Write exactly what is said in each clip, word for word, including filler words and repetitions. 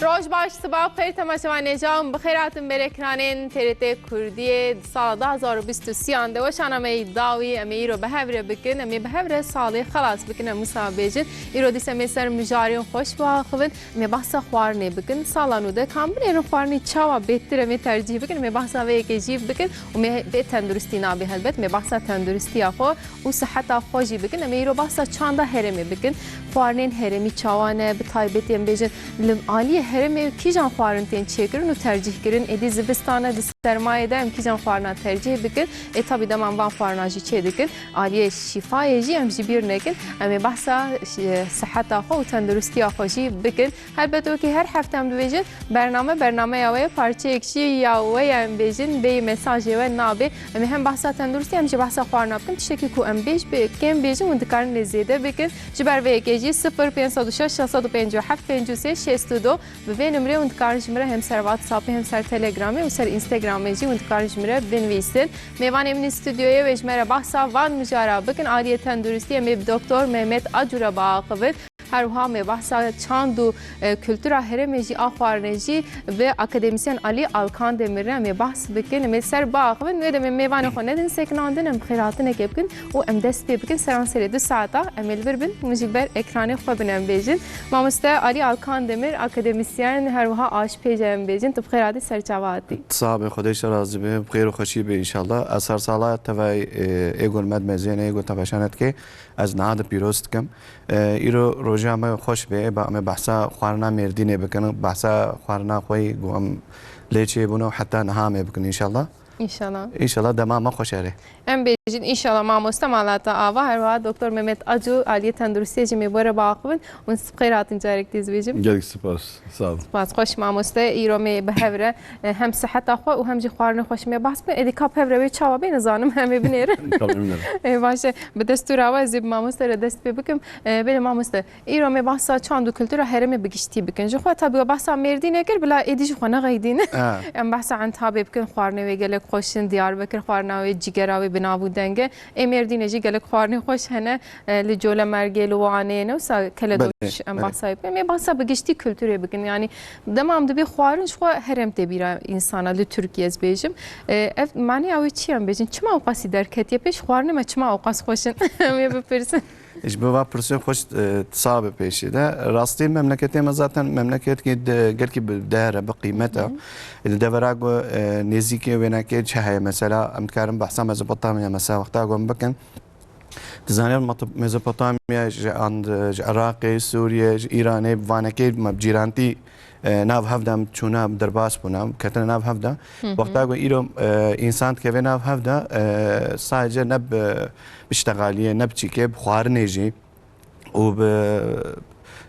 Roj baş, siba xêr temaşevanê can, bi xêr hatin ber ekranên T R T Kurdiyê. Di sala du hazar û bîst û sê an de weşana me yî dawî, em ê îro bi hev re bikin, em ê bi hev re salê xelas bikin, em wisa bêjin. Îro dîsa em ê ser mijarên xweş biaxivin, em ê behsa xwarinê bikin. Sala nû de ka em binêrin xwarinê çawa bêhtir em ê tercîh bikin, em ê behsa vê yekê jî bikin û em ê bê tenduristî nabê helbet, em ê behsa tenduristiya xwe û siheta xwe jî bikin. Em ê îro behsa çanda herêmê bikin. Xwarinên herêmî çawa ne, bi taybetî em bêjin li aliyê herêmê kîjan xwarin tên çêkirin û tercîh kirin. Êdî zivistan e, di sermayê de em kîjan xwarina tercîh bikin. Ê tabî dema em van xwarina jî çê dikin, aliyê şîfayê jî em ji bîr nekin. Em ê behsa şi-, siheta xwe û tenduristiya xwe jî bikin. Helbet wekî her hefte em dibêjin, bername, bernameya we ye, parçeyek jî ya we ye, em bêjin, bêyî mesajê we nabê. Em ê hem behsa tenduristî, hem jî behsa xwarina bikin. Tiştekî ku em bêj bê-, kêm bêjin, hûn dikarin lê zêde bikin. Ji ber vê yekê jî sifir pênc sed û şeş, şeş sed û pêncî û heft, pêncî û sê, şêst û du, bi vê nimrê hûn dikarin ji min re hem ser WhatsAppê, hem ser Telegramê û ser Instagramê jî hûn dikarin ji min re binivîsin. Mêvanê min ê stûdyoyê wê ji me re behsa van mijara bikin. Aliyê tenduristî em ê bi Doktor Mehmet Acu re biaxivin. Her wiha em ê behsa çand û, e, kultura herêmê jî a xwarinê jî bi akademîsyen Alî Alkandemir re em ê behs bikin. Em ê ser biaxivin. Wê demê mêvanê xwe nedin sekinandin, em bi xêr hatinekê bikin û em dest pê bikin. Seranserê du saeta em ê li vir bin, hûn jî li ber ekranê xwe bin em bêjin. Mamoste Alî Alkandemir, akademîsyen, her wiha aşpêj e em bêjin. Tu bi xêr hatî, ser çava hatî. Sax be, Xwedê ji te razî be, bi xêr û xweşî be înşallah. Ez her sala tevayî, e, ê gor me dimezêne, ê gor temaşa ne dike. Ez niha de pîroz dikim. E, îro roja me xweş be, ba em ê behsa xwarina Mêrdînê bikin, behsa xwarina xwe yî ku em lê çêbûne û heta niha em ê bikin înşallah. Înşallah. Înşallah dema me xweş erê. Em bêjin înşallah mamoste mala te ava, her wiha Doktor Mehmet Acu, aliyê tenduristiyê jî em ê bi we re biaxivin. Hûn bi xêr hatin carek dî ez bêjim. Gelek spas. Sağ olun. Spas, xweş mamoste. Îro me bi hev re, e, hem siheta xwe û hem jî xwarinê xweş me behs bikin. Êdî ka bi hev re wê çawa bê nizanim, em ê binêrin. Tabii, eminim. E, baş e. Bi destûra we ez ê bi mamoste re dest pê bikim. E, belê mamoste, îro me behsa çand û kultura herêmê bi giştî bikin. Ji xwe tabi we behsa Mêrdînê kir, bila êdî ji xwe nexeydîn. Ha. Em behsa Entabê bikin, xwarinê wê gelek xweş in, Diyarbekir xwarina wê, cigera wê bi nav û deng e. Ê Mêrdînê jî gelek xwarinê xweş hene. E, li Colemêrgê, li Wanê, ne wisa Keledoş, belê, em, belê, behsa wê bikin. Em ê behsa bi giştî kulturê bikin. Yanî dema em dibê xwarin ji xwe herêm tê bîra însana li Tirkiyê ez bêjim. E, ev maneya wê çi ye em bêjin? Çima ewqasî derketiye pêş? Xwarinê me çima ewqas xweş in? Em ê bipirsin. Ji bo va pirsê xweş, e, sax be pêşî de. Rastî memleketê me zaten memleketê de gelkî bi değer e, bi qîmet e. Hı hı. Li devera ku, e, nêzîkê wênekê çi heye mesela, em dikarin behsa Mezopotamya mesela wexta ku em bikin. Dizanîn Meto-, Mezopotamya ji and-, ji Iraqê, Sûriyê, ji Îranê, vanekê me bi cîrantî, e, nav hev de em çûne, em derbas bûne, em ketine nav hev de. Hı hı. Wexta ku îro, e, însan dikeve nav hev de, e, sadece ne bi, bi ştegaliyê, ne bi çîkê, bi xwarinê jî û bi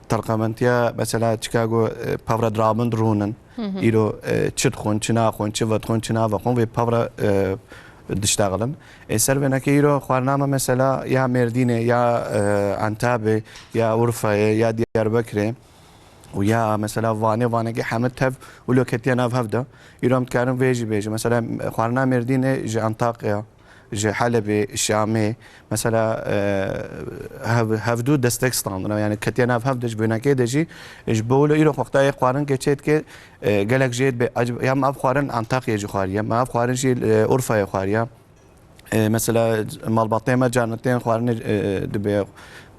terqementiya, mesela, çika ku, e, pevre dirabin dirûnin. Hı hı. Îro, e, çi dixwin, çi naxwin, çi vedixwin, çi navexwin, vê pevre, e, diştexilin. Ê ser vênekê îro xwarina me mesela ya Mêrdînê, ya, e, Entabê, ya Urfayê, ya Diyarbekirê û ya mesela Vanê, vanekê hemî tev wilo ketiye nav hev de. Îro em dikarin vê jî bêjin. Mesela xwarina Mêrdînê ji Antakya, ji Helebê, Şamê, mesela, e, hev-, hevdû destek standine, yani ketiye nav hev de ji vênekê de jî, ji bo wilo îro wexta yê xwarin ke çê dike, e, gelek jê dibe, acaba, ya me ev xwarin Antakyayê jî xwariye, me ev xwarin jî, e, Urfayê xwariye. E, mesela malbatê me carna tên xwarinê, e, dibe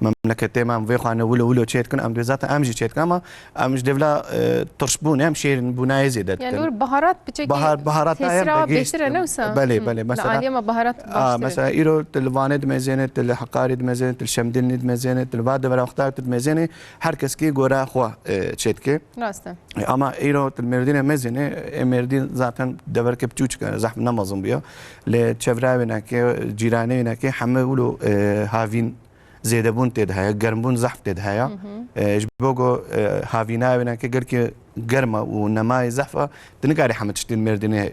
memleketê me, em vê xwarinê wilo wilo çê dikin, em dibê zaten em jî çê dikin, ama em ji devla, e, tirşbûnê, em şêrînbûnayê zêde dikin. Yani, dur baharat biçekî, bahar, baharat tesîra bêhtir e, ne wisa? Belê, belê. Mesela, aliyê me baharat, a, baştir e. Mesela îro tu li Vanê dimezêne, tu li Heqarê dimezêne, tu li Şemdînê dimezêne, tu li va devera wexta tu dimezêne, her kes kî gora xwe, e, çê dike. Rast e. E, ama îro tu li Mêrdînê mezêne, e, Mêrdîn zaten deverke piçûçik e, zehf ne mezin bûye. Lê çevra wênekê, cîranê wênekê hemî wilo, e, havîn zêdebûn tê de heye, germbûn zehf tê de heye. Hı hı. E, ji bo ku, e, havîna wênekê gelkî germ e û nemayê zehf e, tu nikarî hemî tiştên Mêrdînê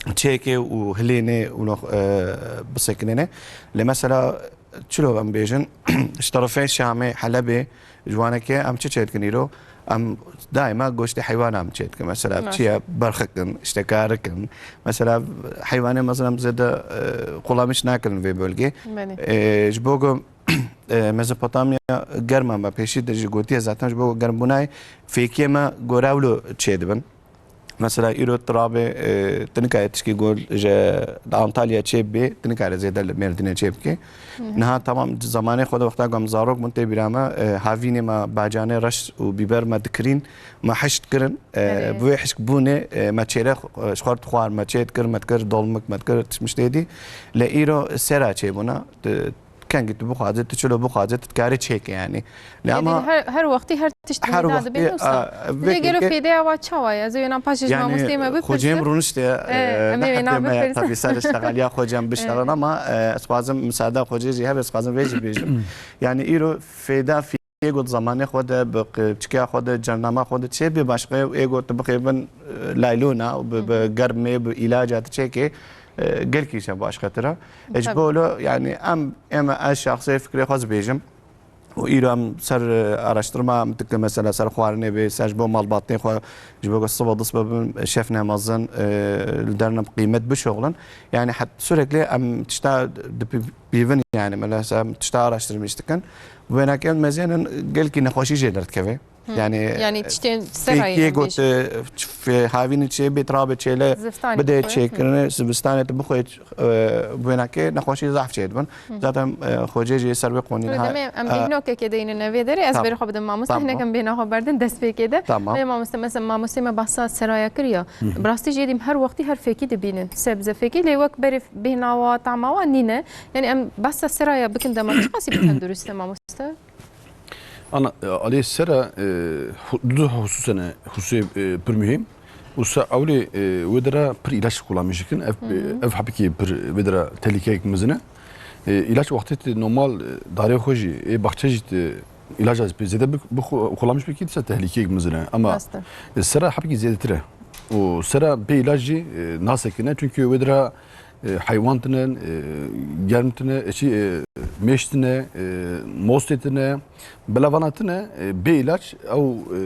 çêkê û hilênê û, e, bisekinêne. Lê mesela çilo em bêjin, ji terefê Şamê, Helebê, ji wanekê em çi çêdikin îro? Em daîma goştê heywana em çêdikin. Mesela, çi ye, berxikin, işte karikin. Mesela heywanê mezin em zêde, e, qulamiş nakirin vê bölgê. Belê. E, ji bo ku e, Mezopotamya germ e, me pêşî de jî gotiye zaten ji bo germbûnayê fêkiyê me gorewlo çêdibin. Mesela îro tu rabê, e, tu nikarî tişkî ku ji, di Antalya çê bibê, tu nikarî zêde li Mêrdînê çê bikî. Niha temam zamanê xwe de wexta ku em zarok bûn tê bîra me, e, havînê me bacanê reş û bîber me dikirîn, me hişt kirin. E, Erê. Bi wê hişkbûnê, e, me çêre xwe, ji xwe dixwar, me çê dikir, me dikir dolmik, me dikir tişt mişt êdî. Lê îro sera çêbûna, tu kengî tu bixwazî, tu çilo bixwazî, tu dikarî çêkî yanî. Lê Êdî ama her, her wextî her tişt her wêna wextî, dibîne wisa. A, vê Lê gelo fêkê fêdeya wa çawa ye? Ez ê wêna paşê ji mamostê me bipirsim. Xwecêm rûniştiye, Ê, e, em ê wêna ne hebe bipirsin. Tabii ser iştexaliya xwecêm bişterin Ê. Ama, e, ez xwazim misada xwecê jî hebe, ez xwazim vê jî bêjim. Yani îro fêda fî- Ê got zamanê xwe de, bi q-, çikiya xwe de, cernama xwe de çê bê başqe û ê got tu bixêbin, e, laylona û bi, bi germê, bi îlaca tu çêkê, e, gelkî şe başqe tira. E, ji Tabii. Bo lo, yani em, em ez şahsê fikrê xwe zibêjim. Û îro em ser, e, araştirma em dike mesela ser xwarinê bê, ser ji bo malbatê xwe, ji bo siba disbe bin şef ne mezin, e, li dernem qîmet bişoxlin. Yani het sürekli em tişta di pîvin yani, mesela em tişta araştirmiş dikin. Wênakê em mezênin gelkî nexweşî jê derdikeve. Hı. Yani, Yanî e, tiştên serayê pêkiyê em got, bêjin. E, ç-, f-, havînî çê bê, trabê çêle Zivistanê bidê bixwe. Çêkirinê, zivistanê tu bixwe, e, wênakê nexweşî zaf çêdibin. Hı. Zaten, e, xwecê jî ser wê qonî Wê niha, demê em e, bêhnokekê deynin vê derê, ez Tamam. Berê xwe bidim mamoste, Tamam. Hinek em bêhna xwe berdin dest pê kê de. Tamam. Lê mamoste, mesela mamostê me bahsa seraya kiriya. Hı hı. Bi rastî jê dîm her wextî her fêkî dibînin. Sebze fêkî, lê wek berê bêhna wa, tama wa nîne. Yani em bahsa seraya bikin dema çiqasî bi tendurist e mamoste? Ana, e, alê sera, e, hu-, du husus hene, hususê, e, pir muhîm. Wisa ewlê, e, wê dira pir îlaç kullanmış dikin. Ev, Hı hı. e, ev hepikî pir wê dira tehlikeyek mezin e. E, îlaç wextê tu normal, e, darê xwe jî, ê baxçe jî tu îlaca pê zêde bi, bi xu-, kullanmış bikî, dîsa tehlikeyek mezin e. Ama, Rast e. e, sera hepikî zêdetir e. Û sera bê îlaç jî, e, nasekine. Çünkü wê dira e, heywan tine, e, germ tine, e, çi, e, mêş tine, e, mostê tine, belavana tine, e, bê îlaç ew, e,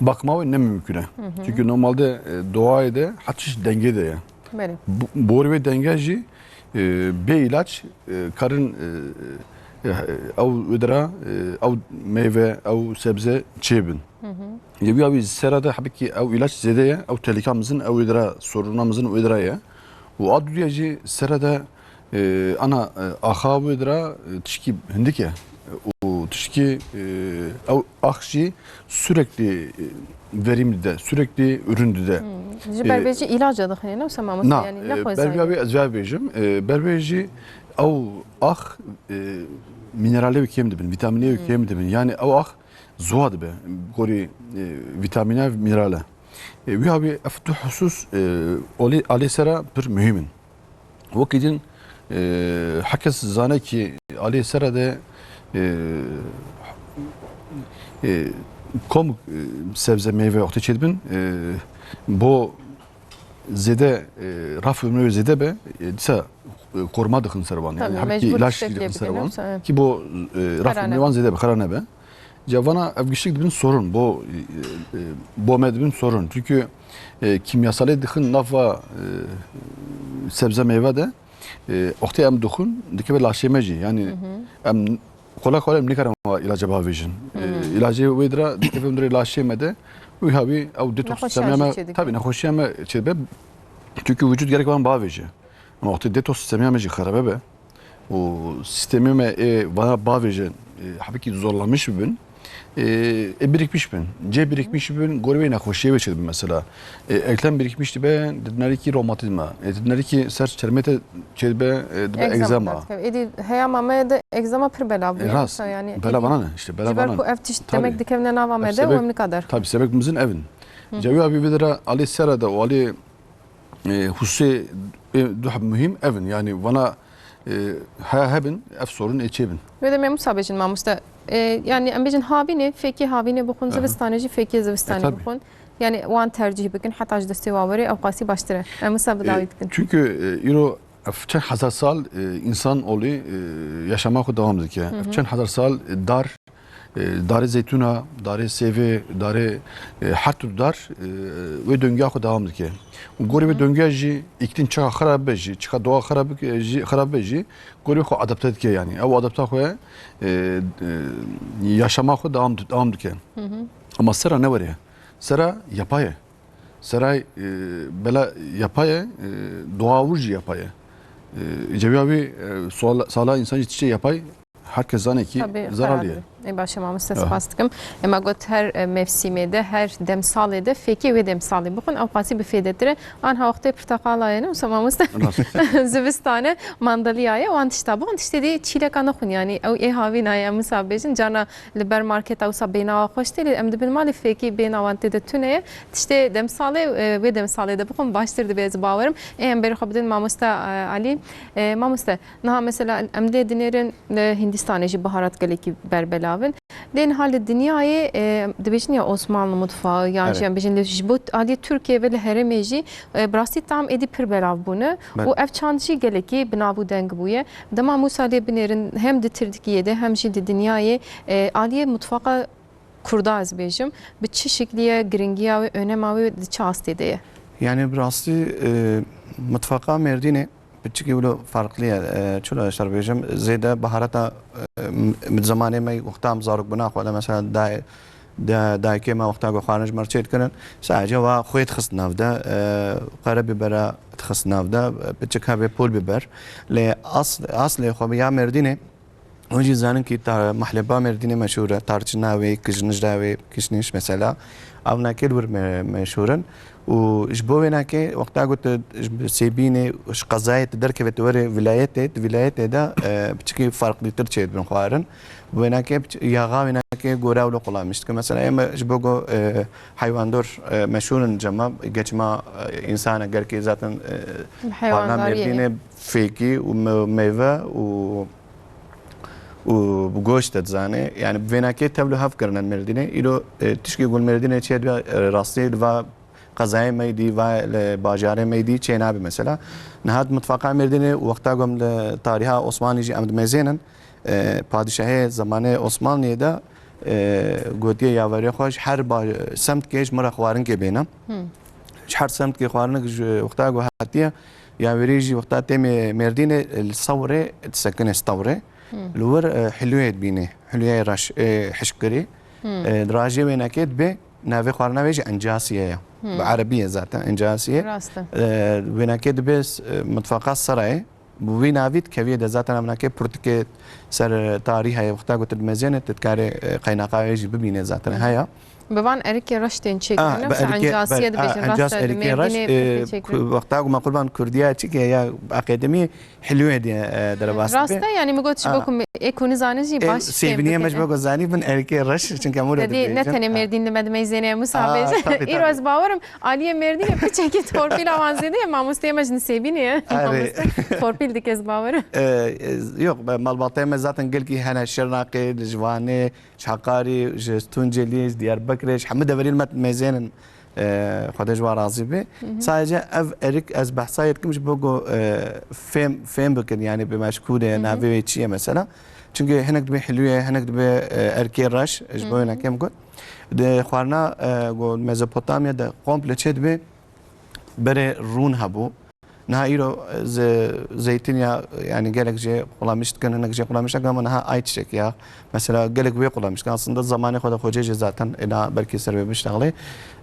bakma wê ne mümkün e. Hı hı. Çünkü normalde, e, doğayê de her tişt dengê de ye. Belê. Bu, borî wê denge jî, e, bê îlaç, e, karin, e, e, ew wê dira, e, ew meyve, ew sebze çêbin. Hı hı. Yê wî awî sera de hebikî ew îlaç zêde ye, ew tehlîka mezin, ew wê dira soruna mezin wê dira ye. Û a dudiya jî sera de, e, ana, e, axa wê dira, e, tişkî hindik e. Û tişkî, e, ew ax jî sürekli, e, verim dide, sürekli ürün dide. Hmm. Ji E, ber vê jî îlaca dixwîne, ne wisa mamoste? Na, Yani e, nexwezayî. Ber vê ez vê bêjim, e, ber vê jî ew ax, e, mineralê wê kêm dibin, vîtamînê wê Hmm. kêm dibin. Yani ew ax zuwa dibe, gorî, e, vîtamîna minerale. E, wî havî ev du husus, e, olê, alê sera pir muhîm in. Wekî din, e, herkes zane ki alê sera de, e, e, kom, e, sebze meyve wextê çêdibin, e, bo zêde, e, raf ömrü zêde be, e, dîsa, e, koruma dixin ser wan. Yani Tabii, her ki mecbur ilaç tiştekê dixin ser bidin, wan. Yoksa, e, Ki bo, e, raf Xera ömrü nebe. Wan zêde be, xera nebe. Cevana ev giştik dibin sorun. Bo, e, e, bo me dibin sorun. Çünkü, e, kimyasalê dixin nava, e, sebze meyve de, e, oxtê em dixun, dikeve laşê me jî. Yani Hı hı. em kolay kolay em nikarin wa ilaca bavêjin. E, Hı hı. ilacê wê dira dikeve dirê laşê me de, wî havî ew detoks Nexweşiya sistemê jî me, çêdike. Tabii nexweşiya me çêbe. Çünkü vücut gerek wan bavêje. Ama wextê detoks sistemê me jî xerebe be. Û sistemê me ê vana bavêje, e, hebekî zorlamiş bibin. E, e, birikmiş bin. Cê birikmiş bin, gorê wê nexweşiyê wê çêdibin mesela. E, eklem birikmiş dibe, didinarî ki romatizma. E, didinarî ki ser çermê te çêdibe, e, dibe Egzama egzama. da dikeve. Êdî heya ma me de egzama pir belav bûye. E, rast. Mesela yani Bela êdî vana ne, işte, bela ji ber vana ne. ku ev tişt Tabii. demek dikevne nava Ev me de, sebek, û em nikadar. Tabii, sebek mizin evin. Hı. Cewî abi vê dira alê sera de û alê, e, husê, e, du heb muhîm evin. Yani vana, e, haya hebin, ev sorun ê çêbin. Wê de me wisa bêjin mamoste. E, yani em bêjin havînê, fêkê havînê bixwin, Aha. zivistanê jî fêkê zivistanê E, tabii. bixwin. Yani wan tercîh bikin, heta ji destê wa were, ew qasî baştir e. Em wisa bi E, dawî dikin. Çünkü, e, îro ev çend hezar sal, e, insan olî, e, yaşama xwe devam dike. Hı hı. Ev çend hezar sal, e, dar E, darê zeytûna, darê sêvê, darê, e, her tür dar, e, wê döngüya xwe devam dike. Û gorî wê döngüya jî îklim çiqa xirab be jî, çiqa doğa xirab be jî, xirab be jî, gorî xwe adapte dike yani. Ew adapta xwe, e, e, yaşama xwe devam, devam dike. Ama sera ne were. Sera yapay e. Sera, e, bela yapay e, e, doğa wir jî yapay e. E, ceviya wî, e, sala, sala insan jî tiştê yapay, herkes zane ki Tabii, zararlı ye. Xerab e. Ê, baş e, mamoste, Ya. spas dikim. Ema got her, e, mevsimê de, her demsalê de fêkê wê demsalê bixwin, ew qasî bi fêdetir e. Anha wextê porteqala ye, ne wisa mamoste? Rast. Zivistane, mandaliya ye, wan tişta bixwin, tiştê dî çîleka nexwin, yani ew ê havîna ye, em wisa bêjin, carna li ber marketa wisa bêhna wa xweş tê, lê em dibin malê fêkî bêhna wan tê de tune ye. Tiştê demsalê, e, wê demsalê de bixwin baştir dibe, ez bawerim. Ê, em berê xwe bidin mamoste, e, Alî. E, mamoste, niha mesela em dê dinêrin, e, Hindistanê jî biharat gelekî berbelav in. Lê niha li dinyayê, e, dibêjin ya Osmanlı mutfağı, yan Evet. jî em bêjin li, ji bo aliyê Tirkiyê ve li herêmê jî, e, bi rastî tam êdî pir belav bûne. Evet. Û ev çand jî gelekî bi nav û deng bûye. Dema Musa lê binêrin hem di Tirkiyê de hem jî di dinyayê, e, aliyê mutfaqa Kurda ez bêjim, bi çi şekliye giringiya wê, önema wê di çi astê de ye? Yani bi rastî, e, mutfaqa Mêrdînê piçikî wilo farklı ye. E, çilo ez şer bêjim, zêde baharata, e, m-, zamanê me wexta em zarok bûna xwe de mesela day-, da-, dayikê me wexta ku xwarin ji me re çêdikirin, sadece wa xwê dixist nav de, e, qere bibera dixist nav de, e, piçik hevê pul biber. Lê asl-, aslê xwe ya Mêrdînê, Hûn jî zanin kî ta-, mehleba Mêrdînê meşhûr e, tarçina wê, kijnija wê, kişniş mesela. Ev nakê li wir me-, meşhûr in. Û ji bo wê nakê, wexta ku tu ji sêbînê, ji qezayê tu derkeve tu were vilayetê, tu vilayetê de, e, piçikî farklîtir çêdibin xwarin. Wê nakê piç-, yaxa wê nakê gora wilo qulamîş dike. Mesela ême ji bo ku, e, heywandarî, e, meşhûr in cema, geçima, e, însan e, gerkê zaten, e, Heywandariyê. Mêrdînê fêkî û me-, meyve û û bi goşt dizane. Yani bi vênakê tevlo hev kirine Mêrdînê. Îro, e, tişkî gul Mêrdînê çê dibe, e, rastî li va qezayê me dî, va li bajarê me dî çê nabe mesela. Niha di mitfaqa Mêrdînê û wexta ku em li tariha Osmanlî jî em dimezênin, e, padişahê zemanê Osmanliyê de, e, gotiye yaverê xwe ji her ba-, semtkê ji min re xwarinkê bêne. Hmm. Ji her semtkê xwarinik ji wexta ku hatiye, yaverî jî wexta tê Mê-, Mêrdînê, e, li Sewrê disekine Stewrê. Hmm. Li wir, e, hilûyê dibîne, hilûyê reş, e, hişkkirî. Hmm. E, di rajê wênekê dibe, navê xwarina wê jî encasiye ye. Hmm. Bi erebî ye zaten, encasiye. Rast e. E, wênekê dibe, e, mitfaqa Serayê. Bi wî navî dikeviyê de zaten em nakê pirtûkê ser, e, tarîhê wexta ku tu dimezêne, tu dikarê, e, qeynaqa wê jî bibîne zaten, Hmm. heye. Bi van erikê reş tên çêkirin, Ah, bi wisa erikê, encasiye be-, dibêjin, ah, rast encas e, di erikê reş, Mêrdînê e, pir tê çêkirin. Ku-, wexta ku me qurban Kurdiya çi ke ya akademî hilûyê diye, e, derbas Rast dibe. e, yani min got ji bo Ah. ku me-, ê ku nizanin jî E, baş fêm sêbiniye me ji bikin. bo ku zanî bin erikê reş, çunke em wilo Te dî ne dibêjin. tenê Ah. Mêrdîn li me dimeyzêne, Musa Ah, bêje. tabii, Îro tabii. ez bawerim, aliyê Mêrdînê piçekî torpîla wan zêde ye, mamosteyê me ji Nisêbînê ye. Erê. Mamoste torpîl dike, ez bawerim. E, e, yok, be-, malbateyê me zaten gelkî hene Şirnaqê, li Ciwanê, ji Heqarî, ji Tuncelî, ji Diyarbekirê, ji hemû deverên me mêzênin, e, Xwedê ji wan razî be. Hı hı. Sadece ev erik ez behsa yê dikim ji bo ku, e, fêm, fêm bikin, yani bi meşkû de Hı hı. navê wê çi ye mesela. Çünkü hinek dibe hilûye, hinek dibe, e, erkê reş, ji bo Hı hı. wênekê min got. Di xwarina, e, ku Mezopotamya de komple çê dibe berê rûn hebû. Niha îro, e, ze-, zeytînya, yani gelek jê qulamîş dikin, hinek jê qulamîş dikin, ama niha ayçiçek ya. Mesela gelek wê qulamîş dikin. Aslında zamanê xwe de xocê jê zaten êna belkî ser wê biştexlê.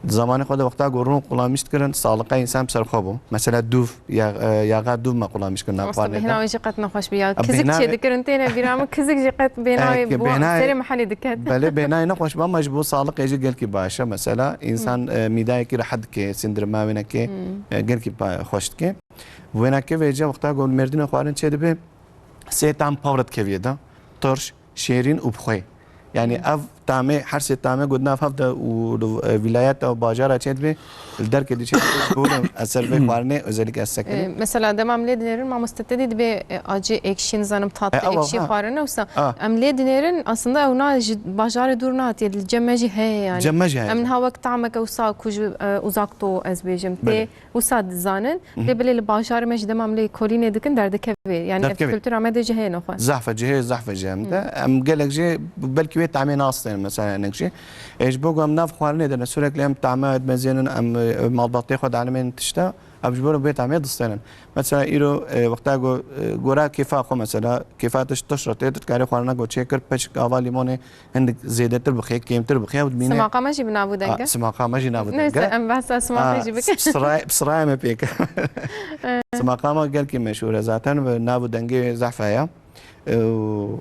Zamanê xwe de wexta ku rûn qulamîş dikirin, saliqe însan bi ser xwe bû. Mesela dûv, ya, e, yaxa dûv me qulamîş kirin nav Aslında xwarinê de. bêhna wê jî qet nexweş bî ya. E, Kizik bêhna çê wê dikirin, têne bîra min, kizik jî qet bêhna E, wê ke bu bêhnayê serê mehelê diket. Belê, bêhnayê nexweş be, ama ji bo saliqê jî gelkî baş e. Mesela, însan, Hı. e, mîdayekî rehet dike, sindirma wênekê, Hı. e, gelkî pa-, xweş dike. Wênekê vêce wexta ku li Mêrdînê xwarin çê dibe, sê tam pawre dikeviyê de, tirş, şêrîn û bi xwê. Yani Hı. ev tamê, her sê tamê ku di nav hev de û li, e, vîlayeta û bajara çêdibê, li derkê diçê, ji bo ez ser vê xwarinê, özellikle ez sekinî. E, mesela dema em lê dinêrin, mamoste te dî dibê, e, acı ekşi, nizanim tatlı, e, ekşi xwarine wisa. Em lê dinêrin, aslında ew na ji bajarê dûr nehatiye, li cem me jî heye yani. Cem me jî heye. Em niha wek tameke wisa ku ji, e, uzak doğu ez bêjim. Belê. Tê Wisa dizanin, lê belê li bajarê me jî dema em lê kolînê dikin derdikevê. Yani ev kultura me de jî heye nexwe. Zehf e, cihê zehf e jî em de. Em gelek jî belkî wê tamê nastênin mesela hinek jî. E, ji bo ku em nav xwarinê de ne, sürekli em tame dimezênin, em, e, malbatê xwe dielmên tişta, em ji bo wê tamê distênin. Mesela îro, e, wexta ku, e, gora kêfa xwe mesela, kêfa tişt tişt re tê, tu dikarî xwarina ku çêkir, peçik ava lîmonê, hindik zêdetir bixê, kêmtir bixê, ew dimîne. Simaqa me jî bi nav û deng e. A, simaqa me jî nav û deng e. Neyse, em behsa simaqê jî bikin. Siraya, siraya me pêk. Simaqa me gelkî meşhûr e zaten, bi nav û dengê zehf heye. Û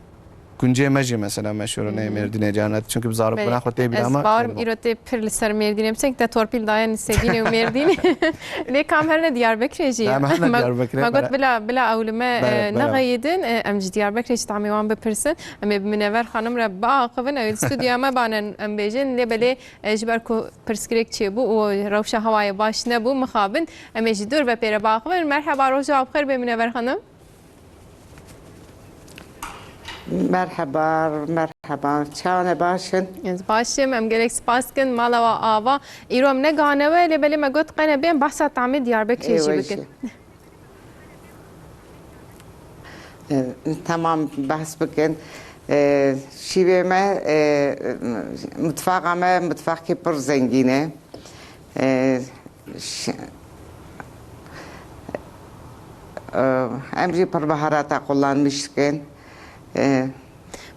kuncê me jî mesela meşhûr e, neyê Mêrdînê canet. Çünkü bi zarokbûna xwe tê bîra me. Ez barim îro tê pir li ser Mêrdînê. Biçek te torpîl daye Nisêbînê û Mêrdînê. Lê kam herne Diyarbekirê jî. Em herne Diyarbekirê. Me got bila, bila ew li me, e, nexeyidin, e, em ji Diyarbekirê jî tamê wan bipirsin. Em ê bi Minever Xanim re biaxivin, ew ê stûdyoya me banin, em bêjin, lê belê, e, ji ber ku pirsgirêk çêbû û rewşa hewayê baş nebû, mixabin, em ê ji dûr ve pê re biaxivin. Merheba, roja we bi xêr bê, Minever Xanim. Merheba, merheba. Çawa ne, baş in? Ez baş im, em gelek spas kin, mala we ava. Îro em ne gane we, lê belê me got qene bê em behsa tamê Diyarbekirê jî bikin. E, temam, behs bikin. E, şîvê me, e, mutfaqa me, mutfaqê pir zengîn e. E, ş-, e, em jî pir baharata kullanmiş dikin. E,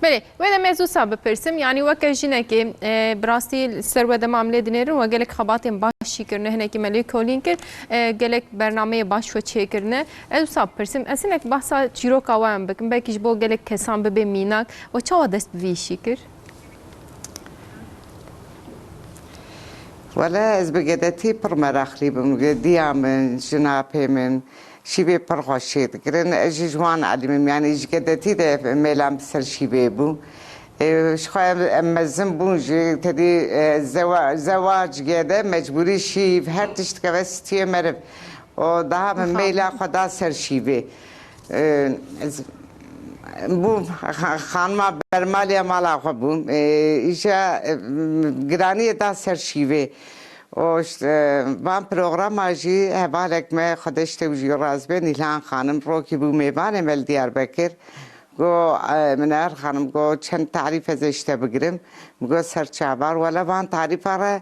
Belê, wê de me ez wisa bipirsim, yanî weke jinekê, e, bi rastî li ser we dema em lê dinêrin, we gelek xebatên baş jî kirine, hinekî me lê kolîn kir, e, gelek bernameyê baş we çêkirine. Ez wisa bipirsim, ez hinek behsa çîroka we em bikim, belkî ji bo gelek kesan bibe mînak. We çawa dest bi vî îşî kir? Wele ez bi gedetî pir meraqlî bim. Diya min, jina pê min, şîvê pir xweş çêdikirin. Ez jî ji wan elîm im. Yanî ji gedetî de mêlan bi ser şîvê bû. Ê, ji xwe em, em mezin bûn jî, tedî, e, zewa-, zewac gede mecbûrî şîv, her tişt dikeve stûyê meriv. Û daha min meyla xwe da ser şîvê. E, ez, bû xa-, xanima bermaliya mala xwe bû. E, îja, e, giraniyê da ser şîvê. Û işte, van programa jî hevalek me, Xwedê ji te û ji wî razî be, Nîlhan Xanim, rokî bû mêvanê me li Diyarbekir. Got, e, Minever Xanim, got, çend tarîf ez ê ji te bigirim. Min got, ser çavar, wele van tarîfa re,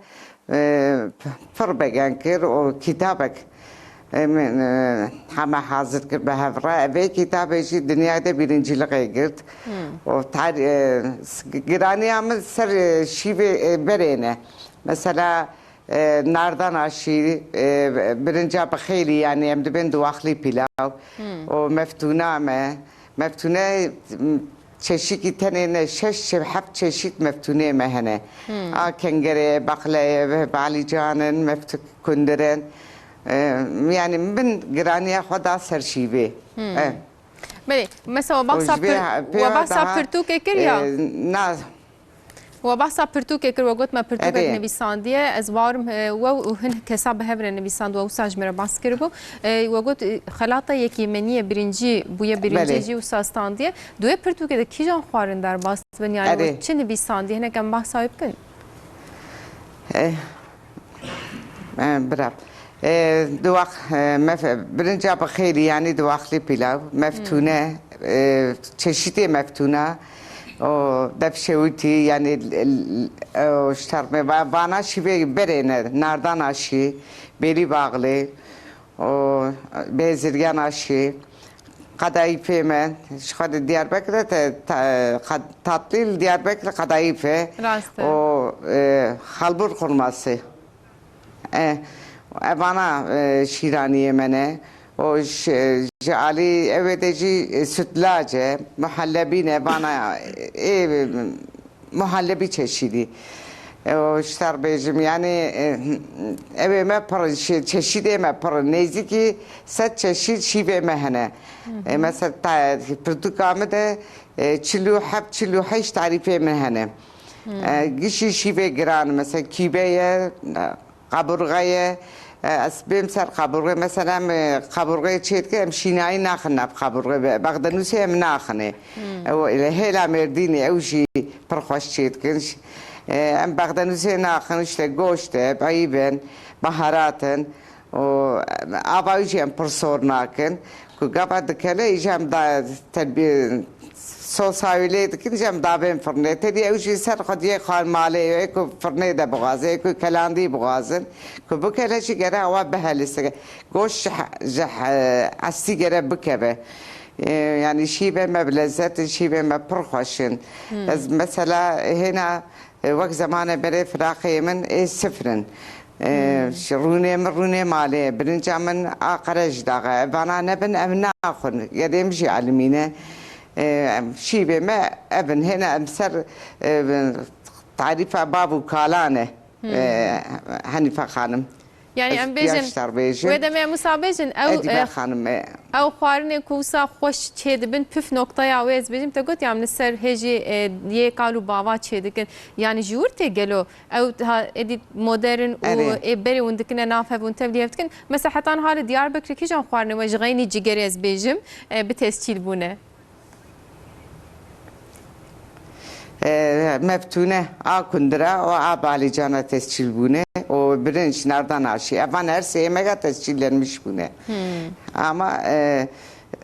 e, p-, pir begen kir û kitabek, e, min, e, heme hazir kir bi hev re. Vê kitabê jî dinyayê de birincîlixê girt. Û tar-, e, s-, giraniya min ser, e, şîvê, e, berê ne. Mesela, e, nardan aşî, e, birinca bi xêlî, yanî em dibên duwaxlî pîlaw. Û meftûna me, meftûne, m, çeşîkî tenê ne, şeş çe-, heft çeşît meftûnê me hene. A kengerê, baqleyê, balîcan in, meftû kundir in. E, yanî min giraniya xwe da ser şîvê. E. Belê, mesela we Û bahsa ji vê pir-, he-, pê we bahsa daha, pirtûkê kir ya? E, na, We behsa pirtûkê kir, we got me pirtûkek Erê. nivîsandiye. Ez bawerim, e, we û hin kesa bi hev re nivîsandiye, wisa ji me re behs kiribû. E, we got, e, xelata yekîmeniyê birincî bûye, birincê Belê. jî wisa standiye. Di wê pirtûkê de kîjan xwarin derbas dibin? Yani Erê. we çi nivîsandiye? Hinek em behsa wê bikin. Eh, eh, bira. E, diwax-, e, mef-, birinca bi xêrî, yanî diwaxlî pîlav, meftûne, e, çeşîtê meftûna, o defşewitî, yanî l-, l-, o ji termê va-, vana şîvê berê ne, nardan aşî, bêlî baxlê, o bêzirgen aşî, qedayîfê me, ji xwe di Diyarbekir de te-, ta-, qed-, tatlî li Diyarbekir qedayîf e. Rast e. O, e, xalbur xurması. E, evana, e, şîraniyê me ne. O ji, ji alî ewê de jî, e, sütlac e, muhallebî ne, vana, e, muhallebi çeşîdî. E, o ji te re bêjim, yani, e, ewê me pir, şi-, çeşîdê me pir, nêzîkî sed çeşîd şîvê me hene. E, mesela, ta-, pirtûka min de, e, çil û heft, çil û heşt tarîfê min hene. E, gişî şîvê giran, mesela kîbe ye, e, qaburxe ye. E, ez bêm ser qaburxe, mesela em, e, qaburxeyê çê dikin, em şînayî naxin nav qaburxe. Be-, bexdenûsê em naxinê. Ew, e, hêla Mêrdînê, ew jî pir xweş çê dikin. Ş-, e, em bexdenûsê naxin, işte goşt e, beyîb in, baharat in. û ava wî jî em pir sor nakin. Ku gava dikele, î jî em da terbî-, sosa wî lê dikin, jî em davên firnê. Tedî ew jî ser xwediyê xal malê ye, ku firnê de bixwaze, ku kelandî bixwazin. Ku bikele jî gere awa bihelise. Goşt ji he-, ji he-, estî gere bikeve. Ê, yanî şîvê me bi lezzet in, şîvê me pir xweş in. Ez mesela hêna E, wek zemanê berê firaqeyê min ê sifr in. E, ji rûnê min rûnê malê ye. Birinca min a qere ji daxe. Evana nebin, ev naxwin. Gedê min jî elimîne. E, em şîvê me ev in. Hêne em ser, e, tarîfa bav û kalan e. E, Henife Xanim. Yani Ez em bêjin, yaş dar bêjin. Wê demê em wisa bêjin, ew, Edîbe e, Xanim, e. Ew xwarinê ku wisa xweş çê dibin, püf noktaya wê ez bêjim, te got ya em li ser hêjî, e, yê kal û bava çê dikin. Yani ji wir tê gelo? Ew ha, êdî modern û Erê. Ê berê hûn dikine nav hev hûn tevlî hev dikin. Mesela heta niha li Diyarbekirê kîjan xwarinê we ji xeynî cigerê ez bêjim, e, bi tescîl bûne? E, meftûne, a kundira û a balicana tescîl bûne û birinç, nardan aşî. Evan her sê yemega tescîllenmiş bûne. Ama, e,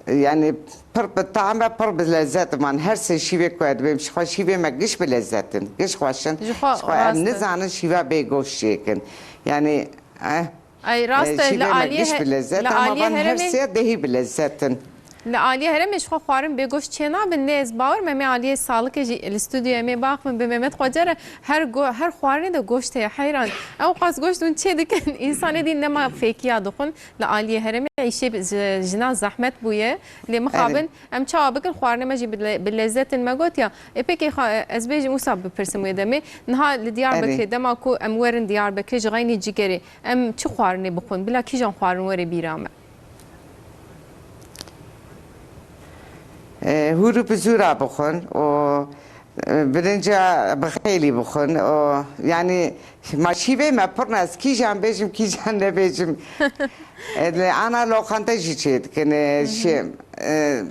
yani pir bi tam ve pir bi lezzet man. Her sê şîvê ku ez dibêm, ji xwe şîvê me giş bi lezzet in. Giş xweş in. Ji xwe Ji xwe em rast e. Nizanin şîva bê goşt çêkin. Yani, eh, Ay, rast e, e, li şîvê me aliyê giş he-, bi lezzet, li ama aliyê van her herêmê, sê dehî bi lezzet in. Li aliyê herêmê ji xwe xwarin bê goşt çê nabin, lê ez bawer me, em ê aliyê salikê jî li stûdyoyê em ê baxivin bi Mehmet Xwecer e, her go-, her xwarinê de goşt heye, heyran. Ew qas goşt hûn çê dikin, însanê dî nema fêkiya dixwin. Li aliyê herêmê îşê bi-, ji-, jinan zehmet bûye, lê mixabin Erê. Em çawa bikin, xwarinê me jî bi le-, bi lezzet in, me got ya. Ê, pekê xwe, ez bêjim wisa bipirsim wê demê. Niha li Diyarbekirê, Erê. Dema ku em werin Diyarbekirê ji xeynî cigerê, em çi xwarinê bixwin? Bila kîjan xwarin were bîra me? E, hûr û pizûra bixwin û, e, birinca bi xêlî bixwin û, yani, ma şîvê me pir ne, ez kîjan bêjim, kîjan nebêjim. E, li ana loqante jî çê dikin, e, şi-, e,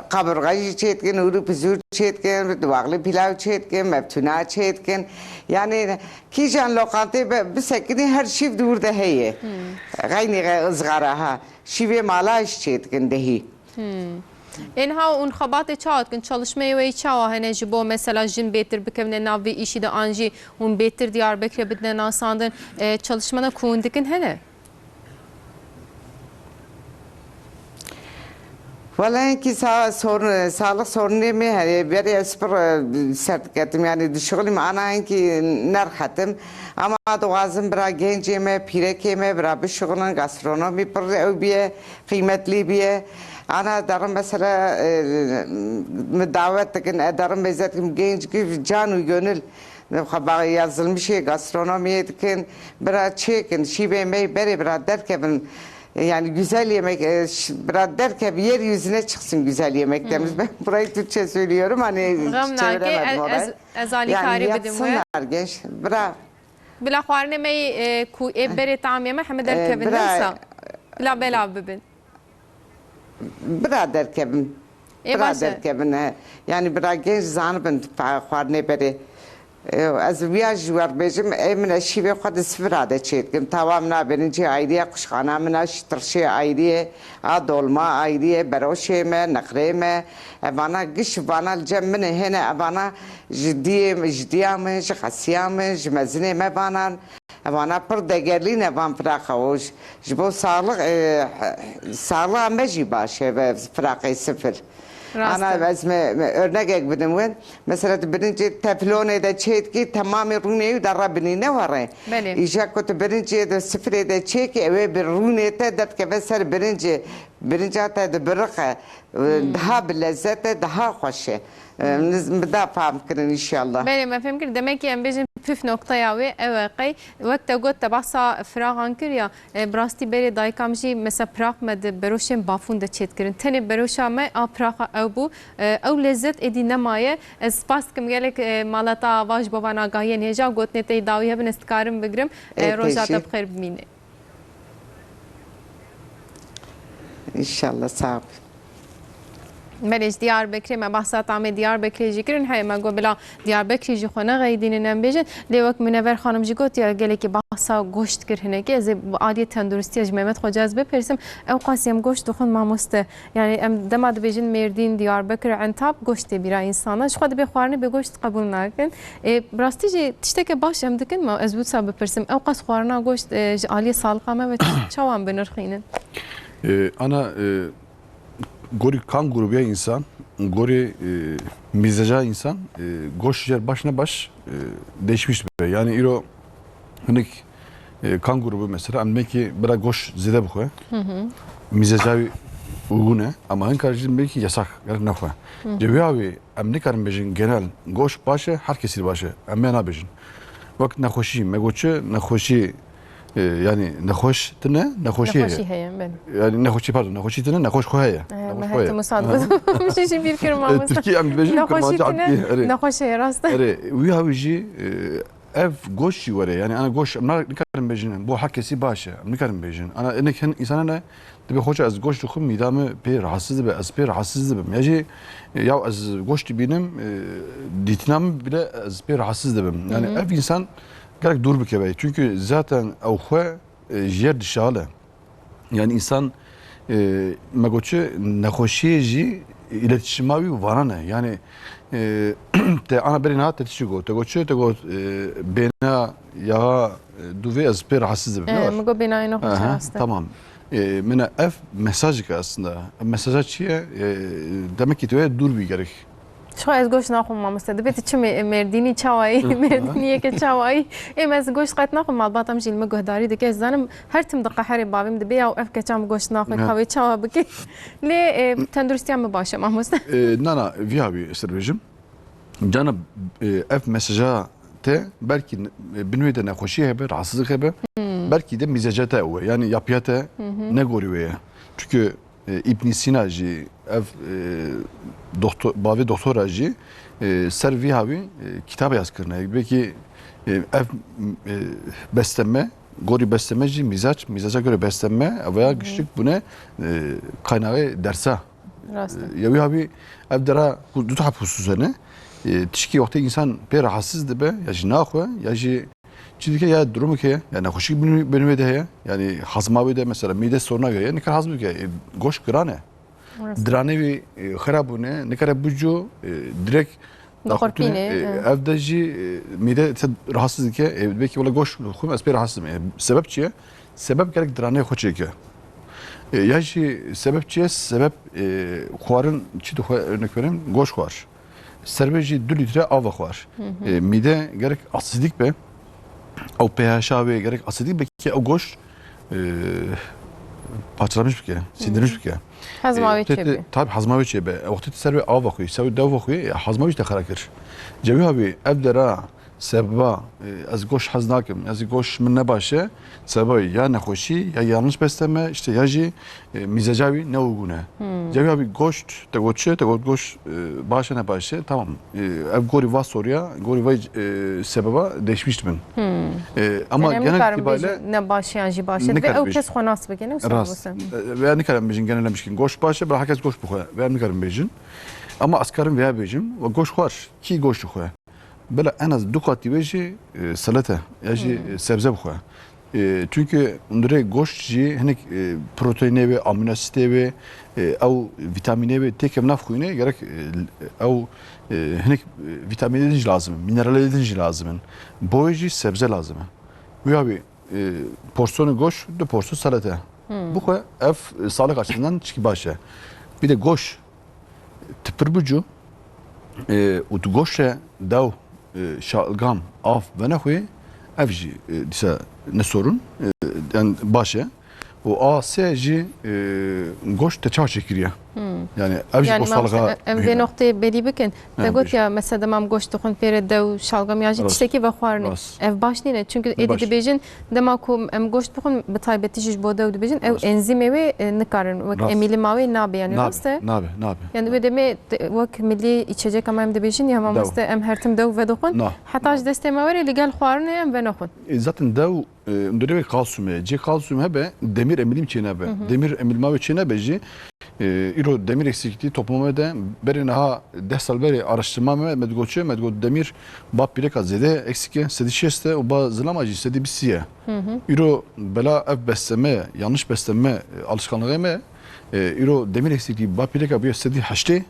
qaburxa jî çê dikin, hûr û pizûr çê dikin, diwaxlî pilav çê dikin, meftûna çê dikin. Yani, Kîjan loqantê be, bisekinî her şîv di wir de heye. Xeynî xe-, ızgara ha. Şîvê mala jî çê dikin dehî. Ên ha hûn xebatê çawa dikin? Çalışmeyê we yî çawa hene ji bo mesela jin bêtir bikevine nav vê îşî de an jî hûn bêtir Diyarbekirê bidine nasandin? E, çalışmana ku hûn dikin hene? Wela enkî sa-, sorun, sağlık sorunê me heye. Berê ez pir, e, ser diketim, yani dişixulîm, ana enkî nerxetim. Ama dixwazim bira gencê me, pîrekê me, bira bişixulin, gastronomî pir ew biye, qîmetlî biye. Ana derin mesela, e, min dawet dikin, e, derin mêze dikim, genç, can û gönül. Xwe ba-, yazılmışê gastronomiyê dikin, bira çêkin, şîvê me berê bira derkevin. Yani güzel yemek, e, ş-, bira derkev, yeryüzüne çıksın güzel yemeklerimiz. Ben burayı Türkçe söylüyorum, hani Xem nake, çeviremedim ez, orayı. Ez, ez alîkarî Yani bidim we. Yapsınlar genç, bira. Bila xwarinê me yî, e, ku ê berê tam ye me heme E, derkevin, bira. Ne wisa? Bila belav bibin. Bira derkevin. Ê, bira baş e. Derkevin, he. Yani bira genç zanibin fa-, xwarinê berê. E, ez wiya ji wer bêjim, ê min ez şîvê xwe di sifira de çêdikim. Tawa min a birincê ayrî ye, quşxana min a şi-, tirşê ayrî ye, a dolma ayrî ye, beroşê me, neqrê me. Evana giş vana li cem min e, hêne evana ji diyê, ji diya min, ji xesiya min, ji mezinê me vanan. Evana pir degerlî ne van firaqa û ji, ji bo sağlık, e, sağlığa me jî baş e ve firaqê sifir. Rast e. Ana ez me, me örnekek bidim win. Mesela tu birincê teflonê de çêdikî temamê rûnê wî de rebinî ne were. Belê. Îja ku tu birincê de sifirê de çêkî ew ê bi rûnê te derdikeve ser birincê. Birinca te dibiriqe. Daha bi lezzet e, daha xweş e. Em, niz-, bi da fam kirin inşallah. Belê, me fêm kir. Demek ki em bêjin püf nokteya wê ew e qey. Wek te got, te behsa firaxan kir ya, e, bi rastî berê dayika min jî mesela firax me di beroşên bafûn de çêdikirin. Tenê beroşa me a firaxa ew bû. E, ew lezzet êdî nemaye. Ez spas dikim gelek, e, mala te ava ji bo van agahiyên hêja, gotinê te yî dawî hebin ez dikarim bigrim. E, Ê, roja te pêşî. Bi xêr bimîne. İnşallah, sağ ol. Belê, ji Diyarbekirê me behsa tamê Diyarbekirê jî kirin. Heye me got bila Diyarbekirî jî xwe nexeyidînin em bêjin. Lê wek Minever xanim jî got ya gelekî behsa goşt kir hinekî. Ez ê bi aliyê tenduristiya ji Mehmet Xoca ez bipirsim. Ew qas em goşt dixwin mamoste. Yani em dema dibêjin Mêrdîn, Diyarbekir, Entab, goşt tê bîra însana. Ji xwe dibê xwarinê bê goşt qebûl nakin. Ê, bi rastî jî tişteke baş em dikin, ma ez wisa bipirsim. Ew qas xwarina goşt, e, ji aliyê saliqa me ve çawan binirxînin? E, ana, e, gorî kan grûbiya însan, gorî, e, mîzeca însan, e, goşt jê re baş ne baş, e, değişmiş dibe. Yani îro hinek, e, kan grûbî mesela, em belkî bira goşt zêde bixwe. Hı hı. Mîzeca wî uygun e, ama hinkar jî belkî yasak, gerek nexwe. Hı hı. Cevîya wî em nikarin bêjin genel goşt baş e, her kesî baş e. Em ê nabêjin. Wek nexweşî, me got çi, nexweşî, e, yani nexweş tune, nexweşî heye. Nexweşî heye, belê. Yani nexweşî, pardon, nexweşî tune, nexweş xwe heye. Eh, nexweş me xwe hete ye. Musad gotim. Min jî bîr kir mamoste. E, Tirkî em dibêjin, nexweşî kirmanca tune, erê. Nexweş heye, rast e. Erê, wî hawî jî, e, ev goşt jî were. Yani ana goşt, em nikarin bêjin, bo her kesî baş e. Em nikarin bêjin. Ana hinek hin însanan e, Dibê, xoca ez goşt dixwim, mîda min pê rahatsiz dibe, ez pê rahatsiz dibim. Ya jî, e, ya ez goşt dibînim, e, dîtina min bile ez pê rahatsiz dibim. Yani Hı hı. Ev însan gerek dûr bikeve. Çünkü zaten ew xwe, e, ji yer dişale. Yani însan, e, me got çi, nexweşiyê jî îletişima wî vana ne. Yani, e, te ana berê niha te tiştî got. Te got çi, te got, e, bêhna ya, e, dûvê ez pê rahatsiz dibim. E, ne var? Min got bêhnayê nexweş Aha, rast e. Tamam. E, mina ev mesajek e aslında. Mesaja çi ye? E, demek ki tu yê dûr bî gerek. Çawa ez goşt naxwim mamoste? Dibê tu çi Mê-, Mêrdînî çawayî? Mêrdîniyeke çawayî? Ê, ez goşt qet naxwim, malbata min jî li min guhdarî dike. Ez zanim her tim diqeherê bavê min dibê, yaw ev keça min goşt naxwe, Ha. Ka wê çawa bike? Lê, e, tenduristiya min baş e mamoste. E, na, na, viya wî ez dibêjim. Cana, e, ev mesaja te belkî, e, bin wê de nexweşî hebe, rahatsizlik hebe, Hmm. belkî de mîzeca te ew e, yani yapıya te Hı hı. ne gorî wê ye. Çünkü, e, Îbn Sîna jî ev, e, doktor, bavê doktora jî, e, ser vî hawî, e, kitab yaz kirine. Belkî, e, ev, e, besleme, gorî besleme jî mîzac, mîzaca göre besleme, ev ya Hı hı. güçlük bune, e, kaynağı dersa Rast e. E, ya wî havî ev dera xu-, du tah hususen e. E, tişkî wextê însan pê rahatsiz dibe, ya jî naxwe, ya jî çi dike, ya durumeke, ya nexweşî bin, bin wê de heye. Yani hazma wê de mesela mîde soruna heye, nikar hazm bike. E, goşt giran e. Rast. Diranê wî, e, xera bûne, nikare bico, e, direkt Dixurpîne, daxurtine, e, e. Ev de jî, e, mîde te rahatsiz dike, e, belkî wele goşt xwim ez pê rahatsiz im. E, sebep çi ye? Sebep gerek diranê xwe çêke. E, ya jî sebep çi ye? Sebep, e, xwarin çi dixwe, örnek vereyim, goşt xwar. Ser vê jî du lître av xwar. Hı hı. E, mîde gerek asîdîk be. Ew pH a wê gerek asîdîk be ki ew goşt, e, parçalamiş bike, Hı hı. sindirmiş bike. Hazma E, wê te-, te-, çêbe. Tabii hazma wê çêbe. E, wextê te ser wê av xwî, ser wê dev xwî, e, hazma wî te xera kir. Cewî havî ev dera sebeba, e, ez goşt hez nakim, ez goşt min ne baş e, sebeba ya nexweşî, ya yanlış besleme, işte ya jî, e, mîzeca wî ne uygun e. Hmm. Cewî havî goşt, te got çi, te got goşt, e, baş e ne baş e, tamam. E, ev gorî va soruya, gorî va, e, sebeba değişmiş bin. Hmm. E, ama Yani em genel nikarin itibariyle bêjin ne baş e yan jî baş e. Dibê nikarin ew bêjin. Kes xwe nas bike, ne wisa Rast. Wisa. E, veya nikarin bêjin genellemiş kin. Goşt baş e, bila herkes goşt bixwe. Veya em nikarin bêjin. Ama ez karim veya bêjim, ve goşt xwar, kî goşt xwe. Bila en az du qatî wê jî, e, selete, ya jî, Hmm. e, sebze bixwe. E, çünkü hundirê goşt jî hinek, e, proteinê wê, aminoasitê wê, e, ew vîtamînê wê têke nav xwînê, gerek, e, ew, e, hinek, e, vîtamînê din jî lazim in, mineralê din jî lazim in. Boyê jî sebze lazim e. Wî havî, e, porsiyonê goşt, du porsiyon selete. Hmm. Bixwe ev, e, sağlık açısından çikî baş e. Bir de goşt Ti pir bicu, e, û tu goşte daw, e, şalgam, av venexwê, ev jî, e, dîsa ne sorun, e, yani baş e. Û a sê jî, e, goşt te çawa çêkiriye? Yani ev jî Yani o salga mamoste, em vê muhîm e. Noqtê belî bikin. Te Ha, got bêje. Ya, mesela dema em goşt dixwin pêre dew, şalgam yan jî Rast. Tiştekî vexwarine. Rast. Ev baş nîne. Çünkü Ne êdî baş. Dibêjin dema ku em goşt bixwin, bi taybetî jî ji bo dew dibêjin, ew Rast. Enzîmê wê, e, nikarin, wek Rast. Emîlima wê nabe, yani Nabe, rast e? Nabe, nabe. Yani wê demê de-, wek milî içecek ama em dibêjin ya Dew. Mamoste, em her tim dew vedixwin. Na. Heta ji destê me were li gel xwarinê em venexwin. E, zaten dew, e, hundirê wê kalsiyum e. Cê kalsiyum hebe, demir emîlim çê nebe. Hı hı. Demir emîlima wê çê nebe jî, e, îro demir eksikliği topluma me de berê niha deh sal berê araştırma me, me digot çi, me digot demir ba pîreka zêde eksik e, sedî şêst e û ba zilama jî sedî bîst ye. Hı hı. Îro bela ev besleme, yanlış besleme, e, alışkanlığı me, e, îro demir eksikliği ba pîreka bûye sedî heştê,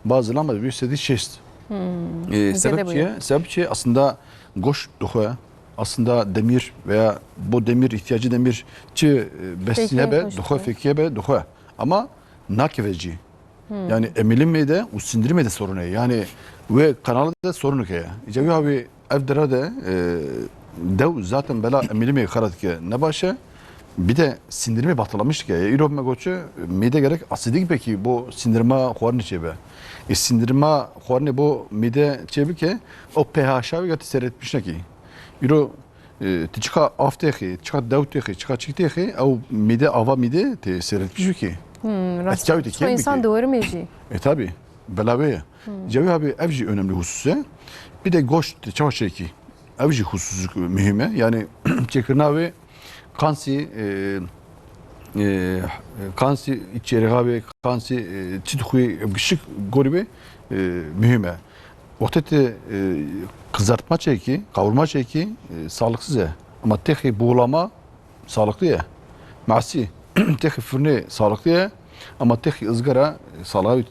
ba zilama bûye sedî şêst. Hmm. E, Zêde sebep çi bûye. Ye? Sebep çi ye? Aslında goşt dixwe, aslında demir veya bo demir, ihtiyacı demir çi, e, besin Fêkê hebe, hoş dixwe, dixwe. Fêkê hebe, dixwe. Ama nakeve cî. Hmm. Yani emilimê de û sindirimê de sorun heye. Yani wê kanalı de sorun heye. Îca wî havî ev dere de, e, dew zaten bela emilimê xera dike ne baş e. Bir de sindirimê batılamış dike. E, îro me goçi mide gerek asidik peki bu sindirma xwarinê çêbe. E, sindirma xwarinê bu mide çêbike, o pH wî ya te seyretmiş nekî. Îro, e, ti çiqa av têxî, çiqa dew têxî, çiqa çik têxî, ew mide, ava mide te seyretmiş bikî. Hmm, rast. Etkiya wî te Çiqa kêm insan bikî. Diwerimê jî. E, tabi. Bela wê ye. Hmm. Cewî abi ev jî önemli husus e. Bir de goşt çawa çekî. Ev jî husus muhîm e. Yani çêkirina wê kansî, e, e, kansî çêrêxa wê, kansî, e, çi dixwî, gişik gorî wê, e, muhîm e. Wextê te, e, kızartma çekî, kavurma çekî, e, sağlıksız e. Ama texî buğulama sağlıklı ye. Masî, texî fırnê sağlıklı ye. Ama texî ızgara, e, sağlığa, e,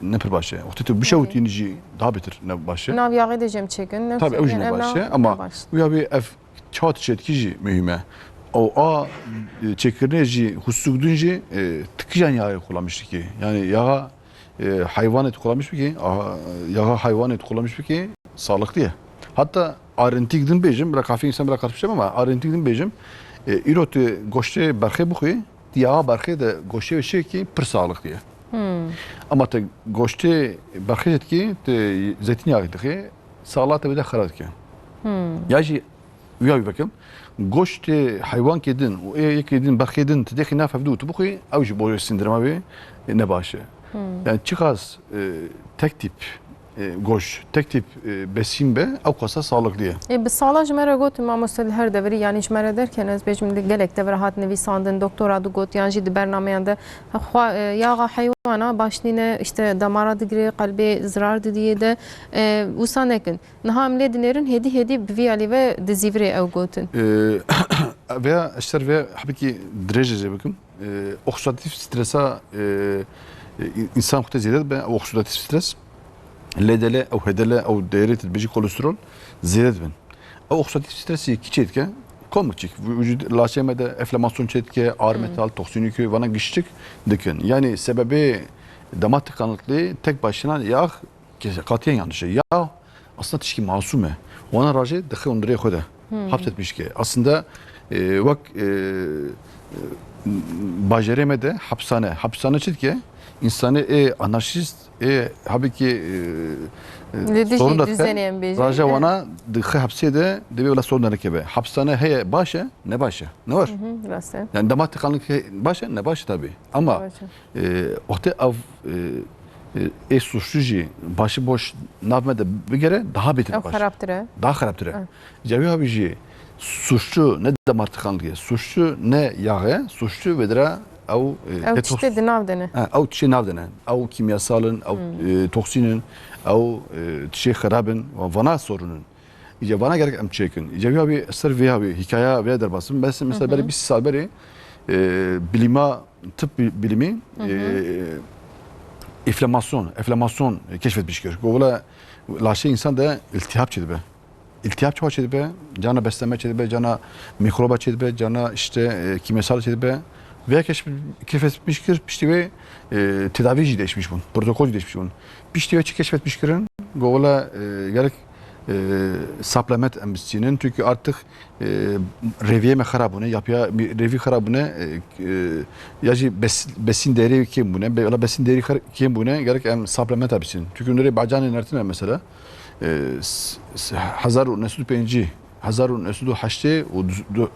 ne pir baş e. Wextê te bişewitînî jî daha beter ne baş e. Nav yağı de jem çekin. Tabii, ew jî ne baş e. Ama wî abi ev çawa tişetkî jî muhîm e. O a, e, çêkirinê jî, husûk dûn jî, e, tikijan yağı kullanmış dikî. Yani yağa, e, hayvanê tu kullanmış bikî, a, yağa hayvanê tu kullanmış bikî, sağlıklı ye. Hatta arintîk din bêjim, bila kafî insan bila karpişem ama arintîk din bêjim, e, îro tu goştê berxê bixwî, tu yağa berxê de goştê wê çêkî pir sağlıklı ye. Hmm. Ama te goştê berxê dikî, tu zeytinyağı dixî, sağlığa te bide xera dike. Hmm. Ya jî Uya wî vekim. Goştê heywankê din û ê yekê din, berxê din, tu dêxî nav hevdû û tu bixwî, ew jî bo sindirema wê, e, ne baş e. Hmm. Yani çiqas, e, tek tip, e, goşt, tek tip, e, besin be, ew qasa sağlıklı ye. E, bi sala ji me re got, mamoste, li her devirî, yani ji me re derken ez bêjim, li gelek devira hat nivîsandin, doktora digot, yan jî di bernameyan de, xwa-, e, yaxa heywana baş nîne, işte damara digire, qelbê zirar didiyê de, e, wisa nekin. Niha em lê dinêrin, hêdî hêdî bi vî alî ve dizîvirê ew gotin. Ee, veya ji ser vê hebikî dirêj jê bikim. Ee, oksidatif stresa, ee, e, însan xwe tê zêde dibe, ew oksidatif stres. L D L, ew H D L, ew değerê te dibêjî kolesterol zêde dibin. Ew oksidatif stresî kî çê dike? Komik çik. Vücud, laşê me de enflamasyon çê dike, ağır metal, toksînî ku vana giştik dikin. Yani sebebê damar tıkanıklığı tek başına yağ Kes-, katiyen yanlış e. Ya aslında tişkî masum e. Wana rajê dixe hundirê xwe de. Hmm. Hapsetmiş ki. Aslında, e, wek, e, e, bajarê me de hapishane. Hapishane çi dike? Însanê ê anarşîst, ê habikî, e, e, Li dijî sorun da dizenê em bêjin. Raja wana dixe hapsê de dibê wela sorun da nekeve. Hapishane heye baş e, ne baş e. Ne var? Hı hı, rast e. Yani damar tıkanıklığı baş e, ne baş e tabii. Ama Baş e. E, wextê ev, e, e, ê suçlu jî başi boş nav me de bigere, daha beter Ew baş. Xerabtir e. Daha xerabtir e. Evet. Cevî abi jî suçlu ne damar tıkanıklığı, suçlu ne yağı, suçlu vedira ew, e, Ew detoks- tiştê di nav de ne. Ha, ew tiştê nav de ne. Ew kimyasalin, ew, Hmm. e, toksinin, ew, e, tiştê xerabin, va-, vana sorunun. Îca vana gerek em çêkin. Îca vî abi ser vê abi hikaya vê derbas bim. Mes-, mesela Hı hı. berê bîst sal berê, e, bilima, tıp bi-, bilimi, Hı hı. e, enflamasyon, enflamasyon keşfetmiş kir. Govula laşê insan de iltihap çêdibe. İltihap çawa çêdibe? Cana besleme çêdibe, cana mikroba çêdibe, cana işte, e, kimyasal çêdibe. Vê keşf-, keşfetmiş kir, piştî vê, e, tedavi jî değişmiş bûn, protokol jî değişmiş bûn. Piştî wê çi keşfetmiş kirin? Govula, e, gerek e, supplement em bistînin. Çünkü artık, e, rêviyê me xera bûne, yapıya rêvî xera bûne, e, e, ya jî bes-, besîn değeri kêm bûne. Be-, wala besîn değeri xer-, kêm bûne, gerek em supplementa bistînin. Çünkü nûrê bacanê nertine mesela, e, s-, s-, hezar û neh sed û pêncî, hezar û neh sed û heştê û du-, du-,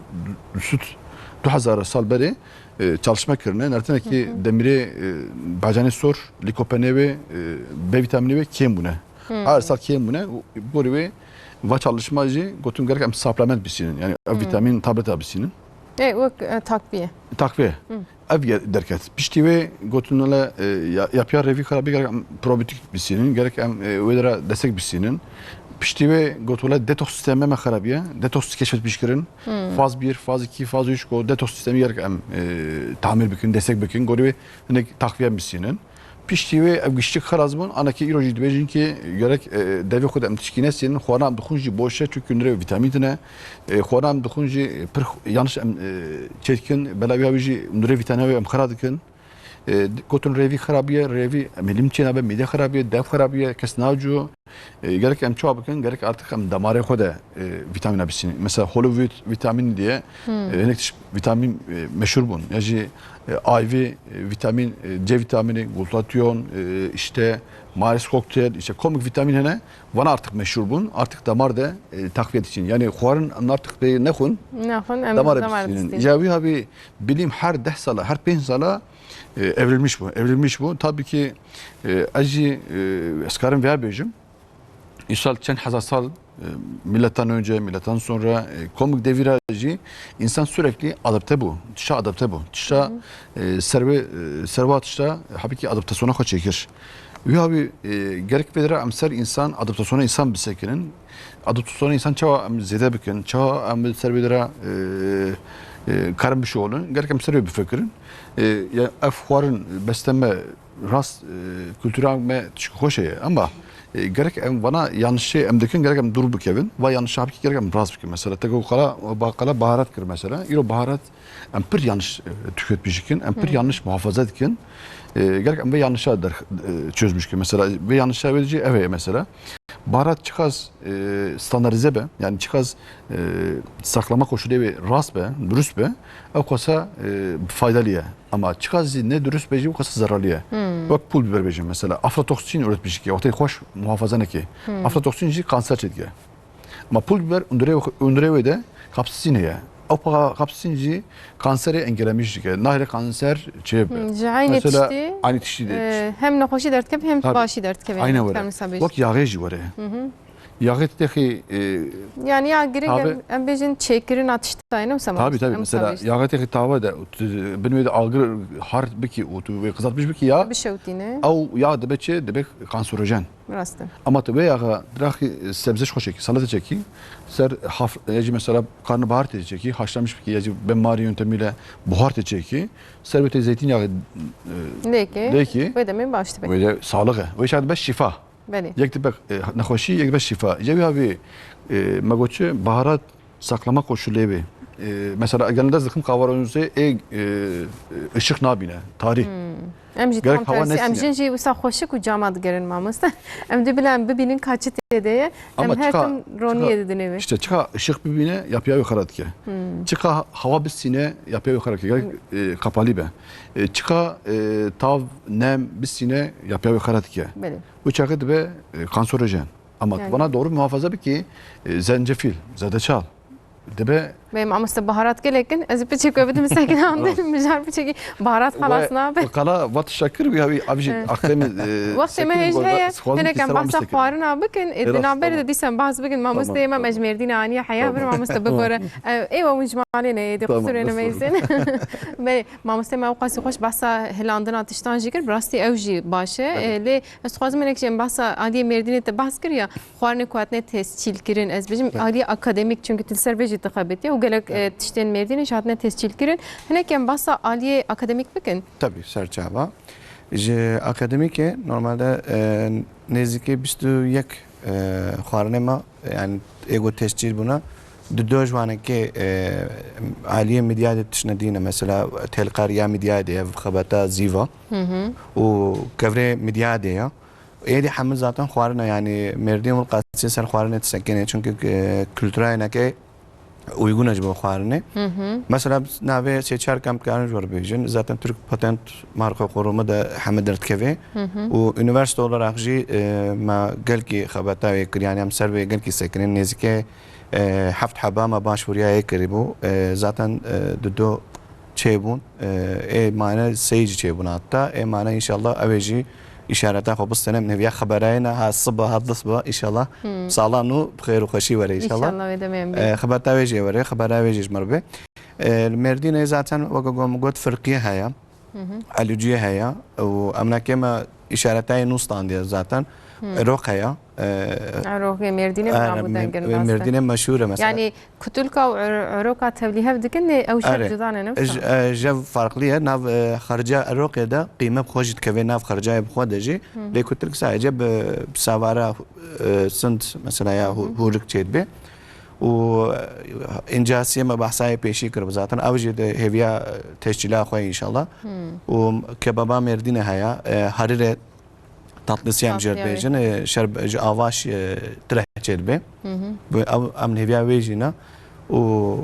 du-, du hezar sal berê, e, çalışma kirine. Nertine ki demirê, e, bacanê sor, likopenê wê, e, B vitamini wê kêm bûne. Her sal kêm bûne. Gorî wê va çalışma jî gotin gerek em supplement bisînin. Yani ev vitamin tableta bisînin. Ê, wek, e, takviye. Takviye. Ev ye-, derket. Piştî wê gotin le, e, ya-, yapıya rêvî xerabî gerek em probiyotik bisînin. Gerek em, e, wê dera destek bisînin. Piştî wê gotin le detox sistemê me xerabiye. Detox keşfetmiş kirin. Faz bir, faz iki, faz üç go detox sistemî gerek em, e, tamir bikin, destek bikin. Gorî wê hinek takviye bisînin. Piştî wê ev giştik xelas bûn, anekê îro jî dibêjin ki gerek, e, devê xwe de em tişkî nesînin, xwarin em dixwin jî boş e, çünkü nirê vitamîn tine. E, xwarin em dixwin jî pir yanlış em, e, çêdikin, bela wî jî nirê vitamîn em xera dikin. E, gotin rêvî xerabiye, rêvî em ê lim çênabe, mîde xerabiye, dev xerabiye, kes nacû. E, gerek em çawa bikin? Gerek artık em damarê xwe de, e, vitamîna bisînin. Mesela holivit vitamîn diye, e, hinek tişt vitamîn, e, meşhur bûn. Ya jî, e, ayvî, e, vitamîn, e, C vitamînî, glutatyon, e, işte Maris kokteyl, işte komik vitamîn hene. Vana artık meşhur bûn. Artık damar de, e, takviye dişin. Yani xwarin em artık pê nexwin. Nexwin, em damar dişin. Ya wî havî bilim her deh sala, her pênc sala, e, evrilmiş bu. Evrilmiş bu. Tabii ki, e, ez jî, e, ez karim veya bêjim. Îsal çend hezar sal, e, milattan önce, milattan sonra, e, komik devira jî insan sürekli adapte bû. Tişta adapte bû. Tişta, e, serve, e, serva tişta, e, habî ki adaptasyona xwe çêkir. Wî habî, e, gerek vê dera em ser insan, adaptasyona insan bisekinin. Adaptasyona insan çawa em zêde bikin, çawa em ser vê dera, e, e, karin bişuxulin. Gerek em ser vê bifikirin. E, ya ev xwarin besteme rast, e, kultura me tişkî xweş heye. Ama, e, gerek em vana yanlışê em dikin, gerek em dûr bikevin. Va yanlışa habî ki gerek em rast bikin. Mesela, te ku qala, ba-, qala baharat kir mesela. Îro baharat em pir yanlış, e, tüketmiş dikin, em pir yanlış muhafaza dikin. E, gerek em vê yanlışa der, e, çözmüş dikin. Mesela, vê yanlışa wê jî ev heye mesela. Baharat çiqas, e, standartize be, yani çiqas, e, saklama koşulê wê rast be, dürüst be, ew qasa, e, faydalı ye. Ama çiqas jî ne dürüst be jî, ew qasa zararlı ye. Wek pul biber bêjin mesela, aflatoksin üretmiş ki, wextê xweş muhafaza neke. Aflatoksin jî kanser çêdike. Ama pul biber û nirê, û nirê wê de kapsisîn heye. Ew pa-, kapsisîn jî kanserê engellemiş dike. Nahêle kanser çê be. Hmm, ji eynî tiştî, aynî tiştî de, e, hem nexweşî derdikeve hem, tabii, başî derdikeve. Aynen öyle. Wek yaxê jî were. Yaxê texî, e, yani ya girêk tabi, em, em bêjin çêkirina tiştayê ne wisa. Tabii, tabii. Mesela yaxê texî tava de, tu, bin wê de agir hard bikî û tu wê qizatmiş bikî ya. Bişewtîne. Ew ya dibe çi? Dibe kanserojen. Rast e. Ama tu vê yaxa diraxî sebze ji xwe çekî, salate çekî, ser haf-, ya jî mesela karnabahar tê çekî, haşlamiş bikî, ya jî benmarî yöntemîyle buhar tê çekî, ser wê tê zeytînyağê, e, lêkê, lêkê. Wê demê baş dibe. Wê de sağlık e. Wê şa dibe şifa. Belê. Yek dibe, e, nexweşî, yek dibe şifa. Ya wî havî, e, me got çi, baharat saklama koşulê wê. E, mesela, eger dest dikim kavanozê ê, e, ışık nabîne, tarî. Hmm. Em jî tam tersî, em jin jî wisa xweşik û cama digerin, mamoste. Em dê bila em bibînin ka çi tê de ye. Em her tim roniyê didin wê. İşte çiqa ışık bibîne, yapıya wê xera dike. Hmm. Çiqa hava bisîne, yapıya wê xera dike. Gerek, e, kapalı be. E, çiqa, e, tav, nem bisîne, yapıya wê xera dike. Belê. Wê çaxê dibe, e, kanserojen. Ama yani, vana doğru muhafaza bikî, e, zencefil, zerdeçal. Dibe. Benim mamoste baharat gelek in, ez piçek wê bidim sekin hamdin, mijar piçekî baharat xelas nabe. Qala vat şakir wî havî avî jî akdemî, e, wextê me hêj heye, hinek em bahsa xwarina bikin, e, di navberê de dîsan bahs bikin, mamoste, tamam, me ji Mêrdînê aniye heya bir mamoste bibore. E, ê we hûn ji malê ne, ê dê qusûrê nemeyzin. Belê, mamoste me ew qasî xweş bahsa hilandina tiştan jî kir, bi rastî ew jî baş e. E, lê ez dixwazim hinek jî em bahsa aliyê Mêrdînê te bahs kir ya, xwarinê ku hatine tescîlkirin, ez bêjim aliyê akademîk, çünkü tu li ser vê jî dixebitî û gelek, e, tiştên Mêrdînê jî hatine tescîlkirin. Hinek em bahsa aliyê akademîk bikin. Tabii, serçava. Ji akademîkê normalde, e, nêzîkî bîst û yek, e, xwarinê me, yani ê ku tescîl bûne, di do ji wanekê, e, aliyê Midyadê tiştine dîne. Mesela, têlqariya Midyadê ye, xebata Zîva û kevirê Midyadê ye. Êdî hemû zaten xwarine, yanî Mêrdîn û Qasiyê ser xwarinê disekine, çunke, e, kultura yê neke uygun e ji bo xwarinê. Mesela navê sê çar kem dikarin ji we re bêjin. Zaten Türk Patent Marka Kurumu de hemî derdikeve. Û üniversite olarak jî, e, me gelkî xebata wê kir, yanî em ser wê gelkî sekinin. Nêzîkê, e, heft heba me başvuriyayê kirîbû. E, zaten, e, dudo çêbûn. E, ê mane sey jî çêbûn hatta. Ê mane înşallah ew ê jî îşareta xwe bistene. Min hêviya xeberayê ne, ha siba, ha diz ba, înşallah. Sala nû bi xêr û xweşî were, înşallah. Înşallah wê demê em bê. E, xebata wê jê were, xebera wê jî ji me re bê. E, li Mêrdînê zaten weke ku min got firqiyê heye. Elûciyê heye. Û emnakê me îşaretayê nû standiye zaten. Îroq heye. E, Îroqê Mêrdînê e, binavu me-, dengin raste. Mêrdînê meşhûr e mesela. Yanî kutulka û îro-, îroka tevlî hev dikin, lê ew jev Erê. Cuda ne, ne J-, wisa? E, jev farqlî ye. Nav, e, xerca Îroqê de qîme bi xwe jî dikeve, nav xercayê bi xwe de jî. Lê kutilk sadece bi, bi savara, e, sind mesela ya hû-, hûrik çêdibe. Û, e, încasiyê me behsayê pêşî kiribû zaten. Ew jî di hêviya, e, tescîla xwe înşallah. Û kebaba Mêrdînê heye, e, harire tatlısı em jê Tatlıya wê. Dibêjin, e, şer-, ji avaş, e, tireh çêdibe. Bi ew em hêviya wê jî ne. Û,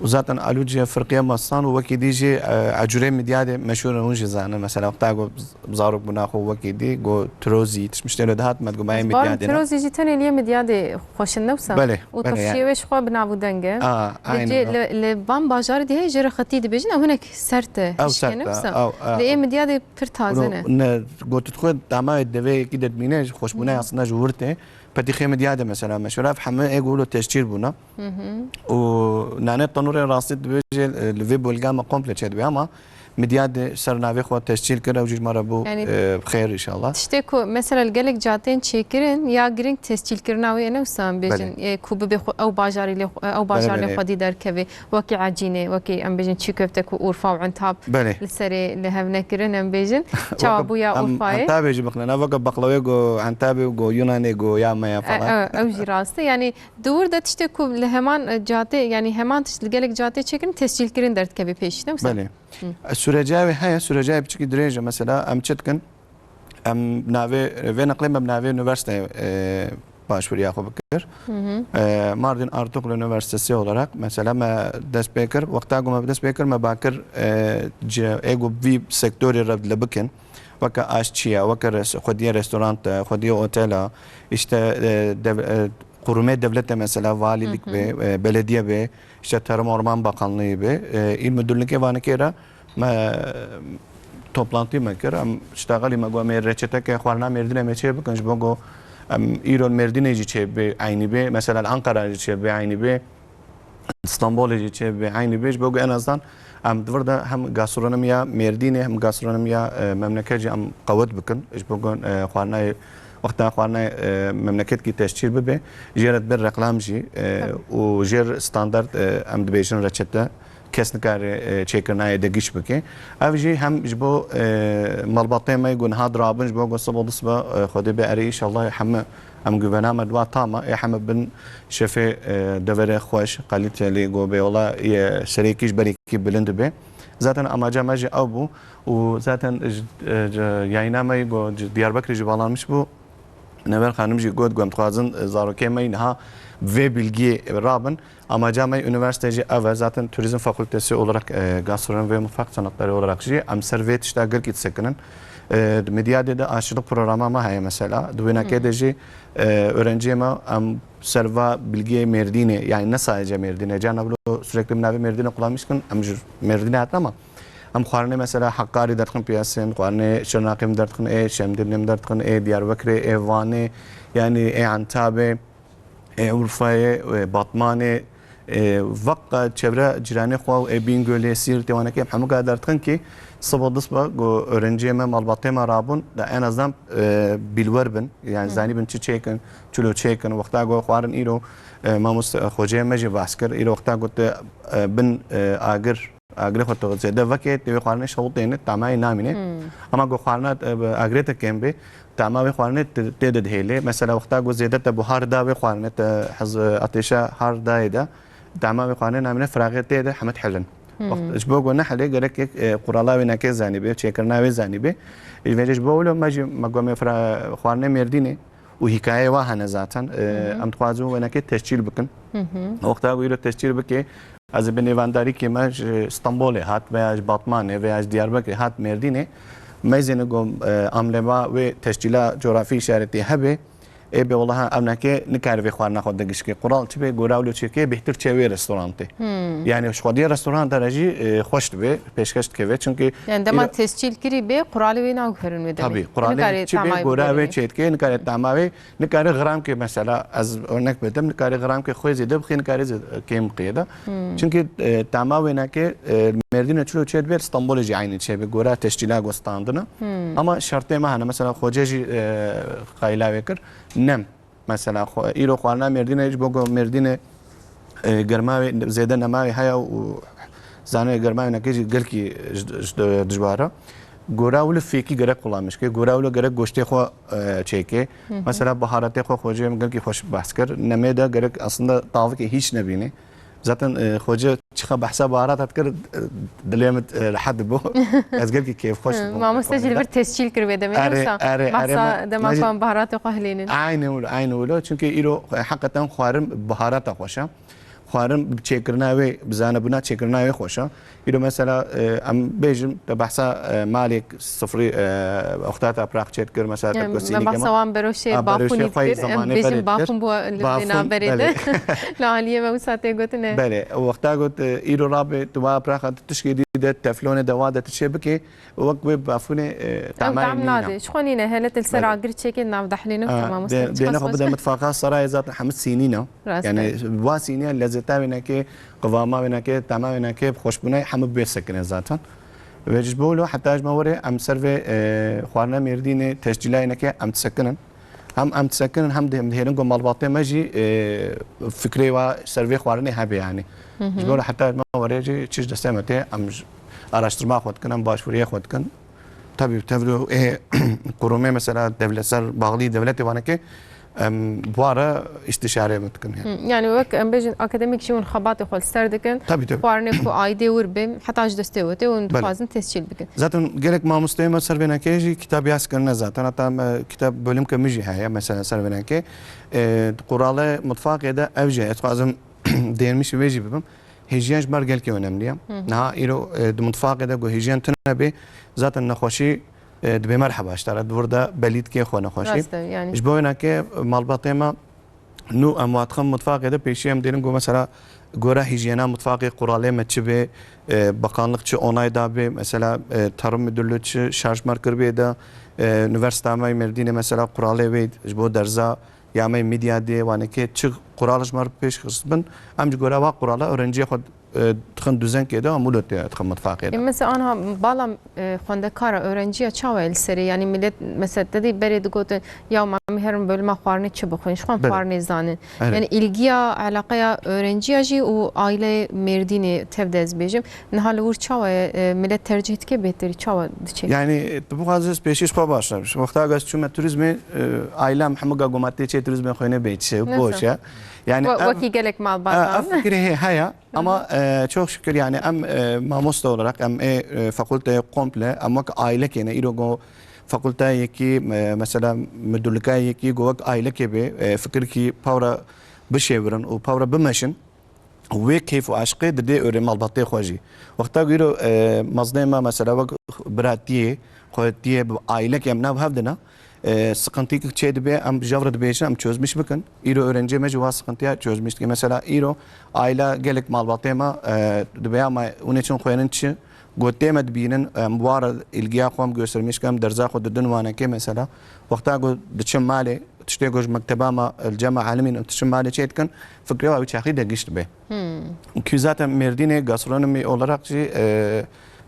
û zaten alû ji firqiya mastan û wekî dî jî, e, ecûrê Midyadê meşhûr in, hûn jî zanin. Mesela wexta ku zarok bûna xwe wekî dî, ku tirozî, tişt miştê lo dihat me, ku mayê Midyadê ne. Tirozî jî tenê liyê Midyadê xweş in, ne wisa? Belê, Û belê, tirşiyê wê ji xwe binavu deng e. A, Li aynen cê-, o. li, li van bajarê dî heye jê re xetî dibêjin, ew hinek sert e, Ew hişk e, sert ne e, wisa? ew, ew. Lê ê Midyadê pir taze ne. Ne, gotit xwe dama devê yekî de dimîne, ji xweşbûna aslında ji wir tê. Petîxê Midyadê mesela meşhûr e, ev heme ê gulo tescîl bûna. Û nane tanûrê rastî dibêje, e, li vê bölge me komple çêdibe ama Midyadê ser navê xwe tescîl kir, ew jî ji me re bû, Yanî e, bi xêr înşallah. Tiştê ku mesela li gelek catên çêkirin, ya giring tescîlkirina wê ye, ne wisa em bêjin, Belê. e, ku bibe xwe, ew bajarî lê xwe, ew Belê, bajar lê belê. xwedî derkeve. Wekî ecînê, wekî em bêjin çî köfte ku Urfa û Entab Belê. li serê li hev nekirin, em bêjin. Çawa Weke bûya em Urfayê? Entabê jî bixne, ne weke baklawê go Entabê go Yunanê go ya me ya E, falan. e, ew jî rast e. Yanî di wir de tiştê ku li heman, e, cadê, yanî heman tişt li gelek cadê çêkirin, tescîlkirin derdikeve pêş, ne wisa? Belê. E, sürecê wê heye, sürecê biçikî dirêj e. Mesela em çi dikin? Em navê, vê neqlê me bi navê üniversiteyê, e, başvuriya xwe bikir. E, Mardin Artuklu Üniversitesi olarak mesela me dest pê kir. Wexta ku me dest pê kir, me bakir, e, ci, ê ku vî sektorê re li bikin. Weke aşçiya, weke res-, xwediyê restoranta, xwediyê otela, işte, e, dev-, e, qurumê devlete mesela valîlik be, e, belediye be, işte Tarım Orman Bakanlığı be, e, il müdürlükê vanekê re me, e, toplantî me kir. Em ştaxelî me got, em ê reçeteke xwarina Mêrdînê me çê bikin, ji bo ku em îro li Mêrdînê jî çê bê eynî bê, mesela li Ankara jî çê bê eynî bê, Stenbolê jî çê bê eynî bê, ji bo ku en azdan em di vir de hem gastronomiya Mêrdînê hem gastronomiya, e, memleket jî em qewet bikin, ji bo ku, e, xwarinayê, wexta xwarinayê, e, memleketkî tescîl bibe, jê re dibe reklam jî, e, Tabii. û jê re standart, e, em dibêjin reçete. Kes nikare, e, çêkirina yê de giş bike. Ev jî hem ji bo, e, malbatê me ku niha dirabin, ji bo ku sibo disiba, e, Xwedê bê erê, înşallah heme em guvena me dua tam e, ê heme bin şefê, e, deverê xweş, kalîtelî, ku bê wela yê serê kî ji berê kî bilind be. Zaten amaca me jî ew bû û zaten ji, e, ji yayîna me ku ji Diyarbekirê jî balanmiş bû. Neber Xanim jî got, ku em dixwazin, e, zarokê me niha vê bilgiyê rabin. Amaca me üniversite jî ev e. Zaten turizm fakültesi olarak, e, gastronomi ve mutfak sanatları olarak jî em ser vê tişta gelkî disekinin. E, Midyadê de aşçılık programa me heye mesela. Di wênekê de jî, e, öğrenciyê me em ser va bilgiyê Mêrdînê, yani ne sadece Mêrdînê, carna bilo sürekli min navê Mêrdînê kullanmış kin, em ji Mêrdînê hatin ama em xwarinê mesela Hakkari derdixin piyasin, xwarinê Şirnaqê min derdixin, ê Şemdînê min derdixin, ê Diyarbekirê, ê Vanê, yani ê Antabê, ê Urfayê, ê Batmanê, ê veqa çevre cîranê xwe û ê Bîngölê, Sîrtê, Wanekê em hemû ka derdixin ki sibo disba ku öğrenciyê me, malbatê me rabûn, da en azından, e, bîlwer bin. Yani zanîbin çi çêkin, çilo çêkin. Wexta ku xwarin îro, e, mamoste, e, xoceyê me jî behs kir. Îro wexta ku te, e, bin, e, agir, agirê xwe tu zêde veke, tê wê xwarinê şewitêne, tamayê namîne. Ama ku xwarina, e, agirê te kêm bê, tama wê xwarinê te, tê de dihêlê. Mesela wexta ku zêde te buhar da wê xwarinê, te hez, ateşa har dayê de, tama wê xwarinê namîne, firaxê tê de heme dihilin. Wext, ji bo ku nehelê gerek yek, e, qurala wênekê zanîbê, çêkirina wê zanîbê. Ji vê jî ji bo wilo me jî me gomê fira xwarinê Mêrdînê û hîkayeyê wa hene zaten. E, em dixwazin wênekê tescîl bikin. Wexta ku îro tescîl bike, ez ê bi nêvandarîkê me ji Stenbolê hat veya ji Batmanê veya ji Diyarbekirê hat Mêrdînê, me zêne ku, e, amlema wê tescîla coğrafî işaretî hebe, ê bê welaha ewnekê nikare vê xwarina xwe digişkê. Qural çi bê, gora wilo çêkê bêhtir çê wê restorantê. Yani ji xwediyê restoranta re jî, e, xweş dibe, pêşkeş dikeve. Çünkü Yani dema îro- tescîl kirî bê, quralê wê naguherin wê demê. Tabî, quralê Nikare çi bê, tamay gora wê bigerîne. Çêdike, nikare tama wê, nikare gramkê mesela, ez örnek bidim, nikare gramkê xwê zêde bixê, nikare zê-, kêm bixê de. Çünkü, e, tama wênekê, e, Mêrdînê çilo çê dibe, Stenbolê jî aynî çê bê, gora tescîla gostandina. Ama şertê me hene, mesela Xoce jî, e, qayîla wê kir, nem. Mesela xwe, îro xwarina Mêrdînê ji bo ku Mêrdînê, e, germa wê zêde nema wê heye û zanê germa wê nekê jî gelkî ji, ji, dijwar e. Gora wilo fêkî gerek qulamîş ke, gora wilo gerek goştê xwe, e, çêke. Mesela biharatê xwe Xocê min gelkî xweş behs kir. Nemê de gerek aslında tavikê hîç nebîne. Zaten, e, Xoce çiqa behsa baharata dikir, e, dilê min, e, rehet dibû. Ez gelkî kêfxweş dibûm. Mamoste jî li vir tescîl kir wê demê, Erê, wisa erê, erê, behsa me, dema me jî ku em baharatê xwe hilênin. Aynî wilo, aynî wilo. Çünkü îro, e, heqeten xwarin biharata xweş e. Xwarin bi çêkirina wê, bi zanebûna çêkirina wê xweş e. Îro mesela, e, em bêjin, te behsa, e, malê sifrî, e, wexta te piraq çêdikir, mesela te Em, ku me sînî behsa kema. wan beroşê A, bafûnî beroşê xwe dikir. Em zamanê bêjin belê dikir. Bafûn bo li Bafûn, vê naberê de. belê. Li aliyê me wisa tê gotine. Belê, wexta got, e, îro rabe, tu wa piraxa tu tişkê dî de, teflonê de wa de tu çê bikê, wek wê bafûnê, e, Ew tamay tam nîne. Nade. Ji xwe nîne. Hele til ser Belê. agir çêkê nav dehlînin, A, tamam, de-, usta. Dêne xwe bide mitfaxa serayê zaten hemû sînî ne. Rast Yani e. wa sîniya lezeta wê neke, qivama wê neke, tama wê neke, bi xweşbûnayê hemû bê sekine zaten. Ve ji bo lo heta ji me were em ser vê, e, xwarina Mêrdînê tescîlayê neke em disekinin. Hem em disekinin hem de em dihêrin ku malbatê me jî, e, fikrê wa ser vê xwarinê hebe yani. Ji bo heta ji me were jî çi ji destê me tê em ji araştirma xwe dikin, em başvuriyê xwe dikin. Tabii, tevro ê kurumê mesela devlet ser bağlı devletê wane ke em bu ara istişare mi dikin yani. Hı, yani wek em bêjin akademik jî hûn xebatê xwe li ser dikin. Tabii, tabii. Xwarinê ku aîdê wir bê, heta ji destê we tê, hûn Belê. dixwazin tescîl bikin. Zaten gelek mamosteyê me ser vênekê jî kitab yaz kirine zaten. Hatta me kitab bölüm ke min jî heye mesela ser vênekê. E, quralê mutfaqê de ev jî, ez dixwazim dêrmişî vê jî bibim. Hîjyen ji me re gelkî önemli ye. Niha îro, e, di mutfaqê de ku hîjyen tune bê, zaten nexweşî, e, dibê merheba ji te re, di wir de belî dike xwe nexweşî. Rast e, yani. Ji bo wêneke malbatê me nû em wa dixin mutfaqê de pêşî em dêrin ku mesela gora hîjyena mutfaqê quralê me çi bê, e, bakanlık çi onay da bê, mesela, e, tarım müdürlüğü çi şarj mer kir bê de, e, üniversita me Mêrdînê mesela quralê wê ji bo derza ya me medya dê wane ke çi qural ji me re pêş xist bin, em ji gora wa qurala öğrenciya xwe, e, dixin duzenkê de, em wilo tê dixin mutfaqê de. E, mesela anha bala, e, xwendekara, öğrenciya çawa ye li serê? Yani millet, mesela te dî berê digotin, ya me em herin bölüma xwarinê çi bixwin? Ji xwe em Belê. xwarinê zanin. Erê. Yani ilgiya, elaqeya öğrenciya jî û aile Mêrdînê tev de ez bêjim. Niha li wir çawa ye, e, millet tercih dike bêtir, çawa diçe? Yani, tu bixwazî ez pêşî ji xwe başlarim. Wexta ku ez çûme turizmê, e, ailem hemû ga gomatê çê turizmê xwêne bê çi, Nasıl? boş e. Yani, Wa-, em, wekî gelek malbatan. e, ev fikirê hê heye. Ama, e, çok şükür yani em, e, mamoste olarak em ê, e, fakülteye komple em wek aile kêne. Îro go fakülteye yekî, e, mesela müdürlüke yekî go wek aile kê bê, e, fikir kî pawra bişêwirin û pawra bimeşin. Wê keyf û aşqê didê orê malbatê xwe jî. Wexta ku îro, e, meznê me mesela wek biratiyê, xwetiyê bi aîlekê em nav hev dine, e, sıkıntıyê çê dibe em ji hev re dibêjin, em çözmüş bikin. Îro öğrencê me jî wa sıkıntıya çözmüş dike. Mesela îro aîla gelek malbatê me, e, dibe ya me hûn ê çin xwênin çi, gotê me dibînin, em wa re ilgiya xwe em göstermiş bikin, em derza xwe didin wanekê mesela. Wexta ku diçin malê, tiştê ku ji mekteba me, li cem me alimîn, em diçin malê çê dikin, fikrê wa wî çaxî de giş dibe. Ki zaten Mêrdînê gastronomi olarak jî, e,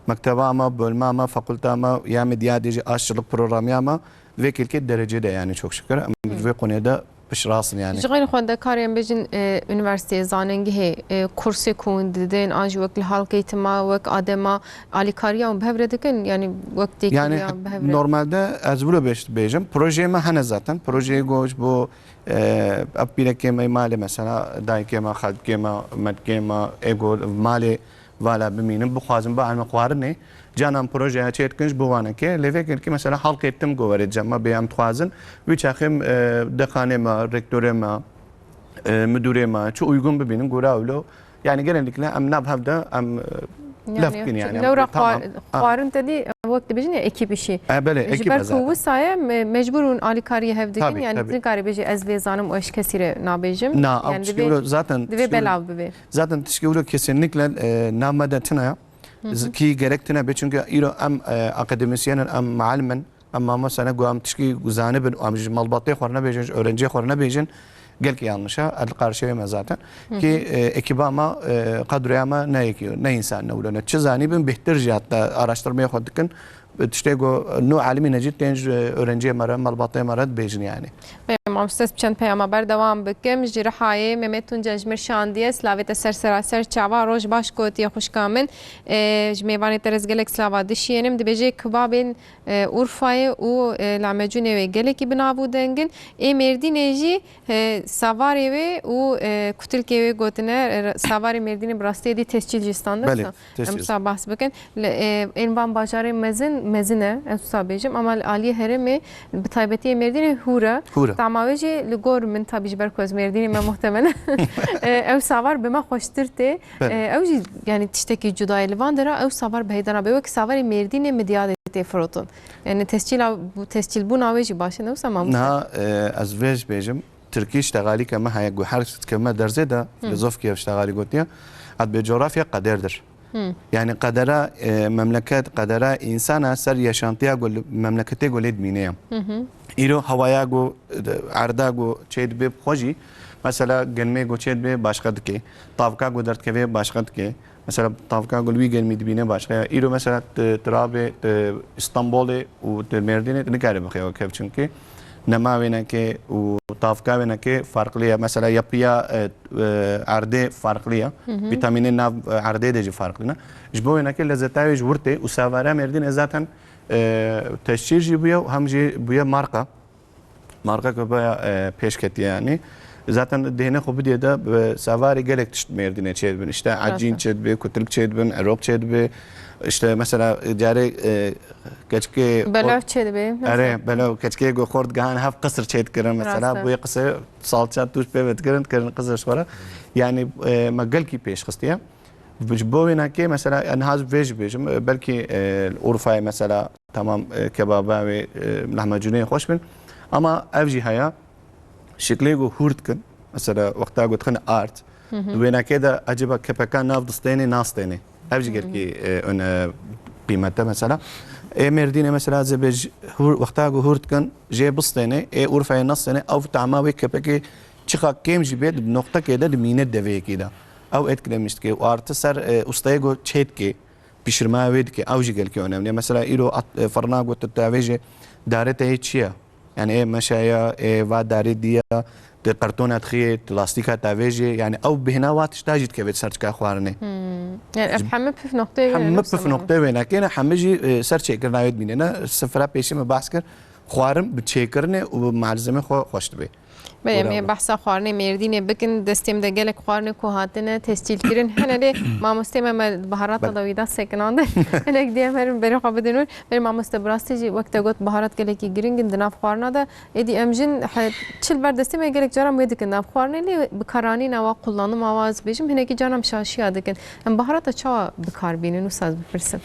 mekteba me, bölma me, fakulta me, ya me diyadê jî aşçılık programya me, vê kêlkê derecê de yani çok şükür. Em ji vê konuya de piştrast in yani. Ji xeyrê xwendekarê em bêjin, e, üniversiteyê, zanîngehê, e, kursê ku hûn didin, an jî wek li halkê tima, wek adema alîkariya hûn bi hev re dikin, yani wek têkiliya Yani bi hev re? normalde ez wilo bêj-, bêjim, projeyê me hene zaten. Projeyê ku ji bo, e, ev pîrekê me malê mesela, dayikê me, xalbikê me, metkê me, ê ku malê vala bimînin, bixwazin bielmin xwarinê, canan projeya çê dikin ji bo wanekê. Lê vê gelkî mesela halkê tim ku were cem me bê em dixwazin, wî çaxê, e, dexanê me, rektorê me, e, müdürê me, çi uygun bibînin, gura wilo. Yani genellikle em nav hev de em, e, lef Yani, bikin yani. Lewra Tamam. xwar-, Ah. xwarin te dî, wek dibêjin ya, ekîp işî. E, belê, Ji ekîp ber e ku zaten. wisa ye, me-, mecbûr hûn alîkariyê hev dikin. Tabii, Yani tabii. tu nikarî bêjî, "Ez vê zanim û ez ji kesî re nabêjim." Na, Yani ew tişkî divê, wilo zaten divê tişkî wilo belav bibe. Zaten tişkî wilo kesinlikle, e, nav me de tune ye. Hı hı. Z-, kî gerek tune be, çünkü îro em, e, akademisyen in, em muallim in, em mamoste ne, ku em tişkî zanibin, em ji malbatê xwe re nebêjin, ji öğrenciyê xwe re nebêjin, gelkî yanlış e, el qarşiyê me zaten. Hı hı. Kî, e, ekiba me, e, kadroya me ne yekî, ne insan ne wilo ne. Çi zanîbin bêhtir jî hatta araştirmeyê xwe dikin. Tiştê ku nû elimîne jî tên ji öğrenciyê me re, malbatê me re dibêjin yani. Bê, mamoste, ez bi çend peyama berdewam bikim. Ji Rihayê Mehmet Tunca ji mir şandiye, silavê te ser seraser çava, roj baş gotiye xwişka min. E, ji mêvanê te re ez gelek silava dişiyênim. Dibêje kibabên, e, Urfayê û, e, lahmecûnê wê gelekî bi nav û deng in. Ê Mêrdînê jî, e, savarê wê û, e, kutilkê wê gotine, e, savarê Mêrdînê bi rastiyê dî tescîl jî standard Belê. Em Tescîl. wisa behs bikin. Li, e, ên van bajarê mezin, mezin e, ez wisa bêjim, ama li aliyê herêmê, bi taybetî yê Mêrdînê hûr e. Hûr e. Tama wê jî li gor min, tabî ji ber ku ez Mêrdînê me muhtemelen, e, ew savar bi me xweştir tê. Belê. E, ew jî, yani, tiştekî cuda ye. Li van dera ew savar bi heyda nabe. Wek savarê Mêrdînê Midyadê tê firotin. Yani tescîla, bu tescîlbûna wê jî baş e, ne wisa mamoste? Niha, e, ez vê jî bêjim, Tirkî ştexalîke me heye ku her dikevime derzê de, Hı. filozofkî ev ştexalî gotiye, ez bê coğrafya qederdir. Hı. Yani qedera, e, memleket, qedera insana ser yaşantiya ku li memleketê ku lê dimîne ye. Hı hı. Îro hewaya ku, e, erda ku çê dibe bi xwe jî, mesela genmê ku çê dibe başqa dike, tavka ku derdikeve başqa dike. Mesela tavka ku li wî genmî dibîne başqa ye. Îro mesela tu, tu rabê, tu Îstanbulê û tu Mêrdînê tu nikarî bixê wek hev, çünkü nema wênekê û tavka wênekê farklı ye. Mesela yapıya, e, e, erdê farklı ye. Hı hı. Vîtamînê nav, e, erdê de jî farklı ne. Ji bo wênekê lezzeta wê ji wir tê û savara Mêrdînê zaten, e, tescîl jî bûye û hem jî bûye marka. Marka ku baya, e, pêş ketiye yani. Zaten dêne xwe bidê de bi savarê gelek tişt Mêrdînê çêdibin. İşte Rast e. acîn çêdibe, kutilk çêdibin, erok çêdibe. İşte mesela, e, carê, e, keçikê Belav xort-, çêdibe, mesela. Erê, belav keçikê ku xort gihan hev qisir çêdikirin mesela. Rast e. Bu yê qisir salça, tuz pê ve dikirin, dikirin qisir ji xwe re. Yani, e, me gelkî pêş xistiye. Ji bo wênekê mesela, en haz vê jî bêjim, e, belkî, e, Urfayê mesela, tamam, e, kebaba wê, e, lahmecûneyê xweş bin. Ama ev jî heye, şiklê ku hûr dikin, mesela, wexta ku dixin ard, Hı hı. di wênekê de ecêba kepeka nav distênê, nastênê. Ev jî Hı hı. gelkî, e, öne qîmete mesela. Ê Mêrdînê mesela, zê bê ji hûr, wexta ku hûr dikin, jê bistênê, ê Urfayê nastênê, ev tama wê kepekê çiqa kêm jî bê, di noqtekê de dimîne deveyekê de. Ew etkilemiş dike. Û artı ser, e, ustayê ku çê dike, pişirmaya wê dike, ew jî gelkî önemli ye. Mesela îro at-, e, firna ku tu tavêjê, darê te yê çi ye? Yani ê meşe ye, ê va darê dî ye, tu qertona dixiyê, tu lastîka tavêjê, yani ew bêhna wa tişta jî dikeve ser çika xwarinê. Hmm. Yani ev hemî pif noqteyê wê Hemî ne pif noqteyê wê nekene, hemî jî, e, ser çêkirina wê dimîne. Ne sifra pêşî me behs kir, xwarin bi çêkirinê û bi malzemê xwe xweş dibe. Belê, Bora em ê abla. behsa xwarinê Mêrdînê bikin. Destê min de gelek xwarinê ku hatine tescîlkirin hene, lê mamostê me, me baharata Belê. da wî da sekinandin. Hinek dî em herin berê xwe bidin wir. Belê mamoste, bi rastî jî wek te got, baharat gelekî giring in di nav xwarina de. Êdî em jin he-, çi li ber destê me gelek caran wê dikin nav xwarinê, lê bikaranîna wa, kullanima wa, ez bêjim, hinekî caran em şaşiya dikin. Em baharata çawa bikar bînin, wisa ez bipirsim?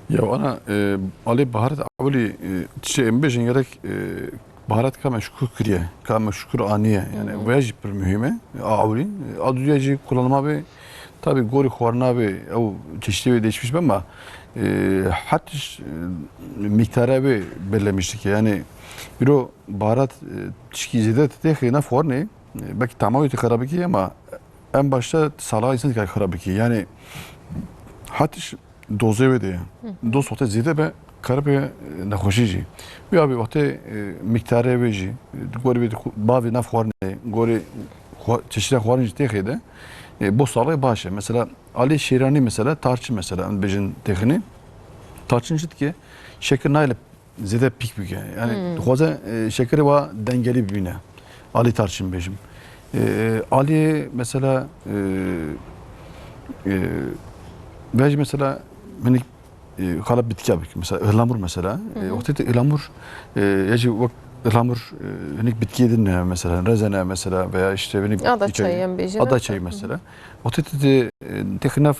Ya ana, e, alê baharat ewilî, e, tiştê em bêjin gerek, e, Baharat ka meşhûr kiriye, ka meşhûr aniye. Yani Hı hı. veya jî pir muhîm e. A ewilî, a duya jî kullanma be, tabi gorî xwarina be, ew çeşitê wê değişmiş be ama, e, her tişt, e, miktara wê belirlemiş dike. Yani îro baharat, e, tişkî zêde têxê nav xwarinê, e, belkî tama wê tê xerab bikî ama en başta sağlığa insan dikar xerab bikî. Yani her tişt dozê wê de ye. Hı hı. Doz wextê zêde be, karibe, e, nexweşî jî. Wî abi wextê, e, miktarê wê jî, e, gorî wê xu-, bavê nav xwarinê, gorî xwa-, çeşîda xwarin jî têxê de, e, bo sağlığı baş e. Mesela, alê şêranî mesela, tarçin mesela, em bêjin têxinê. Tarçin jî dike, şekir nayê li zêde pîk bike. Yani Hmm. dixwaze, e, şekerê wa dengelî bibîne. Alî tarçin bêjim. E, alî mesela, e, e, veya jî mesela hinek, e, xala bitkiya bik. Mesela ıhlamur mesela. E, Hı hı. Wextê te ıhlamur, e, ya jî wek ıhlamur, e, hinek bitkiyê din ne mesela, rezene mesela veya işte hinek Ada çayı em bêjin. Ada çayı mesela. Wextê te, te, e, têxî nav,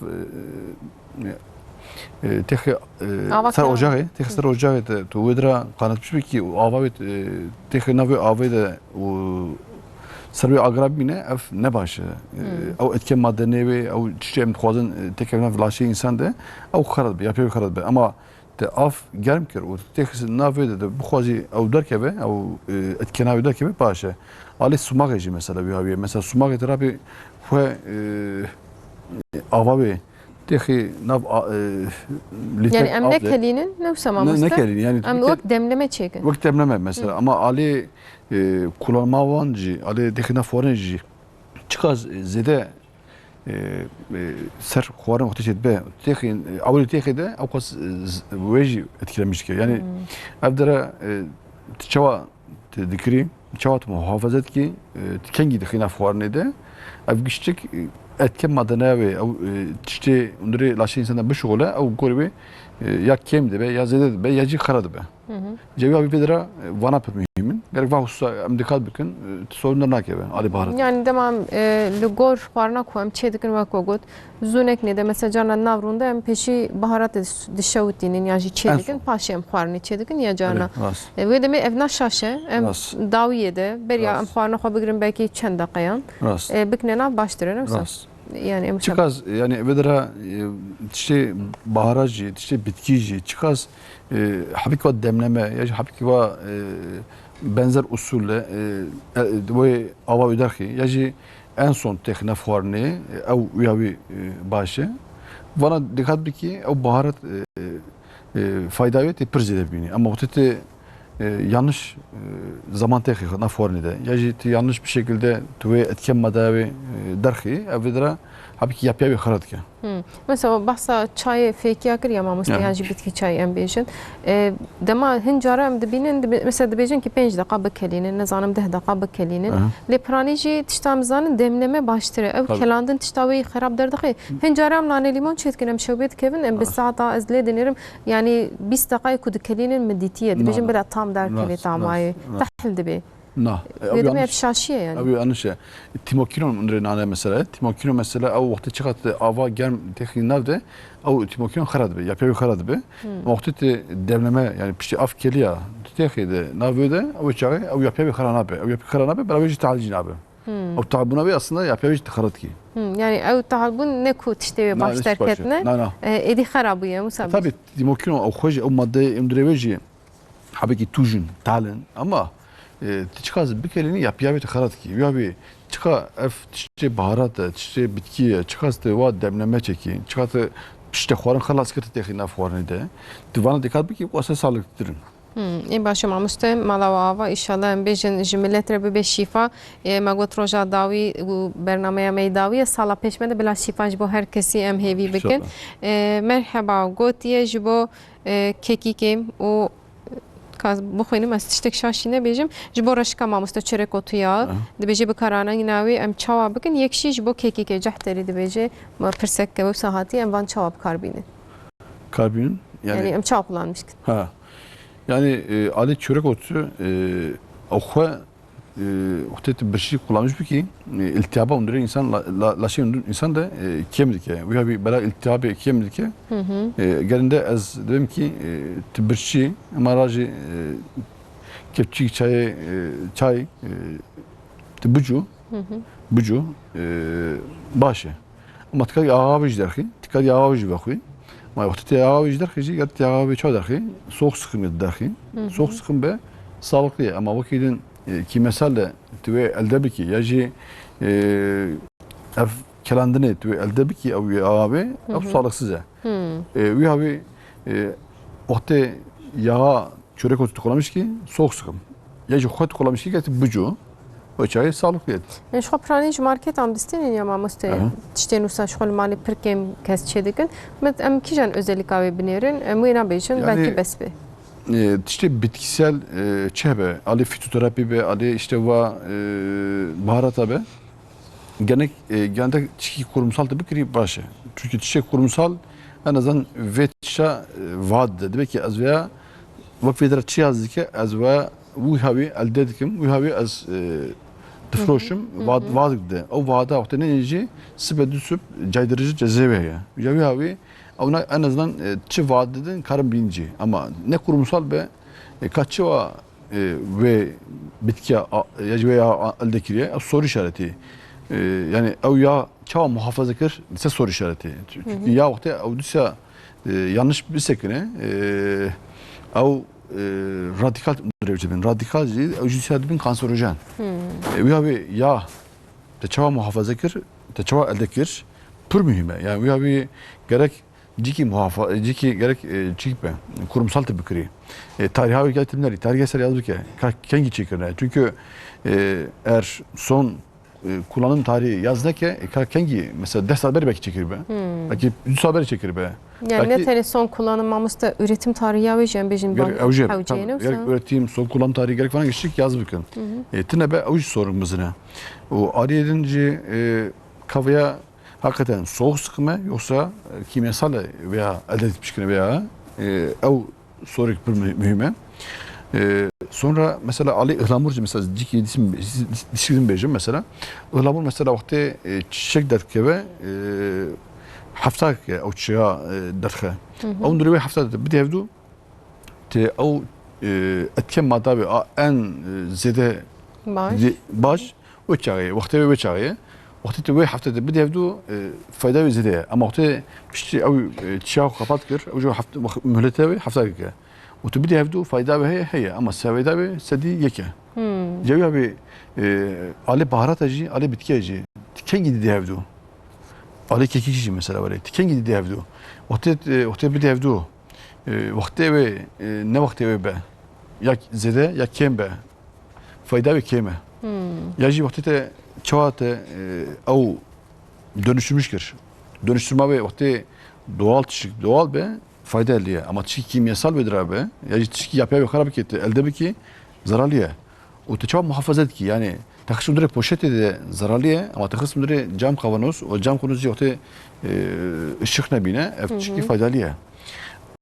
e, e, têxî, e, ser ocaxê, têxî ser ocaxê te, tu wê dira qanetmiş bikî û ava wê, e, têxî nav wê avê de û ser wê agra bimîne, ev ne baş e. E, Hmm. Ew etke madenê wê, ew tiştê em dixwazin, e, têkeve nav laşê însan de, ew xera dibe, ya pê wê xera dibe. Ema te av germ kir û têxî nav wê de, de bixwazî ew derkeve, ew, e, etke nav wê derkeve, baş e. Alê sumaxê jî mesela wî hawî ye. Mesela sumaxê te rabê xwe, e, ava wê têxî nav a, e, lîtrek Yani em av de nekelînin, ne wisa Ne, mamoste? Nekelînin, yani Em bir kere wek demleme çêkin. Wek demleme mesela. Hı. Ama alê, e, kullanma wan jî, alê têxî nav xwarin jî çiqas zêde, e, e, ser xwarin wextê çêdibe, têxî, e, ewilî têxê de ew qas, e, z-, wê jî etkilemiş dike. Yani Hmm. ev dere, e, tu çawa tu dikirî, çawa tu muhafaza dikî, e, tu kengî dixî nav xwarinê de, ev giştik, e, etke madenaya wê, ew, e, tiştê hundirê laşê însan de bişixule, ew gorî wê, e, ya kêm dibe, ya zêde dibe, ya jî xera dibe. Hı hı. Cevî wî vê dira, e, vana pir muhîm in. Gerek van hususa em dikkat bikin, e, sorun nakeve, alî baharat. Yani dema, e, li gor xwarina ku em çê dikin wek we got, Zûnek nêde, mesela carna nav rûnde em pêşî baharatê dis-, dişewitînin yan jî çê En dikin, son. Paşê em xwarinê çê dikin ya carna. Evet, rast. E, wê demê ev na şaş e, em Rast. dawiyê de, beriya Rast. em xwarina xwe bigirin belkî çend deqeyan. Rast. E, bikine nav baştir e, ne wisa? Rast. Yani em Çiqas, yani vê dira, e, tiştê bahara jî, tiştê bitkî jî, çiqas, e, hebik wa demleme, ya jî hebik wa, e, benzer usul e, e, e, wê ava wê derxî, ya jî en son têxine xwarinê, ew ya wî, e, baş e. Vana dikkat bikî, ew baharat, e, e, fayda wê tê pir zêde bînî. Ama wextê tê, e, yanlış, e, zaman têxî nav xwarinê de, ya jî tê yanlış bir şekilde tu wê etken madaya wê, e, derxî, ev vê dira hebikî yapya wê xera dike. Hmm. Mesela behsa çayê fêkiya kir ya mamoste, Ya. yan jî bitkî çayê em bêjin. E, dema hin cara em dibînin, dibi-, mesela dibêjin ki pênc deqa bikelînin, nizanim deh deqa bikelînin. Aha. Lê piranî jî tişta em zanin demleme baştir e. Ew Tabii. kelandin tişta wê xerab derdixe. Hin cara em nane lîmon çêdikin, em şewbê dikevin, em bi Rast. saeta ez lê dinêrim. Yani bîst deqayê ku dikelînin min dîtiye. Dibêjin Na, na. bira tam derkevê Rast, tamayê. rast, rast. Tehl dibê. Na, e, ew Wê demê yanlış. ev şaşiye yani. Ew yanlış e. Tîmokînon hundirê nane mesela. Tîmokînon mesela ew wextê çiqas te ava germ têxî nav de, ew tîmokînon xera dibe, yapya wê xera dibe. Hmm. Wextê te demleme, yani piştî av keliya, tu têxî de, nav wê de, ew çaxê, ew yapya wê xera nabe. Ew yapya xera nabe, bera wê jî tahil jî nabe. Hmm. Ew tahalbûna wê aslında yapya wê jî xera dikî. Hmm, yani ew tahalbûn ne ku tiştê wê Na, baş ne tişt baş e. derketine. Na, na. E, êdî xera bûye, Musa E, Bey. tabii, tîmokînon ew xwe jî, ew madeyê hundirê wê jî hebekî tûj in, tal in. Ama, e, tu çiqas bikelînî, yapya wê tu xera dikî. Ya wê çiqa ev tiştê baharat e, tiştê bitkî ye, çiqas tu wa demleme çekî, çiqa tu tiştê xwarin xelas kir tu têxî nav xwarinê de. Tu vana dikkat bikî, wasa sağlıklıdır. Hmm, ê baş e mamoste, mala we ava, înşallah em bêjin ji milet re bibe şîfa. E, me got roja dawî û bernameya me yê dawî ye, sala pêş me de bila şîfa ji bo her kesî em hêvî bikin. Înşallah. E, merheba, gotiye ji bo, e, kekîkê û Ka ez bixwînim, ez tiştek şaşî nebêjim. Ji bo reşika mamoste Çerekotu ya, Aha. dibêje bikaranîna wê em çawa bikin. Yek jî ji bo kekîkê cehterî dibêje, me pirsek ke wewsa hatiye, em van çawa bi kar bînin? Kar bînin? Yani Yani em çawa kullanmiş kin? Ha. Yani, e, alê Çerekotu, e, ew xwe, e, wextê tu birçî kullanmış bikî, e, iltihaba hundirê însan, la, la, laşê hundirê însan de, e, kêm dike. Wî havî bela iltihabê kêm dike. Hı hı. E, gerinde ez dibêm ki, e, tu birçî, ema rajî, e, kepçîk çayê, e, çay, e, tu bicû, Hı hı. bicû, e, baş e. Ama tu karî axa vê jî derxî, tu karî axa vê jî vexwî. Ma wextê tê axa vê jî derxî jî, ger tê axa vê çawa derxî, soğuk sıkım derxî. Hı hı. Soğuk sıkım be sağlıklı ye. Ama wekî din, e, kîmesel de tu wê elde bikî, ya jî, e, ev kelandinê tu wê elde bikî, ew yê axa vê, Hı ew hı. sağlıksız e. Hı. E, wî havî, e, wextê yaxa Çörek otu kullanmış ki soğuk sıkım. Ya jî xwe tu kullanmış ki geldi bucu. O çayı sağlıklı yedi. Yani ji xwe piranî ji marketan distînin ya mamoste? Aha. Tiştên wisa ji xwe li malê pir kêm kes çêdikin. Met em kîjan özelîka wê binêrin? Em wê nabêjin, Yani, belkî bes be. E, tiştê bitkisel, e, çi hebe? Alî fitoterapi be, alî işte va, e, baharata be. Genek, e, genelde tişkî kurumsal de bikirî baş e. Çünkü tiştê kurumsal en azından vê tişta, e, va dide. Dibe ki ez veya wek vê dira çi yaz dike, ez veya wî hawî elde dikim, wî hawî ez, e, difroşim, va, va dide. Ew vada wextê ne jî sibe du sib caydırıcı cezê ve heye. Ya wî hawî ew na en azından, e, çi va didin karin bîn cî. Ama ne kurumsal be, e, ka çi wa e, wê bitkiya a, ya jî wê ya a, elde kiriye, ew soru işareti. E, yani ew ya çawa muhafaza kir, dise soru işareti. Çünkü ya wextê ew disa, e, yanlış bisekine, e, ew, e, radikal dibin. Radikal jî ew jî disa dibin kanserojen. E, wî ya wê ya te çawa muhafaza kir, te çawa elde kir, pir muhîm e. Yani wî ya wî gerek Cîkî muhafa-, cîkî gerek, e, çîk be, kurumsal te bikirî. E, tariha wê gel tim nerî, tarihe ser yaz bike. Ka kengî çêkirine. Çünkü, e, er son, e, kullanım tarihi yaz neke, e, ka kengî, mesela deh sal berî belkî çêkirî be. Belkî yüz sal berî çêkirî be. Yani ne Belkî tenê son kullanım mamoste üretim tarihi ya wê jî em bêjin Ger-, ban ew jî, hewceyê tabii, ne gerek wisa? Üretim, son kullanım tarihi gerek falan giştik yaz bikin. E, tine be ew jî sorun bizine. O ariyedin jî, e, kavya Hakikaten soğuk sıkım e, yoksa, e, kimyasal e veya elde etmiş kine veya, e, ew sorek pir mühi-, mühim e. E, sonra mesela alî ıhlamur, mesela dişik, dişik, dişik bêjim mesela. Ihlamur mesela wextê, e, çiçek derkeve, e, hefta ke ew çiçeğe, e, derxe. Hı hı. Ew nurê wê hefta de bidê hevdû, Tê ew, e, etken mada be a en, e, zêde Baş. zê-, baş, wê çaxê, wextê wê, wê çaxê. Wextê tu wê hefte de bidê hevdû, e, fayda wê zêde ye. Ama wextê piştî ew, e, çiya xwe qepat kir, ew jî hefte, wex-, muhlete wê hefta dike. Û tu bidê hevdû fayda wê heye, heye. Ama seveda wê sedî yek e. Hmm. Cewiya wê, e, alê baharata jî, alê bitkiye jî. Tu kengî didê hevdû? Alê kekîkî jî mesela were. Tu kengî didê hevdû? Wextê, e, wextê bidê hevdû. E, wextê wê, e, ne wextê wê be. Ya zêde ya kêm be. Fayda wê kêm e. Hmm. Ya jî wextê te çawa te, e, ew dönüştürmüş kir. Dönüştürme wê wextê doğal tişik doğal be, fayda elde ye. Ama tişik kimyasal wê dira be, ya jî tişik yapıya wê xerab ke te elde bikî, zararlı ye. Û tu çawa muhafaza dikî? Yani, te xist hundirê poşetê de zararlı ye, ama te xist hundirê cam kavanoz, o cam kavanoz jî wextê, e, ışık nebîne, ev Hı hı. tişkî faydalı ye.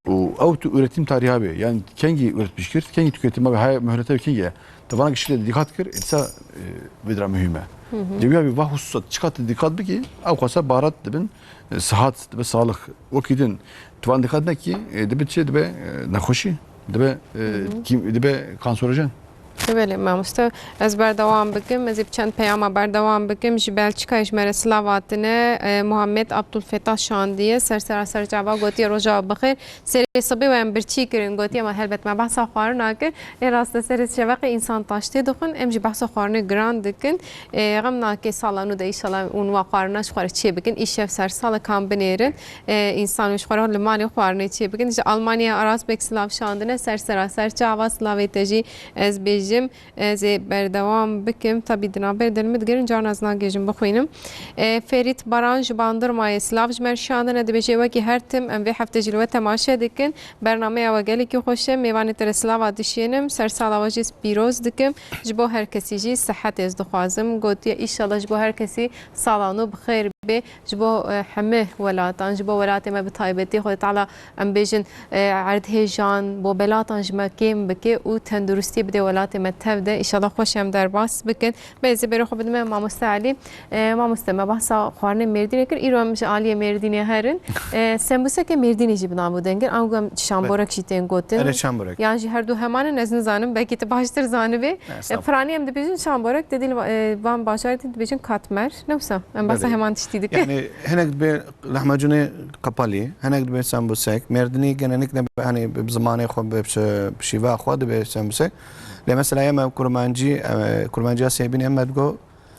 Û ew tu üretim tariha be, yani kengî üretmiş kir, kengî tüketime be, haya mühlete kengî ye. Te vana kişî de dikkat kir, îsa, e, vê dira mühim e. Hı hı. Cewiya wî va hususat, çiqat dikkat bikî, ew xwasa baharat dibin, e, sihat, dibe sağlık. Wekî din, tu van dikkat nekî, e, dibe çi, dibe, e, nexweşî, dibe, e, Hı hı. kîm-, dibe kanserojen. Belê mamoste, ez berdewam bikim, ez ê bi çend peyama berdewam bikim. Ji Belçîkayê ji me re silav hatine, e, Muhammed Abdulfetah şandiye, ser seraser çava gotiye, "Roja bixêr." Serê sibê we em birçî kirin, gotiye, "Ma helbet me behsa xwarina kir." Ê rast e, serê şeveqê însan taştê dixwin, em jî behsa xwarinê giran dikin. E, xem nake sala nû de, înşallah hûn wa xwarina ji xwe re çê bikin. Îşev sersal e, kan binêrin. E, însan ji xwe re li malê xwarinê çê bikin. Ji Almanya Aras Bek silav şandine, ser seraser çava, silavê te jî ez bêjim. Ez ê berdewam bikim. Tabî di navber de li min digerin, carna ez nagêjim bixwînim. E, Ferît Baran ji Bandırmayê silav ji me re şandine, dibêje, "Wekî her tim em vê hefte jî li we temaşe dikin. Bernameya we gelekî xweş e. Mêvanê te re silava dişênim. Sersala we jî pîroz dikim. Ji bo her kesî jî sihet ez dixwazim." Gotiye, "Îşallah ji bo her kesî sala nû bi xêr bê. Ji bo, e, hemî welatan, ji bo welatê me bi taybetî, Xwedê Teala, em bêjin, e, erdhêjan bo belatan ji me kêm bike û tenduristiyê bide welatê me tev de. Îşallah xweş em derbas bikin." Bê ez ê berê xwe bidime Mamoste Elî. E, mamoste, me behsa xwarinê Mêrdînê kir. Îro em ji aliyê Mêrdînê herin. E, sembuseke Mêrdînê jî bi nav û dengir. Ango em şamborek jî tên gotin. Erê, şamborek. Yan jî her du heman in, ez nizanim. Belkî tu baştir zanibê. Ne, E, estağfurullah. Piranî em dibêjin şamborek, te dî li va-, e, van bajarê din dibêjin katmer. Ne wisa? Em behsa Belê. heman tiştî dikin. Yani hinek dibê lahmacunê qepalî, hinek dibê sembusek. Mêrdînî genellikle hani bi zimanê xwe, bi şi-, bi şîva xwe dibê sembusek. Lê mesela em kurmancî, e, kurmanciya Sêbînê em me digo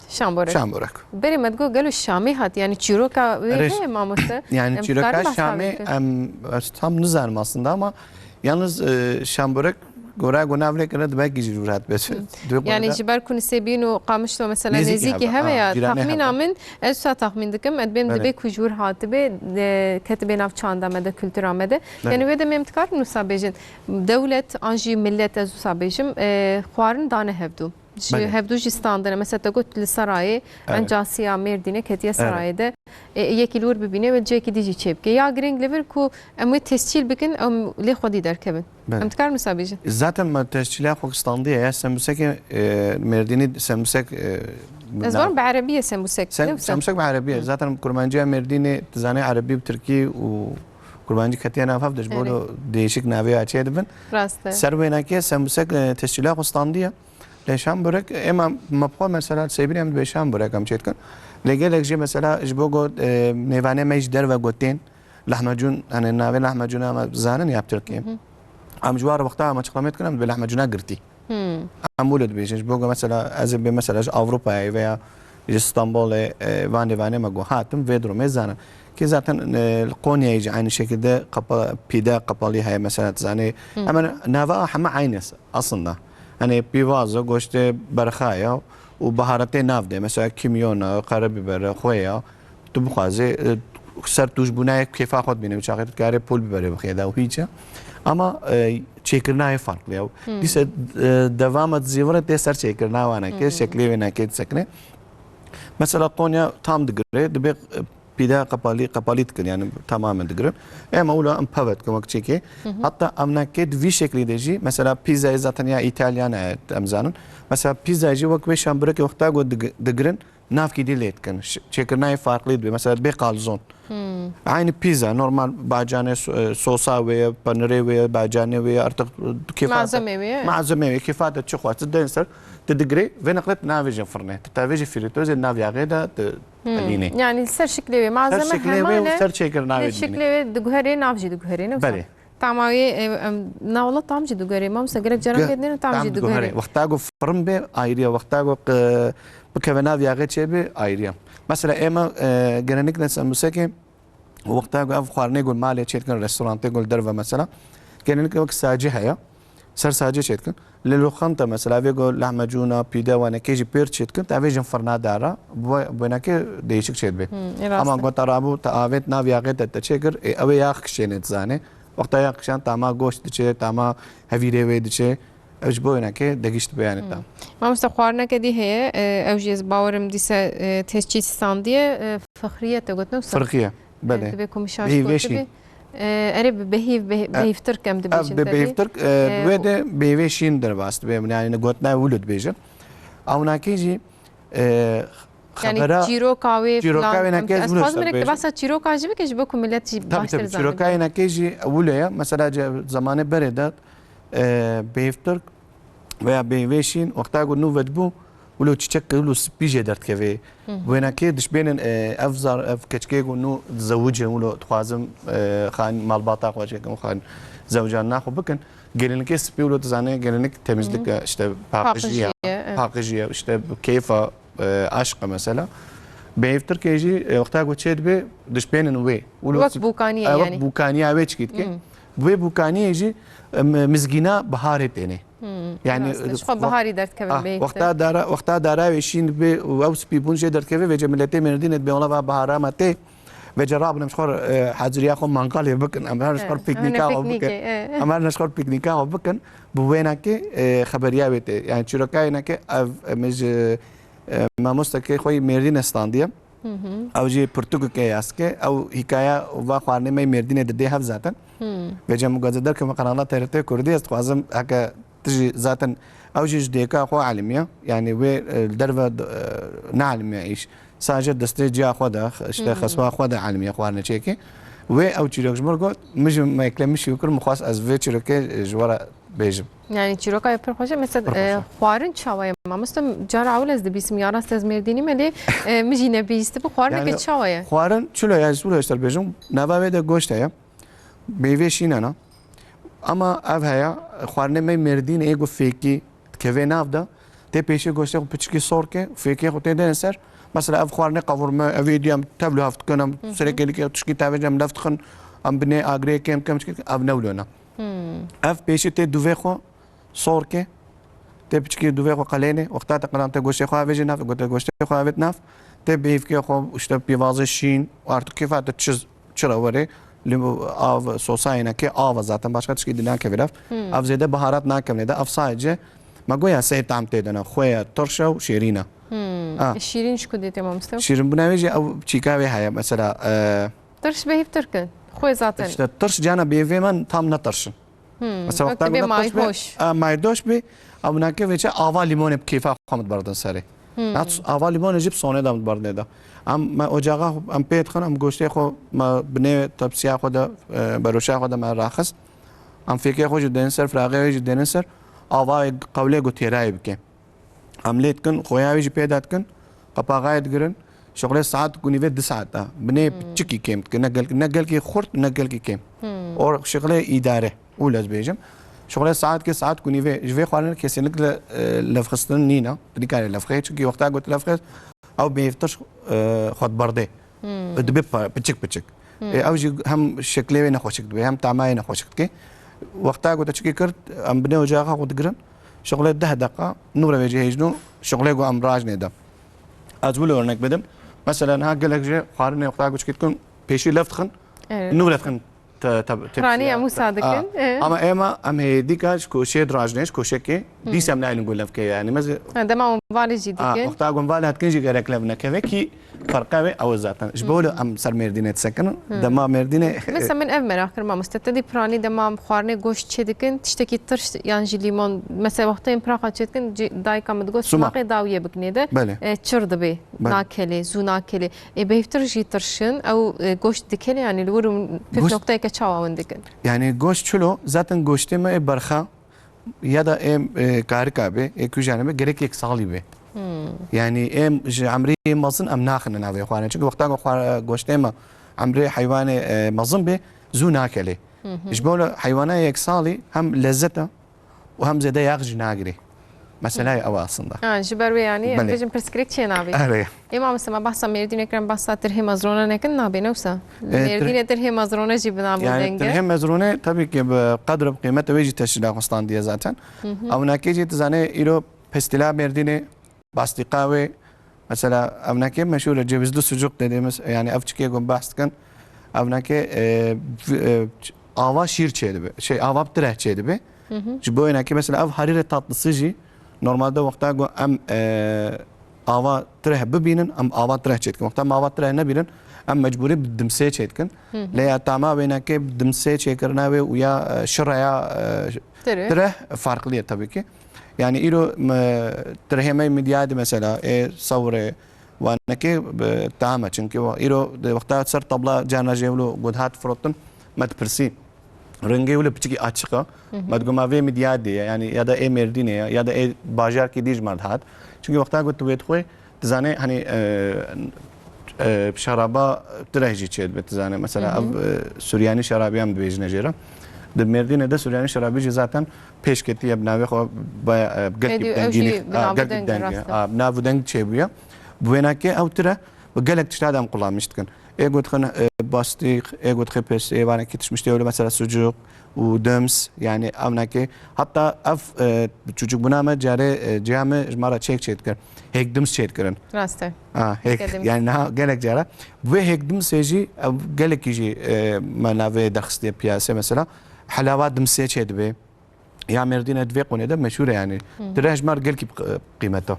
Şamborek. Şamborek. Berê me digo gelo Şamê hat, yani çîroka wê Erê, heye mamoste? Yani Em çîroka karin behsa Şamê, wê bikin? em, ez tam nizanim aslında ama yalnız, e, şamborek gora gona vlekene de belki cüret bet. Hı. Dibe Yani konuda ji ber ku Nisêbîn û Qamişlo mesela Nêzîkî nêzîkî hebe, hebe ha, ya, cîranê taxmîna hebe. min, ez wisa taxmîn dikim, ez bêm Belê. dibê ku ji wir hatibe, e, ketibe nav çanda me de, kultura me de. Belê. Yani wê demê em dikarin wisa bêjin, dewlet an jî millet, ez wisa bêjim, e, xwarin dane hevdû. Ji Belê. hevdû jî standine. Mesela te got li Serayê, Evet. encasiya Mêrdînê ketiye Evet. Serayê de. e, yekî li wir bibîne, wê cihekî dî jî çêbike. Ya girîng li vir ku em wê tescîl bikin, em lê xwedî derkevin. Belê. Em dikarin wisa bêjin? Zaten me tescîla xwe standiye ya sembuseke, e, Mêrdînî sembusek, e, Ez na- barim bi erebî ye sembusek, Sem-, ne wisa? Sembusek bi erebî ye. Hı. Zaten kurmanciya Mêrdînê, tu zanî erebî bi tirkî û kurmancî ketiye nav hev de, ji bo Erê. lo değişik navê ya çê dibin. Rast e. Ser wênekê sembusek, e, tescîla xwe standiye. Lê şambûrek, êma me bi xwe mesela Sêbînê em dibê şambûrek em çê dikin. Lê gelek jî mesela ji bo got, e, mêvanê me ji derve gotên, lahmecûn, hani navê lahmecûna me zanin ya bi tirkî. Hı hı. Em ji war wexta em açıklame dikin, em dibê lahmecûna girtî. Hmm. Em wilo dibêjin. Ji bo ku mesela ez ê bê mesela ji Avrupayê veya ji Stenbolê, e, van mêvanê me ku hatim vê durumê zanin. Ki zaten, e, li Konyayê jî aynı şekilde kapa-, pîde qapalî heye mesela, tu zanî. Hmm. Hemen nava heme aynı aslında. Hani pîvazo, goştê berxaya û baharatê nav de. Mesela kimyona, karabiber, xwe ya. Tu bixwazê, e, ser tûşbûnayê kêfa xwe dibîne, çaxê tu dikarê pul biberê bixê de û hîç e. Ama, e, çêkirina yê farklı ya. Hmm. Dîse, e, devama zîvirê tê ser çêkirina wane kê, Hmm. şeklê wê nekê disekine. Mesela Konya tam digire, dibê, e, pîda qepalî, qepalî dikin, yani tamamen digirin. Ema wila em peve dikin wek çêkê. Hı hı. Hatta em nekê di vî şeklî de jî, mesela pîzayê zaten ya Îtalyan e, em zanin. Mesela pîzayê jî wek wê şambirekê wexta ku dig-, digirin, navkî dî lê dikin. Ş-, çêkirina yê farklî dibe. Mesela dibê kalzon. Hmm. Aynı pizza, normal bacanê so-, e, sosa wê ye, penirê wê ye, bacanê wê ye, artık kêfa te, Malzemê wê ye. Malzemê wê, kêfa te çi xwest, tu dên ser, tu digirê, vê neqlet navêjin firnê. Tu tavêjî frîtozê nav yaxê de, tu Hmm. elînê. Yani ser şiklê wê, Ser malzeme şiklê wê heman û e, ser çêkirina lê wê şiklê dibînî. Wê diguherê, nav jî diguherê, ne wisa? Belê. Tamawê, e, em, na wela tam jî diguherê. Mamoste, gelek caran Ge-, pê dinêrin tam tam jî diguherê. Diguherê. Wexta ku firm bê, ayrı ye. Wexta ku, e, bikeve nav yaxê çê bê, ayrı ye. Mesela ême, e, gelenek ne sembuseke, wexta ku ev xwarinê ku malê çê dikin, restorantê ku li derve mesela, gelenek wek sacî heye. Ser sacê çê dikin. Lê loxanta mesela, vê ku lahmecûna, pîde, wanekê jî pêr çê dikin, te vê jin firna dara, bu, bu wênekê değişik çê dibe. Hmm, e, rast e. Ama ku te rabû, te avêt nav yaxê te, te çê kir, ê, ew ê yax kişêne dizane. Wexta yax kişan, tama goşt diçe, tama hevîrê wê diçe. Ew ji bo wênekê degişt be yani tam. Hmm. Mamoste, xwarineke dî heye, e, ew jî ez bawerim dîse, e, tescîl standiye, e, fixriye te got, ne wisa? Fixriye. Belê. Dibê ku min şaş Behîvê got, şîn. Dibê, e, erê bi behîv, beh-, E, behîvtirk em ev dibêjin bi te behîv dê. Behîvtirk, e, E, wê û de behîvê şîn derbas dibe. Yani gotina wilo dibêjin. Ewnakê jî, e, Yani xebera, çîroka wê çîroka filan, wê em, nekê ez wilo dixwazim ser rek bêjim. Basa çîroka jî bike ji bo ku millet jî Tabii, baştir tabii. Çîroka zanibe. Wê nekê jî wilo ye. Mesela ce-, zamanê berê de, e, behîvtirk veya bêvê şîn, wexta ku nû vedibû, wilo çiçek wilo spî jê derdikeve. Hı hı. Wênekê dişbênin, e, ev zar, ev keçikê ku nû zewicin, wilo dixwazim, e, xan malbata xwe çêkim, xan zewicana xwe bikin. Gelinikê spî wilo dizane, gelinik temizlik, Hı hı. e, işte paqijî ya, Paqijî ye, evet. Paqijî ye, işte keyfa, e, aşka mesela. Bêvtirkê jî, e, wexta ku çê dibe, dişbênin wê. Wilo Wek sp-, bûkanî ye e, wek yani. Bûkaniya wê çikî dike. Hı. Wê bûkaniyê jî, e, mi-, mizgîna biharê têne. Hmm, Yani, rast e, e, ji xwe waq-, biharî derdikevin ah, bê wexta dara, wexta dara wê şîn dibê û ew spîbûn jê derdikeve, vêce miletê Mêrdînê dibê, wela va bihara me tê. Vêce rabin em ji xwe, e, haziriya xwe mangalê bikin, em herin ji xwe Evet, piknîka hene xwe piknîkê, bikin. Evet. Em herin ji xwe piknîka xwe bikin. Bi wênekê, e, xeberiya wê tê. Yani çîroka wênekê ev, em ji, e, mamostekê xwe yê Mêrdînê standiye. Hı hı. Ew jî pirtûkeke yaz dike. Ew hîkaya va xwarinê me yê Mêrdînê didê hev zaten. Hmm. Vêce min got ez derkevim kanala T R T Kurdî, ez dixwazim heke tu jî zaten ew jî ji dêka xwe elimiye. Yani wê, e, li derve, e, neelimiye îş. Sadece destê ciya xwe de, işte Hmm. xeswa xwe de elimiye xwarinê çêkê. Wê ew çîrok ji min got, min jî me eklemişî kir, min xwest ez vê çîrokê, e, ji we re bêjim. Yani çîroka wê pir xweş e. Mesela, Pir xweş e. e, xwarin çawa ye? Mamoste, cara ewil ez dibîsim, ya rast ez Mêrdînî me lê, e, min jî nebihîstibû. Xwarineke Yani çawa ye? Xwarin çilo ye, ez wilo ji te bêjim. Nava wê de goşt heye. Meyvê şîn hene. Ama ev heye, xwarinê me Mêrdînê ê ku fêkî dikeve nav de. Tê pêşê goştê xwe piçikî sor ke, fêkê xwe tê dene ser. Mesela ev xwarinê qavurme, ev ê diyem tevlî haft dikin, em Hı hı. serê kêlîkê tişkî tavêjin, em lef dixin, em binê agirê kêm kêm çikî, ev ne wilo ne. Hmm. Ev pêşî tê dûvê xwe sor ke, tê piçikî dûvê xwe qelênê, wexta te qelan te goştê xwe avêjê nav, gote goştê xwe avêt nav, tê bêvkê xwe, işte pîvazê şîn, artık kêfa te çi, çi re werê, li av, sosa yêne ke av e zaten, başka tişkî di nakeve nav. Hmm. Ev zêde baharat nakevnê de, ev sadece, me goya sê tam tê de ne, xwe ye, tirş e û şêrîn e. Hmm. Ha. Şîrîn ji ku dê tê mamoste? Şîrînbûna wê jî ew çîka wê heye. Mesela, e, Tirş bêhîv tirk in. Xwe zaten. İşte tirş cana bêvê me tam ne tirş in. Hmm. Mesela wexta ku ne tirş bê, maydoş bê, ew nake vê çi ava lîmonê bi kêfa xwe min diberdin serê. Hmm. Hat ava lîmonê jî bi sonê de min diberdinê de. Em me ocaxa xwe, em pê dixin, em goştê xwe, me binê tepsiya xwe de, e, beroşa xwe de me raxist. Em fêkê xwe jî dênin ser, firaxê wê jî dênin ser. Ava qewlê ku têrayê bike. Em lê dikin, xoya wê jî pê de dikin, qepaxayê digirin, şixulê saet ku nîvê du saet de. Binê Hmm. piçikî kêm dikin, ne gelkî, ne gelkî xurt, ne gelkî kêm. Hmm. O şixulê îdare, û lez bêjim. Şixulê saet ke saet ku nîvê, ji vê xwarinê kesinlikle, e, levxistin nîne. Tu nikarê levxê, çunkî wexta got levxê, ew bêhîvtir, e, xwe diberdê. Hmm. Dibe pa-, piçik piçik. Hmm. E, ew jî hem şeklê wê nexweşik dibe, hem tamayê nexweşik dike. Wexta ku te çikî kir, em binê ocaxa xwe digirin. Şixulê deh deqa, nû re vê jî hêjin û şixulê ku em rajnê de. Ez wilo örnek bidim. Mesela niha gelek jê xwarinê wexta ku çikî dikin, pêşî lev dixin, Evet. nû re dixin te-, te-, tepsiya. Piranî em wisa dikin, A, e. Ama êma em hê dîka ji koşê dirajnê, ji koşekê, Hı. dîsa em nayêlin ku lev ke yani. Mezi Ha, dema wan valê jî A, dikin. wexta ku em valê dikin jî gerek lev nekeve ki ferqa wê ew e zaten. Ji bo Hı. em ser Mêrdînê disekinin, Hı. dema Mêrdînê Mesela min ev meraq kir, mamoste. Te dî piranî dema xwarinê goşt çê dikin, tiştekî tirş yan jî lîmon, mesela wextê em piraxa çê dikin, cî-, dayika min digot, Suma. Simaqê dawiyê bikinê de, Belê. e, çir dibê, Belê. nakelê, zû nakelê. Ê bêhtir jî tirşin, ew, e, goşt dikelê, yanî li wir pif Goşt nokteyeke çawa hûn dikin? Yani goşt çilo, zaten goştê me ê berxa ya da ê, e, karika be, ê kujanê be, gerek yek salî be. Hmm. Yani ê ji emrê mezin em naxine navê xwarin. Çünkü wexta ku xwar-, goştê me emrê heywanê, e, mezin be, zû nakelê. Hı hı. Ji bo heywana yek salî hem lezzet e, û hem zêde yax jî nagirê. Mesela ew aslında. Ha, ji ber wê yanî em Belê. bêjin pirsgirêk çê nabê. Erê. Ê mamoste, me behsa Mêrdînê kirin, behsa tirhê mezrone nekin, nabê ne wisa? E, tir- Mêrdînê tirhê mezrone jî bi nav û Yani deng e. tirhê mezrone tabii ki bi qedr û qîmeta wê jî teşkîla xwe standiye zaten. Hı hı. Ewnakê jî tu zanê îro pestîla Mêrdînê, bastîqa wê, mesela ewnakê meşhur e, cevizli sucuk dediğimiz, yani ev çikê ku behs dikin, ewnakê, e, v-, e, ç-, ava şîr çê dibe, şey, ava bi tireh çê dibe. Hı hı. Ji bo wênakê mesela ev harîrê tatlısı jî normalde wexta ku em, e, ava tireh bibînin, em ava tireh çê dikin. Wexta em ava tireh nebînin, em mecbûrî bi dimsê çê dikin. Hı hı. Lê ya tama wênakê bi dimsê çêkirina wê û ya, e, şireya, e, Tireh. tireh farklı ye tabii ki. Yani îro me, tirhê me midyadî mesela, ê sewrê, wanekê, e, tam e. Çünkü wa-, îro di wexta ser tabla carna jê wilo got hat firotin, me dipirsî. Rengê wilo piçikî açık e. Hı hı. Me digot ma vê midyadê ye, yani ya da ê Mêrdînê ye, ya da ê bajarkî dî ji me dihat. Çünkü wexta got tu wê dixwê, tu zanê, hani, e, e, şeraba tireh jî çê dibe, tu zanê. Mesela Hı hı. ev, e, Suryanî şerabî em dibêjine jê re. Di Mêrdînê de Suryanî şerabî jî zaten pêş ketiye bi navê xwe baya, e, gelkî Êdî, ew jî dengî, bi a, nav û gelkî deng, dengî, rast e. a, bi nav û deng çêbûye. Bi wênakê ew tireh bi gelek tişta de em qulamîş dikin. Ê got xin, e, bastîq, ê got xê pes, ê vanekî tişt miştê wilo mesela sucuk û dims, yani ewnekê. Hatta ev, e, çûçikbûna me carê, e, ciya me ji me re çêk çêdikir. Hêk dims çêdikirin. Rast e. Ha, hêk, Geldim. yani niha gelek cara. Vê hêk dimsê jî, ev gelekî jî, e, me navê derxistiye piyasê mesela. Helawa dimsê çêdibe. Ya Mêrdîne di vê qonê de meşhur e yani. Hı. Tireh ji me re gelkî bi qîmet e.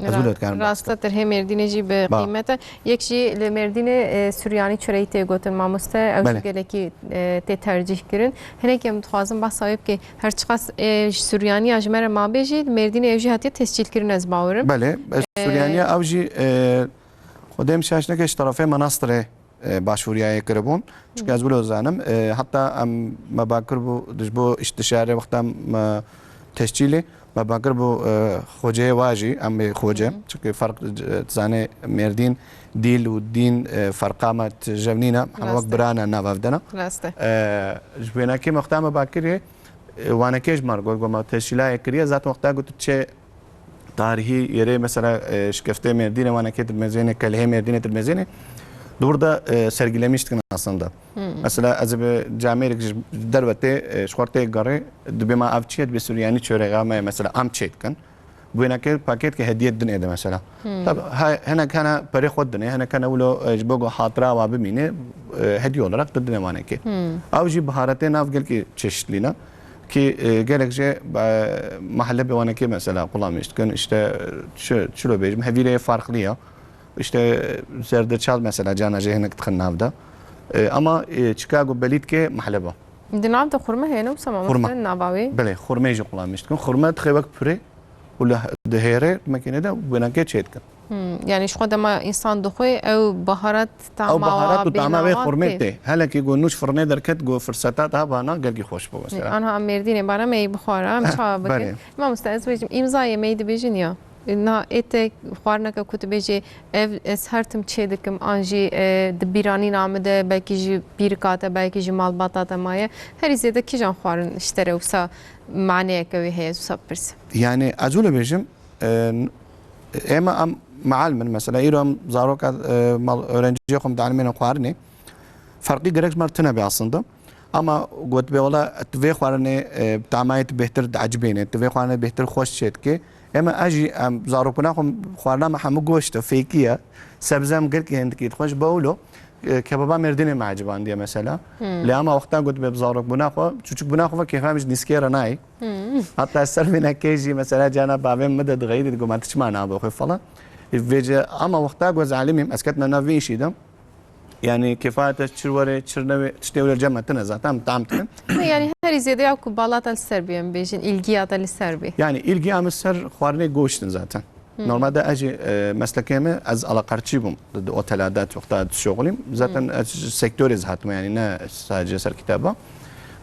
Ez wilo dikarim. Rast e, tirhê Mêrdînê jî bi Ba. qîmet e. Yek jî li Mêrdînê, e, Suryanî çöreyî tê gotin mamoste, ew jî Belê. gelekî, e, tê tercîh kirin. Hinek em dixwazin behsa wê bike, her çiqas, e, ji Suryaniya ji me re mabê jî, li Mêrdînê ew jî hatiye tescîl kirin, ez bawer im. Belê, e, E, Suryaniya ew jî, e, Xwedê min şaş neke ji terefê Manastirê, e, başvuriyayê kiribûn. Çünkü ez wilo zanim, e, heta em me bakir bû, ji bo îştişarê wexta me tescîlê, me bakir bû, e, xoceyê wa jî, em ê xoce. Hı hı. Çünkü ferq, e, zanê Mêrdîn, dîl û dîn, e, ferqa me tijevnîne, hema wek Raste. birane navavdena. Raste. E, ji wênekê me wexta me bakirê, e, wanekê ji me re got, got me tescîlayê kiriye, zaten wexta got çê tarihî yerê mesela, e, şikeftê Mêrdînê, wanekê dilmezênê, kelhê Mêrdînê dilmezênê, di wir de, e, sergilemiş dikin aslında. Hmm. Mesela ez bi camêrek ji derve tê, e, ji xwe tê gerê, dibê ma ev çi ye, dibê Suryanî çöreğa me ye, mesela em çê dikin. Bi wênekê paket ke hediye dinê de mesela. Hmm. Tabi, ha, hinek hene perê xwe dinê, hinek hene wilo, e, ji bo ku hatira wa bimîne, e, hediye olarak didinê wanekê. Hmm. Ew jî biharetê nav gelkî çeşitlî ne. Ki, e, gelek jê, e, mehlebê wanekê mesela qulamîş dikin. İşte, e, çi, çilo bêjim, hevîrê farklı ya. İşte, e, zerdeçal mesela cana jê hinek dixin nav de. E, ama, e, Chicago belî dike mehleba. Di nav de xurme heye ne wisa mamoste? Xurme. Nava wê? Belê, xurmeyê jî qulamîş dikin. Xurme dixê wek püre û li, dihêre makîne de wênekê çê dikin. Hmm, yani ji xwe dema însan dixwe ew baharat, tama wa, bêhna wa tê. Ew baharat û tama wê xurmê tê. Hele ki go nûş firnê derket, go firseta daha bana gelkî xweş bû mesela. Anha em Mêrdînê bana me yê bixwara, em çawa bikin? Belê. Mamoste, ez bêjim, îmzayê me yê dibêjin ya. Na ê te xwarineke ku tu bêjê, ev ez her tim çê dikim, an jî, e, di bîranîna min de, belkî ji pîrika te, belkî ji malbata te maye. Herî zêde kîjan xwarin ji te re wisa maneyeke wê heye, wisa bipirs? Yani, ez wilo bêjim, e, ême em meal min, mesela, îro em zaroka, e, mal, öğrenciye xwe em dialimêne xwarinê. Ferqî gerek ji me re tune be aslında. Ama got be, wela, tu vê xwarinê, e, tamayê tu bêhtir diecibêne, tu vê xwarinê bêhtir xweş çê dike. Ême ez jî, em, zarokbûna xwe xwarina me hemû goşt e, fêkî ye. Sebze em gelkî hindikî dixwin, ji bo wilo, e, kebaba Mêrdînê me ecibandiye mesela. Hmm. Lê ama wexta got be bi zarokbûna xwe, çûçikbûna xwe ve kêfa min ji nîskê re nayê. Hmm. Hatta ser vênekê jî mesela cana bavê min de dixeyî, digot, "Ma tu çima nabe xwe?" falan. E, vêce ama wexta got ez alimîm, ez ketime nav vê îşî de. Yani kêfa te çir were, çir newê, tiştê were cem me tine zaten, em tam dikin. Yani herî zêde ya ku bala te li ser bî, em bêjin, îlgiya te li ser bî. Yani îlgiya min ser xwarinê goşt in zaten. Hmm. Normalde ez jî, e, meslekê me, ez alaqarçî bûm. Di, di otela de wexta dişoxilîm. Zaten Hmm. ez ji sektorê ez hatime, yani ne sadece ser kitaba.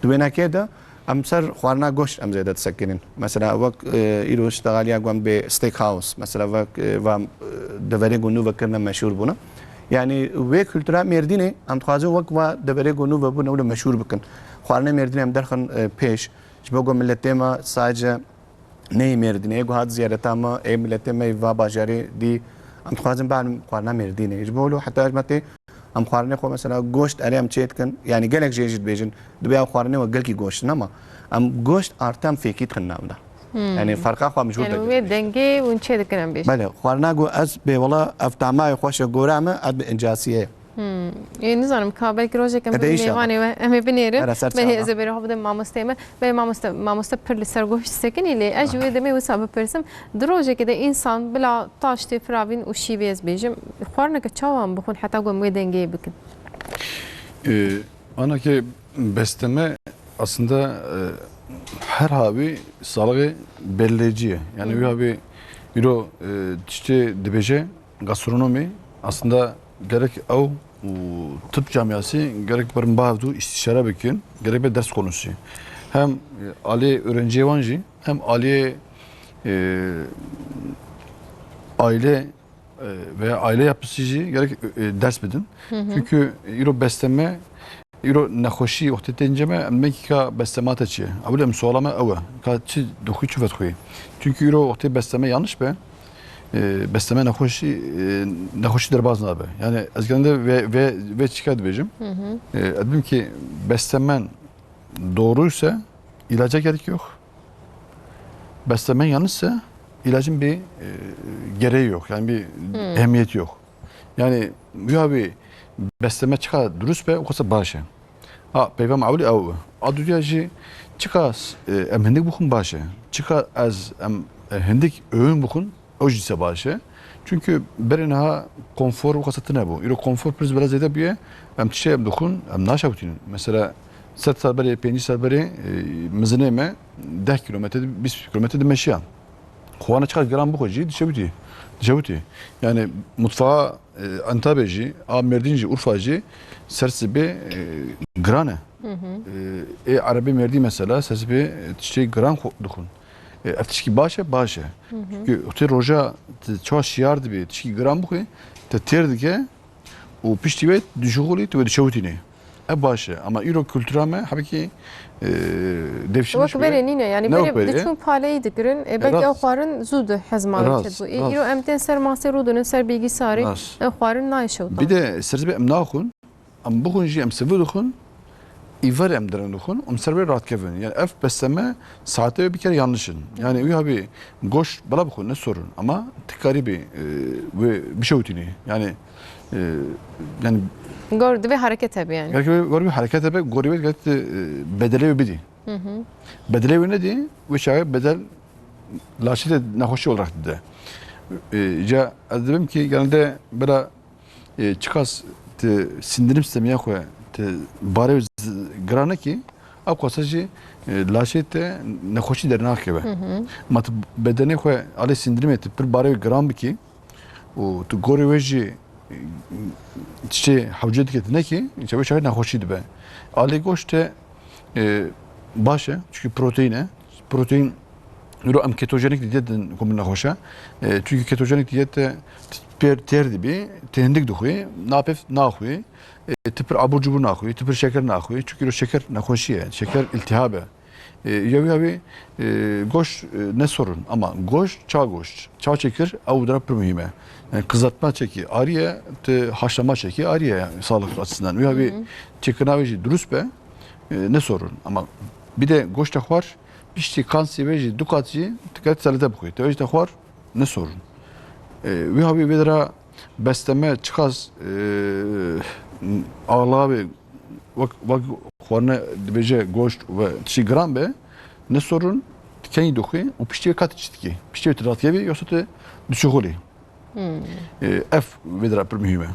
Di wênekê de Em ser xwarina goşt em zêde disekinîn. Mesela wek, e, îro ştexaliya gon bê steakhouse. Mesela wek, e, va, e, deverê ku nû vekirine meşhûr bûne. Yani wê kultura Mêrdînê em dixwazin wek va deverê ku nû vebûne wilo meşhûr bikin. Xwarina Mêrdînê em derxin, e, pêş. Ji bo ku miletê me sadece neyê Mêrdînê, ê ku hat ziyareta me, ê miletê me yê va bajarê dî, em dixwazin bialim xwarina Mêrdînê. Ji bo wilo heta ji me tê Em xwarinê xwe mesela goşt erê em çê dikin. Yani gelek jê jî dibêjin, dibê ew xwarinê we gelkî goşt in, ama em goşt artı em fêkî dixin nav de. Hmm. Yani ferqa xwe em ji wir Yani dibêjin. Wê dengê hûn çê dikin em bêjin. Belê, xwarina ku ez bê wela ev tamayê xweş e gora me, ez bi incasiyê. Hmm. Ê, nizanim ka belkî rojek em Ede bibin inşallah. Mêvanê we, em ê binêrin. Era ser Belê çava. Ez ê bêrê xwe bidim mamosteyê me. Belê mamoste, mamoste pir li ser goşt sekinî lê ez ji wê demê wisa bipirsim. Di rojekê de însan bila taş tê firavîn û şîvê ez bêjim, xwarineke çawa em bixwin heta ku em wê dengeyê bikin? Ee, ana ke besleme aslında, e, her havî sağlığı belleyici ye. Yani Hı hı. Bir havî îro, e, tiştê dibêje gastronomi aslında gerek ew û tıp camiası gerek bir bavdu istişare bikin, gerek bir ders konusu. Hem, e, alê öğrenciye wan jî hem alê, e, aile, e, veya aile yapısı jî gerek, e, ders bidin. Hı hı. Çünkü îro besleme, îro nexweşî wextê tên cem e, em mekî ka beslema te çi ye? Ewil em suala me ew e. Ka çi dixwî, çi vedixwî? Çünkü îro wextê besleme yanlış be, e, besleme nexweşî, e, nexweşî derbaz nabe. Yani ez genelde ve, ve, ve çika dibêjim. Hı hı. E, ez dibim ki beslemen doğruysa ilaca gerek yok. Beslemen yanlışsa ilacın bir, e, gereği yok. Yani bir Hmm. ehemmiyeti yok. Yani ya bir besleme çika dürüst be, o kadar baş e. Ha, peyvam awli ew. A duya jî çika, e, em hindik bixwin baş e. Çika ez em, e, hindik öğün bixwin, ew jî se baş e. Çünkü berê niha konfor bu kadar tine bû. Îro konfor pir zêde bûye, em tiştê em dixwin, em naşewitînin. Mesela sed sal berê, pêncî sal berê, e, mizinê me deh kilometre, bîst kilometre dimeşiya. Xwana çiqas giran bixwe jî dişewitî. Dişewitî. Yani mutfağa, e, Antabê jî, a Mêrdîn jî, Urfa jî sersibê, e, giran e. Hı hı. E, ê erebê Mêrdî mesela sersibê, e, tiştê giran xwe dixwin. E, ev tişkî baş e, baş e. Hı hı. Çünkü te roja te çawa şiyar dibe, tişkî giran bixwe, te têr dike, û piştî wê dişuxulî, tu wê dişewitînî. Ev baş e. Ama îro kultura me hebekî, e, devşirmiş Wek bûye. Berê nîne, yani Ne berê wek berê? Diçûn paleyî dikirin, e, E, belkî ew rast. Xwarin zû di hez ma Rast, çêdibû. E, rast. Îro em tên ser masê rûdinin, ser bilgisayarê, Rast. Ew xwarin nayê şewtan. Bir de sersibê em naxwin, em bixwin jî em sivî dixwin, Îvar em derin dixwin, em ser vê radikevin. Yani ev besleme saetê wê bir kere yanlış in. Yani wî habî goşt bela bixwin ne sorun. Ama tu karî bî, e, wê bişewitînî. Yani, e, yani Gor divê hareket hebe yani. Gerek wê, gor bir hareket hebe, gorî wê gerek, e, bedelê wê bidî. Bedelê wê nedî, wê çaxê bedel laşê te nexweşî olarak dide. E, ca ez dibim ki genelde bela, e, çiqas tu sindirim sistemiya xwe tu barê wê z-, giran nekî, ew qasa jî, e, laşê te nexweşî dernaxkeve. Ma tu bedenê xwe alê sindirimê tu pir barê wê giran bikî, û tu gorê wê jî, e, tiştê hewce dike tu nekî, çawa çawa nexweşî dibe. Alê goşt te, e, baş e, çünkü protein e. Protein, îro em ketojenik diyet din ku min nexweş e. E, çünkü ketojenik diyet te pêr têr dibî, tu hindik dixwî, napêv naxwî, e, tu pir abur cubur naxwî, tu pir şeker naxwî. Çünkü îro şeker nexweşî ye, şeker iltihab e. E, ya wî havî, e, goşt, e, ne sorun. Ama goşt, ça goşt, ça çekir, ew dira pir muhîm e. Yani kızartma çekî ariye, tu haşlama çekî ariye yani sağlık açısından. Wî havî çekirina wê jî durust be, e, ne sorun. Ama bir de goşt te xwar, piştî kansî wê jî du kat jî tu ket selete bixwî. Te wê jî te xwar, ne sorun. E, wî havî vê dira besteme çiqas, e, axlaqa be, wek, wek xwarine dibêje goşt ve tiştî giran be, ne sorun, tu kenî dixwî û piştî wê ka tu çi dikî? Piştî wê tu ratkevî yoksa tu dişuxulî? E, ev vê dira pir muhîm e.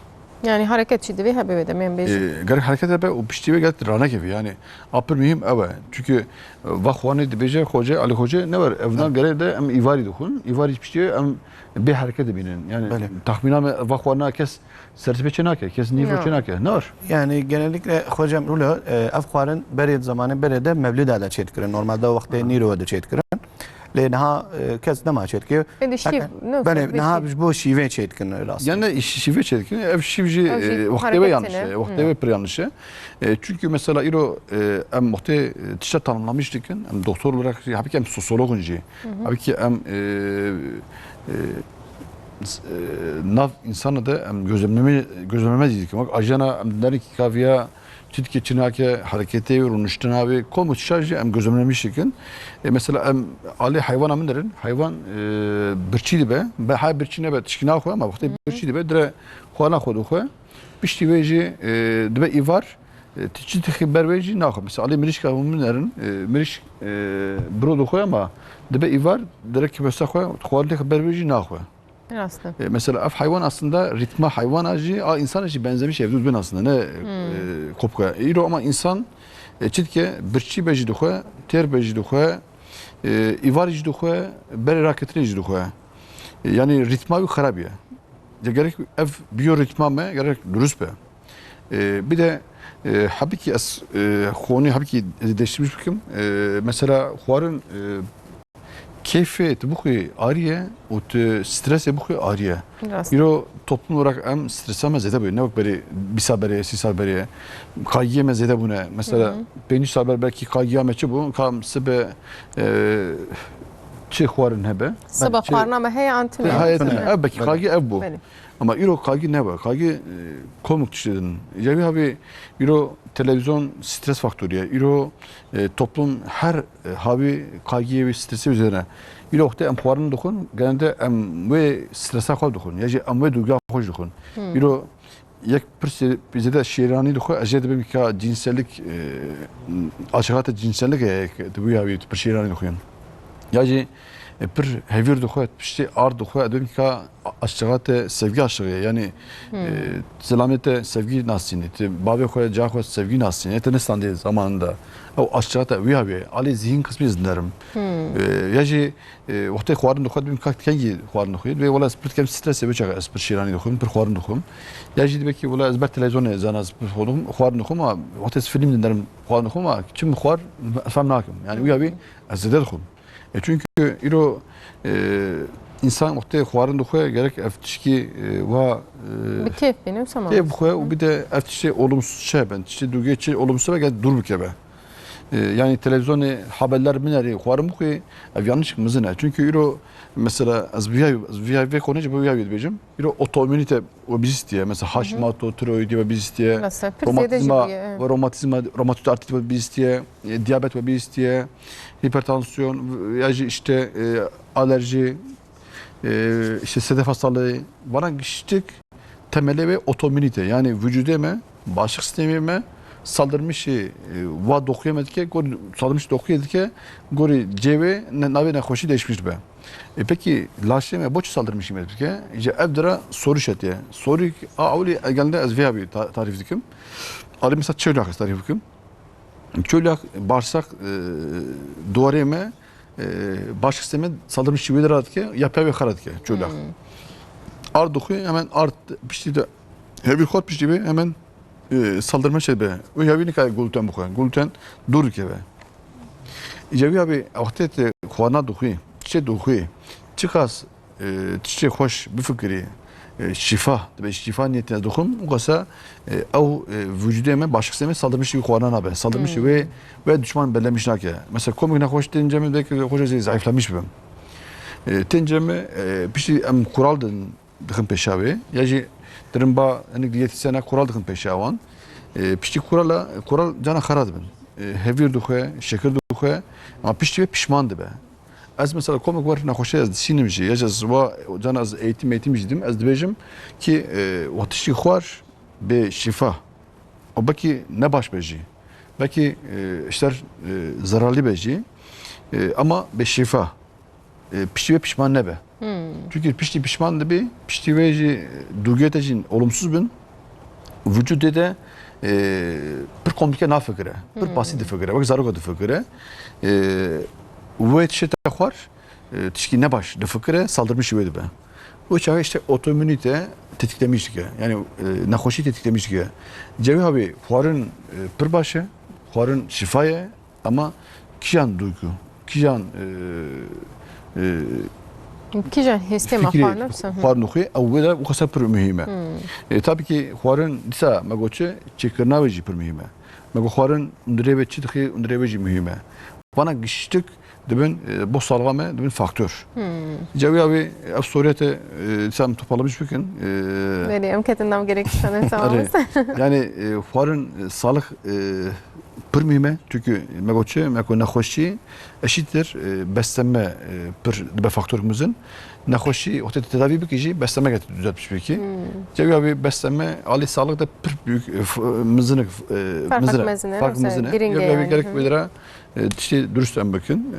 Yani hareket jî divê hebe wê demê em bêjin. E, gerek hareket hebe û piştî wê gerek tu ranekevî. Yani a pir muhîm ew e. Çünkü, e, va xwarine dibêje xoce, Alî Xoce, ne wer, evdan gerek de em îvarî dixwin. Îvarî piştî em bê hereket dibînin. Yani Belê. Taxmîna me va xwarina kes sertipê çê nake, kes nîvo çê nake. Ne wer? Yani genellikle hocam rulo, e, ev xwarin berê zamanê berê de mevlûda de çêdikirin. Normalde wextê nîro de çêdikirin. Lê niha, e, kes nema çêdike. Êdî şîv, Heka-, ne, belê, bir niha şîv. Ji bo şîvê çêdikin öyle aslında. Yani şî-, şîvê çêdikin. Ev şîv jî, Ev jî e, wextê wê hareket yanlış tine. E. Wextê wê pir yanlış e. E, çünkü mesela îro, e, em wextê, e, tişta tanımlamış dikin, em doktor olarak jî, halbuki em sosyologun jî. Halbuki em, e, e, s-, e, nav insana de em gözlemleme, gözlemleme dikin. Bak, ajana em dinlerin ki kaviya, çi dike, çi nake, hereketê wê, rûniştina wê, komik tişta jî em gözlemlemiş dikin. E, mesela em alê heywana min derin, heywan, e, birçî dibe, be, ha birçî nebe, tişkî naxwe ama wextê birçî dibe, dire xwarina xwe dixwe. Piştî wê jî, e, dibe îvar, e, ti çi dixî ber wê jî naxwe. Mesela alê mirîşka min derin, e, mirîşk, e, biro dixwe ama dibe îvar, dire kibesa xwe, xwarin dixî ber wê jî naxwe. Rast e. E, mesela ev heywan aslında ritma heywana jî, a insana jî benzemiş ev dû bin aslında, ne, e, kopka. E, îro ama insan, e, çi dike, birçî be jî dixwe, têr be jî dixwe, e, îvar jî dixwe, berê raketinê jî dixwe. E, yani ritma wî xerab ye. Ya gerek ev biyoritma me gerek durust be. E, bir de, e, hebikî ez, e, xonî hebikî değiştirmiş bikim. E, mesela xwarin, e, keyfê tu bixwî ariye û tu stresê bixwî ariye. Rast. Îro toplum olarak em stresa me zêde bûye. Ne wek berê bîst sal berê, sî sal berê. Kaygiyê me zêde bûne. Mesela pêncî sal ber belkî kaygiya me çi bû? Ka em sibe, e, çi xwarin hebe? Sibe xwarina me heye an tune? Heye tune. Ev belkî kaygî ev bû. Belê. Ama îro kaygî ne be. Kaygî, e, komik tiştê din. Ya wî havî îro televîzyon stres faktorî ye. Îro, e, toplum her, e, havî kaygiyê wî stresê üzerine. Îro wextê em xwarin dixwin, genelde em wê stresa xwe dixwin. Ya jî em wê duyguya xwe jî dixwin. Îro yek pirsê zêde şêranî dixwe, ez jê dibim ka cinsellik, e, aşiqate cinsellik heye, di wî havî tu pir şêranî dixwin. Ya jî, e, pir hevîr dixwe, piştî ard dixwe, ez dibim ka aşiqate sevgi aşiqê. Yani, e, zilamê te sevgi nasînî, tu bavê xwe, ca xwe sevgi nasînî, te nestandê zamanında. Ew aşiqate wî havî, alê zihin kısmî zinderim. E, ya jî, E, wextê xwarin dixwe, dibêm ka kengî xwarin dixwî. Dibê wela ez pir dikem stresê, wê çaxê ez pir şêranî dixwim, pir xwarin dixwim. Ya jî dibe ki wela ez ber televîzyonê zana ez pir xwe dixwim, xwarin dixwim, ama wextê ez fîlm dinderim, xwarin dixwim, ama çi min xwar, ez fehm nakim. Yani wî havî ez zêde dixwim. E, çünkü îro, e, insan wextê xwarin dixwe, gerek ev tişkî, e, wa, e, Bi kêf bîne, wisa kêf bixwe û bir de ev tiştê olumsuz çi hebe, tiştê duyguya çi olumsuz hebe, gerek dûr bikeve. E, yani televizyonê haberler binerî, xwarin bixwî, ev yanlış mizin e. Çünkü îro mesela ez vîya, ez vîya vê konê jî bi vîya wî dibêjim. Îro otoimunite obezite ye. Mesela Hashimoto tiroidi obezite ye. Mesela pir zêde jî Romatizma bûye, evet. Ve romatizma, romatoid artrit obezite ye. E, diyabet obezite ye. Hipertansiyon, ya jî işte, e, alerji, e, işte sedef hastalığı. Vana giştik temelê wê otoimunite. Yani vücudê me, bağışıklık sistemê me Saldırmışî, e, va doxuyê me dike, gorî saldırmış doxuyê dike, gorî cêwê ne, navê nexweşî değişmiş dibe. E, peki laşê me boçi saldırmışî me dike? Ji ev dira soru şetiye. Soru a ewlî genelde ez vê abî ta-, tarîf dikim. Alî mesela çewlak ez tarîf bikim. Çolak bağırsak, e, duvarê me, e, bağışık sistemi saldırmış şivê de radike, ya pevê xara dike, çolak. Ard doxuy hemen ard piştî de hevîr xwar piştî be hemen, e, saldırma şey be. O hevîr nikare gluten bixwe. Gluten dûr dike be. Îca wî abi wextê te xwarina doxuy, çiçê doxuy, çiqas e, tiştê xweş bifikirî, e, şîfa, dibe şîfa niyetine dixwim, û qasa, e, ew, e, vücudê me, başik sistemê saldırmışî wî xwarina nabe. Saldırmışî wê, wê düşman bellemiş nake. Mesela komik nexweş tên cem me, belki xweş ez zayıflamış bibim. E, tên cem me, e, piştî em kural din, dixin pêşa wê. Ya jî dirin ba hinek diyetisyena kural dixin pêşa wan. E, piştî kurala, kural cana xera dibin. E, hevîr dixwe, şekir dixwe, ama piştî wê pişman dibe. Ez mesela komik wer nexweşê ez dişînim jî, ya ez wa cana ez eğitim eğitim jî dim, ez dibêjim ki, e, wa tiştî xwar bê şîfa. O belkî ne baş be jî. Belkî, e, işler, e, zararlı be jî. E, ama bê şîfa. E, piştî wê pişman nebe. Çünkü piştî pişman dibe, piştî wê jî duyguya te jî olumsuz bin. Vücudê de, e, pir komplike nafikire, pir pasî difikire, wek zaroka difikire. E, wê tiştê te xwar, e, tişkî nebaş difikire, saldırmış wê dibe. O çaxê işte otoimunite tetiklemiş dike. Yani, e, nexweşî tetiklemiş dike. Cewî abi xwarin, e, pir baş e, xwarin şifa ye, ama kîjan duygu, kîjan, e, e, Kîjan hêstê me fikrê xwar nefse, hı. Xwarin dixwê, ew wê de wisa pir muhîm e. E, tabii ki xwarin dîsa me got çi, çêkirina wê jî pir muhîm e. Me got xwarin hundirê wê çi dixwê, hundirê wê jî muhîm e. Vana giştik dibin, e, bo salxa me dibin faktor. Cewî abi ev soriyete, e, dîsa em toparlamış bikin. E, Belê, em ketin nav gerek dişanên Erê. Sağ Yani, e, xwarin, e, salix, e, pir muhîm e. Çünkü me got çi, me got nexweşî eşîttir, e, beslenme, e, pir dibe faktor mizin. Nexweşî wextê tu tedavî bikî jî beslenme gete düzeltmiş bikî. Cewî abi beslenme alî sağlık da pir büyük, e, f-, e, mizinik, e, Fark mizin e. Mezin e, Fark mesela mizin e. Giring e Cewî abi yani, gerek hı. Bedira, e, tiştê dürüst em bikin.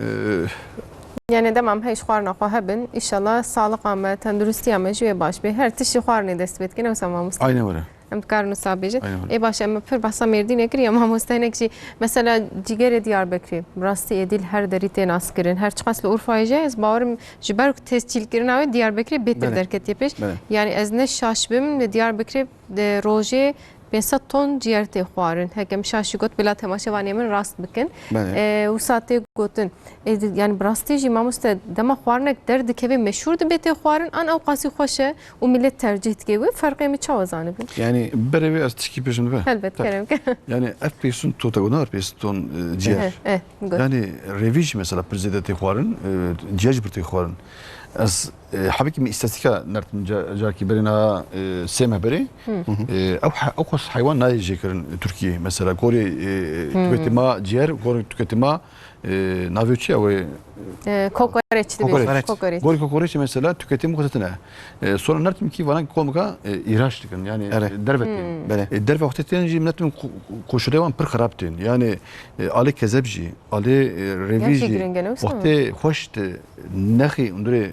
E, Yani dema em heyş xwarina xwe hebin, inşallah sağlık me, tenduristiya me jî wê baş be. Her tiştî xwarinê dest pê dikin, ew zaman Aynen öyle. Em dikarin wisa bêjin. Aynen öyle. Ê baş, em pir behsa Mêrdînê kir ya mamoste hinek jî. Mesela cîgerê Diyarbekirê, bi rastî êdî li her derî tê naskirin. Her çiqas li Urfayê jî, ez bawerim ji ber ku tescîlkirina wê Diyarbekirê bêtir Belê. Derketiye pêş. Belê. Yani ez ne şaş bim, li Diyarbekirê di rojê pênc sed ton ciyer tê xwarin. Heke em şaş jî got, bila temaşevanê min rast bikin. Belê. E, wisa tê gotin. Ê, di-, yani bi rastî jî mamoste dema xwarinek derdikeve meşhûr dibe tê xwarin, an ew qasî xweş e û millet tercih dike wê, ferqê min çawa zanibin? Yani Berê wê ez tişkî pêşim dibe. Helbet, Tabii. Kerem ke. Yani ev pêsûn tota got, ne var pêsûn ton, e, ciyer. Eh, eh, got. Yani revî jî mesela pir zêde tê xwarin, e, ciyer jî pir tê xwarin. Ez, e, hebekî min îstatîka nertim ca-, carkî berê na, e, sê meh berê. E, ew he-, ew qas heywan nayê jêkirin Tirkiyê. Mesela gorê, e, tüketima ciyer, gorê tüketima E, navê çi ye wê? E, kokoreç dibêjin. Kokoreç. Kokoreç. Gorî kokoreçê mesela tüketim xwe tine. E, sonra nertim ki vana komika, e, îhraç dikin. Yani, Erê. E, derve tên. Belê. E, derve wextê tên jî millet min ko-, koşulê wan pir xerab tên. Yani, e, alê kezeb jî, alê, e, revî Gerçek jî, giringe ne wisa? Wextê xweş te nexî undurê, e,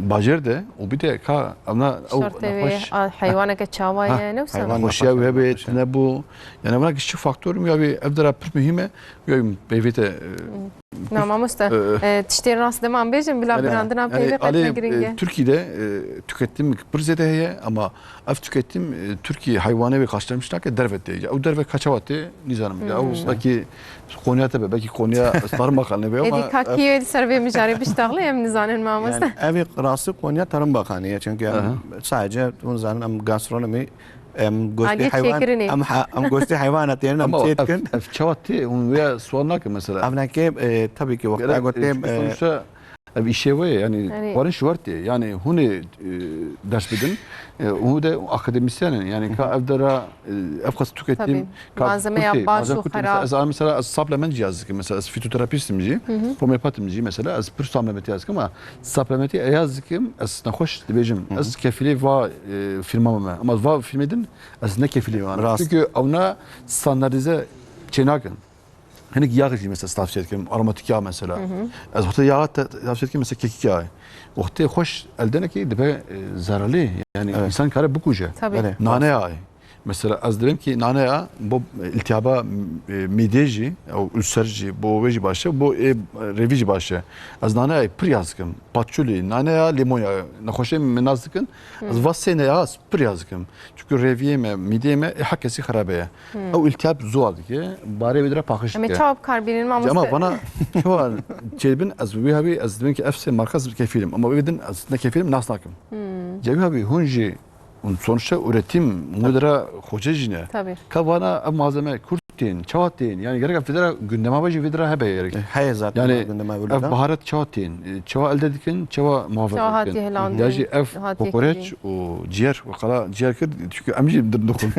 bacêr de, û bide ka, evna, ew Şertê wê, nexweş. A, heywaneke çawa Ha, ye, ne wisa? Heywan Xweşiya nexweş wê ye, be, nexweş ye. Tine bû. Yani, evna kişi faktor mu ya bir ev dera pir muhîm e. Yo, peyvê te, e, Na, mamoste, e, e, tiştê rast dema em bêjin, bila yani, birandina yani, peyvê qet alê, ne giring e, e. Tirkiyede, e, tüketim pir zêde heye, ama ev tüketim, e, Tirkiye heywane ve karşılamış nake derve tê. Ew derve kaçawa tê, nizanim. Ya, ew belki Konya te be, belki Konya Starma kalne be, ama, Êdî ka kî wê di ser vê mijarê biştaxlê, em nizanin, mamoste. Yani, ev rastî Konya Tarım Bakanı ye, çünkü em Aha. sadece, hûn zanin, em gastronomi Em goştê Agir heywan, çêkirinê. Em ha-, em goştê heywana têrin, em Ama çê ev, dikin. Ev çawa tê, hûn wê sual nakin mesela. Evnekê, e, tabii ki wexta Gerek, e, gotim, çünkü e, sonuçta Ev îşê we ye, yanî Yanî xwarin ji we re tê. Yanî hûn ê, e, ders bidin, e, hûn de akademisyen in. Yanî ka ev dera, e, ev qas tûketîm, Tabii. ka Malzemeya kurtê, baş malzeme û kurtê. Mesela xerab. ez, mesela ez supplement jî yaz dikim. Mesela ez fîtoterapîst im jî, homeopat im jî mesela. Ez pir supplement yaz dikim ama supplementî ez yaz dikim, ez nexweş dibêjim. Ez kefîlê va, e, firma me. Ama va firmê din ez ne kefîlê wan. Rast. Çünkü ewna standartize çênakin. Hinek yax jî mesela tavsiye dikim, aromatik yağ mesela. Ez wextê yaxa te-, tavsiye dikim mesela kekik yağı. Wextê xweş elde neke dibe, e, zararlı. Yani Evet. insan kare bikuje. Tabii. Belê. Nane yağı. Mesela ez dibim ki nane yağı bu, e, iltihaba, e, mide jî, ew ulser jî, bu wê jî baş e, bu, e, revî jî baş e. Ez nane yağı pir yaz dikim. Patchouli, nane yağı, limon yağı. Nexweşê min nas dikin. Ez va sê ne yağı pir yaz dikim. Çünkü reviyê me, mideyê me, e, her kesî xerabe ye. Ew îltihab zû dike, barê wê dire paqij Em ê dike. çawa bi kar bînin, mamoste? Ama bana çawa çêbin, ez wî hevî, ez dibin ki ev sê marka ez kefîlim. Ama wê din ez ne kefîlim, nas nakim. Cevî hevî, hûn jî, hûn sonuçta üretim, wê dire xoce jî ne. Tabii. Ka vana ev malzeme kurt tên, çawa tên, yani gerek ev vê dire gündema ve jî vê dire hebe gerek. E, heye zaten Yani gündema ev böyle de. baharat çawa tên, e, çawa elde dikin, çawa muhafaza Çawa dikin. hatiye hilandin, Ya jî ev hatiye kokoreç kirî. û ciğer, wekala ciğer kir, çünkü em jî dir dixwin.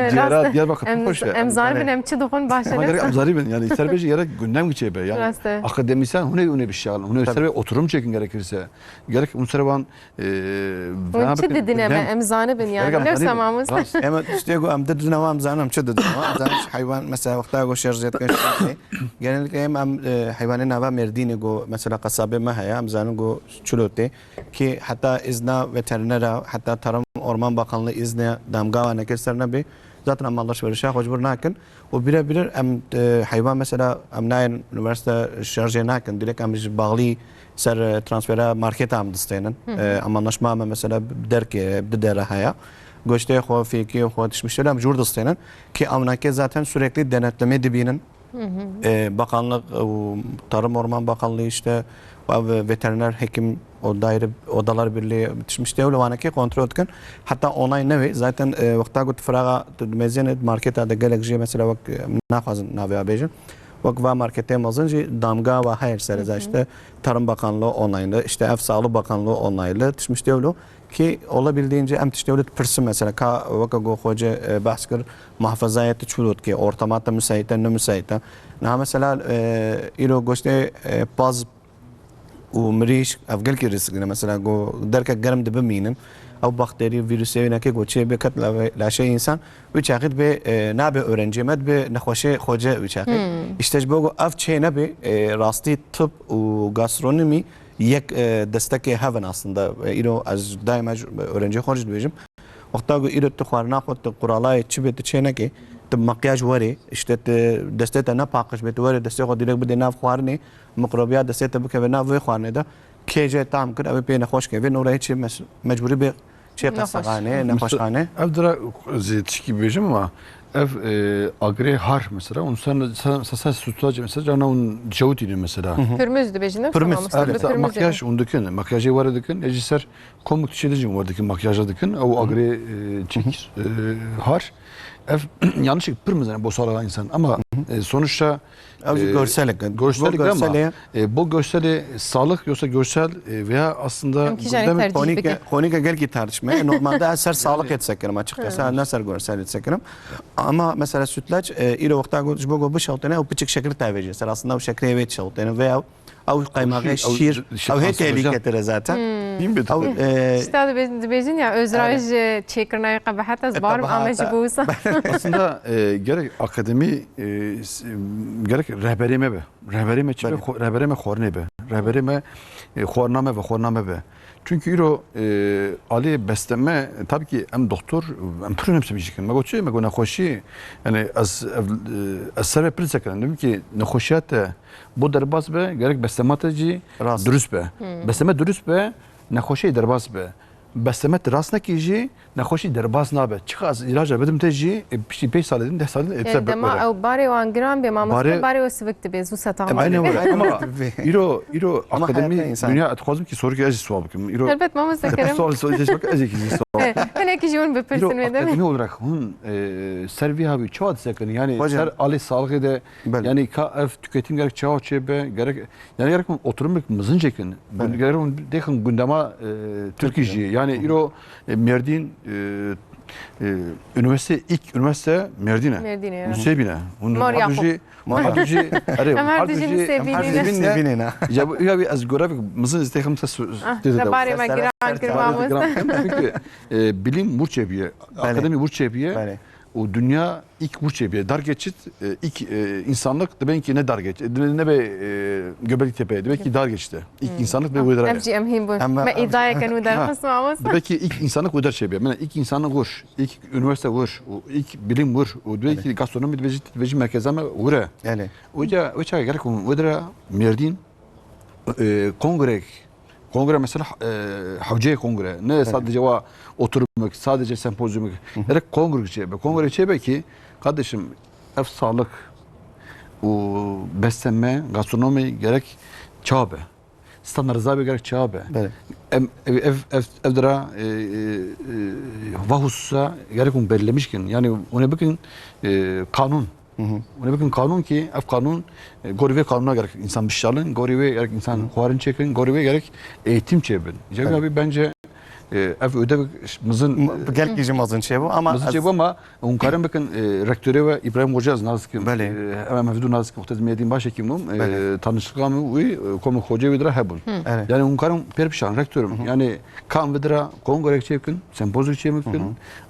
Ciğera Rast e. Diyarbakır Em, pir xweş e. em zaribin, em çi dixwin baş Ama e. gerek em zaribin, yani ser be jî gerek gündem geçe be. Yani Rast e. akademisyen hûn ê, hûn ê bişalin, hûn ê Tabii. ser be oturum çekin gerekirse. Gerek hûn ser wan, e, Hûn çi didin eme, em zanibin yani. Gerek em Nefsa zanibin. mamoste. Rast. Ema tiştê ku em didin ema em zanin em çi didin ema. Em zanin heywan mesela wexta ku şerjê dikin şerjê. Genellikle em, em, e, heywanê nava Mêrdînê ku mesela qesabê me heye, em zanin ku çilo tê. Ki heta izna veterinera, heta Tarım Orman Bakanlığı izne damga wan nekir ser nebê. Zaten em alışverişa xwe ji vir nakin. Û bire bire em, e, heywan mesela em nayên üniversite şerjê nakin. Direkt em ji bağlı ser, e, transfera marketa em distênin. E, em anlaşma me mesela derke, di dere heye. Goştê xwe, fêkê xwe, tişmiştê em jûr distênin. Ki em nake zaten sürekli denetleme dibînin. E, bakanlık û Tarım Orman Bakanlığı işte, ev veteriner hekim, o daire, odalar birliği, tişmiştê ew li wanekê kontrol dikin. Heta online nebe. Zaten, e, wexta ku tu firaxa, tu dimezêne marketa de gelek jî mesela wek, e, naxwazin navê bêjin. Wek va marketê mezin jî damga wa heye ser, işte Tarım Bakanlığı onaylı, işte ev Sağlık Bakanlığı onaylı, tişmiştê ew lo. Ki olabildiğince em tiştê wilo dipirsin mesela, ka weke ku xwece, e, behs kir, muhafazaya te çi wilo dike, ortama te müsait e, ne müsait e. Niha mesela, e, îro goştê, e, paz û mirîş, ev gelkî risk ne. Mesela ku derke germ de bimînin, ew bakterî, vîrusê wê neke ku çê bê ket lave-, laşê însan, wî çaxî dibe, e, nabe öğrencê me, dibe nexweşê xwece wî çaxî. İşte ji bo ku ev çê nebe, e, rastî tib û gastronomî yek, e, destekê hev in aslında. E, îro ez daima ji öğrencê xwe jî dibêjim. Wexta ku îro tu xwarina xwe, tu quralayê çi bê tu çê neke, tu makyaj were, işte tu destê te ne paqij bê, tu were destê xwe direkt bidê nav xwarinê, mikrobiya destê te bikeve nav vê xwarinê de, kê jê tam kir, ew ê pê nexweş keve, nû re hiç mes-, mecburî bê çê Nexweş. qesexane, nexweşxane. Ev dira zê tişkî bêjim ama ev, e, agrê har mesela, hûn ser, ser, ser, ser sütlaç mesela, carna hûn cewtîne mesela. Pürmüz dibêjin, ne? Pürmüz. Tamam, Evet, pürmüz makyaj yani. Hûn dikin, makyajê were dikin, e, ji ser komik tiştê de jî were dikin, makyaja dikin, ew agrê, e, çik, e, har. Ev yanlışlık pürmüz yani, bo sağlığa insan ama, e, sonuçta Ew jî, e, görselik, görselik bu ama, görselê, e, bu görseli sağlık yoksa görsel, e, veya aslında Em kîjanê gündem tercih Xonîke, bikin? xonîke gelkî tartişme. Normalde ez ser sağlık et sekirim açıkçası. Ne ser görsel et sekirim. Ama mesela sütlaç, e, îro wexta got, ji bo got bişewtene, ew piçik şekir tavêje. Ser aslında ew şekirê wê dişewtene veya ew qaymaxê Şî-, ew şîr, şî-, ew hê aslında tehliketire zaten. Bin bir Ew, e, Şta dibê-, dibêjin ya, Özra Aynen. ji çêkirina wê qebeheta ez E, bar qebehata. ame ji bo wisa. Aslında, e, gerek akademi, e, s-, gerek rehberê me be. Rehberê me çi be? Belê. Xo-, rehberê me xwarinê be. Rehberê me, e, xwarina me ve xwarina me be. Çünkü îro, e, alê besleme, tabii ki em doktor, em pir önemsemiş dikin. Me got çi? Me got nexweşî, yani ez, ev, e, ez ser ve pir sekirim. Dedim ki nexweşiya te bo derbas be, gerek beslema te jî Rast. dürüst be. Besleme dürüst be, nexweşî derbas be. Besleme te rast nekî jî, nexweşî derbas nabe. Çiqas îlaca bidim te jî, e, piştî pênc salê din, deh salê din, e, E, te dema were. ew barê wan giran bê, mamoste, Barê barê we sivik dibe, zû setan E, Aynen dibe. öyle. Ama Ama îro, îro Ama akademi hayata insan. dünya, dixwazim ki sorukê ez jî sual bikim. Îro Elbet, mamoste Kerem. sual, sual, sual, ez ê ki jî sual. E, hinek Belkî ji hûn bipirsin Îro wê demê. Akademî olarak hûn, e, ser vî havî çawa disekin? Yani Hocam. Ser alê sağlığı de, Belê. Yani ka ev tüketim gerek çawa çêbe, gerek, yani gerek hûn oturumek mizin çekin. Belê. Gerek hûn dêxin gündema, e, Türkiye jî. Yani Hı hı. Îro, e, Merdîn, e, e, üniversite, ilk üniversite Merdîn e. Merdîn e, ya. Hûn sê bîne. Hûn Mor her du Yakup. jî Mar Hardujî, erê, Em her du jî hardujî, sê em her bînî du ne. Sê bînî ne. Ya, bu, ya bir ez görevek mizin ez têxim ses Ah, sözü de de barê var. me Ser, giran ser, kir ser, mamoste. Ser, ser, e, bilim burçebiye, Belê. Akademi burçebiye, Belê. O dünya ilk burçebiye. Dar geçit, e, ilk, e, insanlık demek ki ne dar geçit, ne, ne be, e, Göbekli Tepe, demek ki Yok. Dar geçit. İlk Hmm. insanlık ve Ah, uydurar. Ev jî em hîn bûn. Em, Me em, îdaya ken û ha. Derxist mamoste. Demek ki ilk insanlık uydur çebiye. Mene ilk insanlık vur. İlk üniversite vur, û ilk bilim vur, û dibê Evet. ki gastronomi dibêjî, dibêjî merkeza me wire. Elê. Oca, oca gerek hûn widira Mêrdîn, e, kongrek, kongre mesela, e, hewceyê kongre. Ne Evet. sadece wa oturumik, sadece sempozyumik. Hı hı. Gerek kongrek çêbe. Kongrek çêbe ki, kardeşim, ev sağlık û beslenme, gastronomi gerek çabe. Standartize be gerek çawa be. Belê. Em, ev, ev, ev, ev dira, e, e, e, va hususa gerek hûn bellemiş kin. Yani hûn ê bikin, e, kanûn. Hı hı. Hûn ê bikin kanûn ki ev kanûn, e, gorî vê kanûna gerek insan bişalin, gorî vê gerek insan Hı. xwarin çêkin, gorî vê gerek eğitim çêbin. Cevî Belê. Abi bence, e, ev ödev mizin, M-, gelkî jî mezin çêbû, ama mizin ez çêbû ama Hûn karin bikin, e, rektorê we Îbrahîm Hoca ez nas dikim. Belê. E, em, em hevdû nas dikim, wextê ez Mêrdîn baş hekîm bûm. E, Belê. Tanıştliqa min wî, e, komê xocê wî dira hebûn. Hı. Evet. Yani hûn karin pêr bişan, rektorim. Hı hı. Yani kan vê dira kongrek çêbikin, sempozyek çêbikin. Hı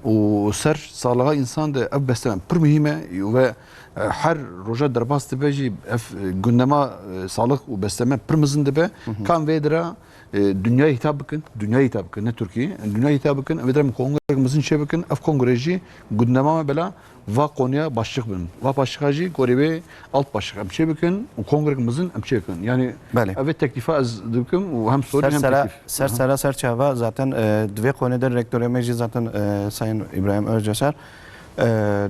hı. Û ser sağlığa insan de ev beslenme pir muhîm e ve, e, her roja derbas dibe jî ev, e, gündema, e, sağlık û beslenme pir mezin dibe. Hı hı. Kan vê dira E, dünyaya hitap bikin, dünyaya hitap bikin, ne Türkiye. Dünyaya hitap bikin, ev dira em kongrek mezin çêbikin, ev kongre jî gündema me bela va konuya başlık bin. Va başlıka jî gorî vê alt başlık em çêbikin û kongrek mezin em çêbikin. Yani Belê. Ev teklifa ez dikim û hem sorî Ser hem sera, teklif. Ser Aha. Sera ser çava zaten, e, di vê konê de rektorê me jî zaten, e, Sayın İbrahim Özcaser, e,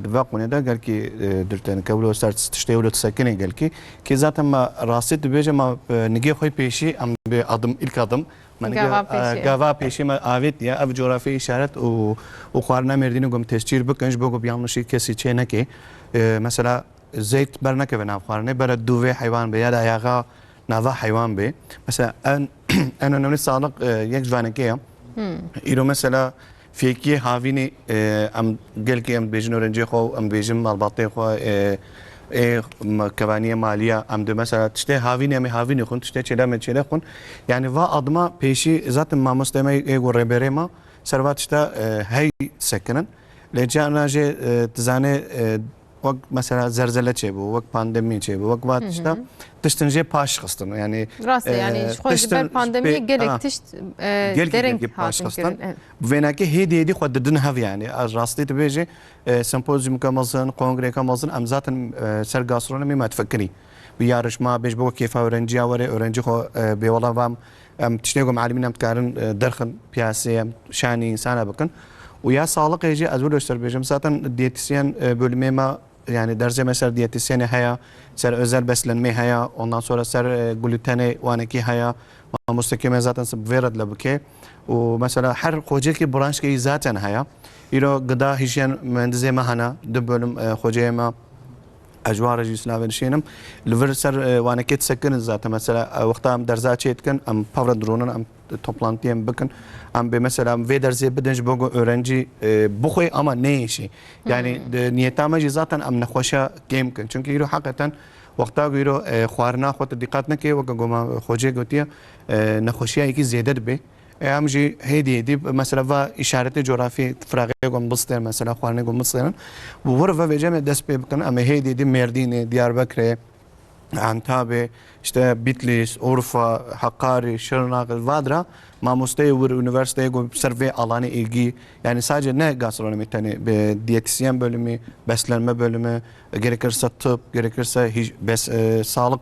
di va konê de gelkî, e, dirtên kewlo ser tiştê wilo disekinê gelkî. Ki zaten me rastî dibêje me, e, nigê xwe pêşî em bi adım, ilk adım, me nigê, Gava e, pêşî. Gava pêşî me avêtiye, ev coğrafya işaret û, û xwarina Mêrdînê gom tescîl bikin, ji bo ku bi yanlışî kesî çê neke. E, mesela zeyt bernekeve nav xwarinê, bere dûvê heywan be ya da ayaxa nava heywan be. Mesela en, en önemli sağlık, e, yek ji vanekê ye. Hmm. Îro mesela fêkiyê havînê, e, em gelkî em dibêjin öğrenciyê xwe, em dibêjin malbatê xwe, e, ê m-, kevaniyê maliya, em di mesela tiştê havînê, em ê havînê xwin, tiştê çêle me çêle xwin. Yani va adma pêşî zaten mamoste me ê ku rêberê me, ser va tişta, e, hey sekinin. Lê carna jê, e, dizane, e, wek mesela zerzele çêbû, wek pandemî çêbû, wek va Hı hı. tişta, tiştin jê paş xistin. Yani, Rast e, yani e, ji xwe ji tiştin ber pandemiyê pê-, gelek ha. tişt, e, Gelkî, dereng gelkî paş hatin xistin. Kirin. Evet. Bi vênekê hêdî hêdî xwe didin hev yani. Ez rastî dibêjî, e, sempozyumka mezin, kongreka mezin, em zaten, e, ser gastronomî me difikirî. Bi yarışma bêj bo kêfa öğrenciya were, öğrenci xwe, e, bê wela vam, em tiştê ku mealimîn em dikarin, e, derxin piyasê, em şanî insana bikin. Û ya sağlıkê jî ez wilo ser bêjim, zaten diyetisyen, e, bölümê me, yani dersê me ser diyetisyenê heye, ser özel beslenmê heye, ondan sonra ser, e, glutenê wanekî heye. Mamostekê me zaten bi vê re dile bike. Û mesela her xocekî branşkê zaten heye. Îro gıda hijyen mühendisê me hene, du bölüm, e, xoceyê me ez ji wan re jî slavê dişênim. Li vir ser, e, wanekê disekirin zaten. Mesela, e, wexta em derza çê dikin, em pevre dironin, em toplantiyê em bikin. Em bê mesela em vê dersê bidin ji bo ku öğrenci, e, bixwe ama neyêşî. Yani Hmm. di niyeta me jî zaten em nexweşa kêm kin. Çünkü îro hakikaten wexta ku îro, e, xwarina xwe tu dîqat neke, weke ku me xocê gotiye, e, nexweşiya yekî zêde dibe. E, em jî hêdî hêdî mesela va îşaretê coğrafî firaqê ku em bistêrin, mesela xwarinê ku em bistêrin. Bi wir ve vêce me dest pê bikin, em ê hêdî hêdî Mêrdînê, Diyarbekirê, Entabê, işte Bitlis, Urfa, Hakkari, Şırnak, vadra mamosteyê wir üniversiteyê ku ser vê alanê ilgi, yani sadece ne gastronomi tenê, bi diyetisyen bölümü, beslenme bölümü, gerekirse tıp, gerekirse hij-, bes-, e, sağlık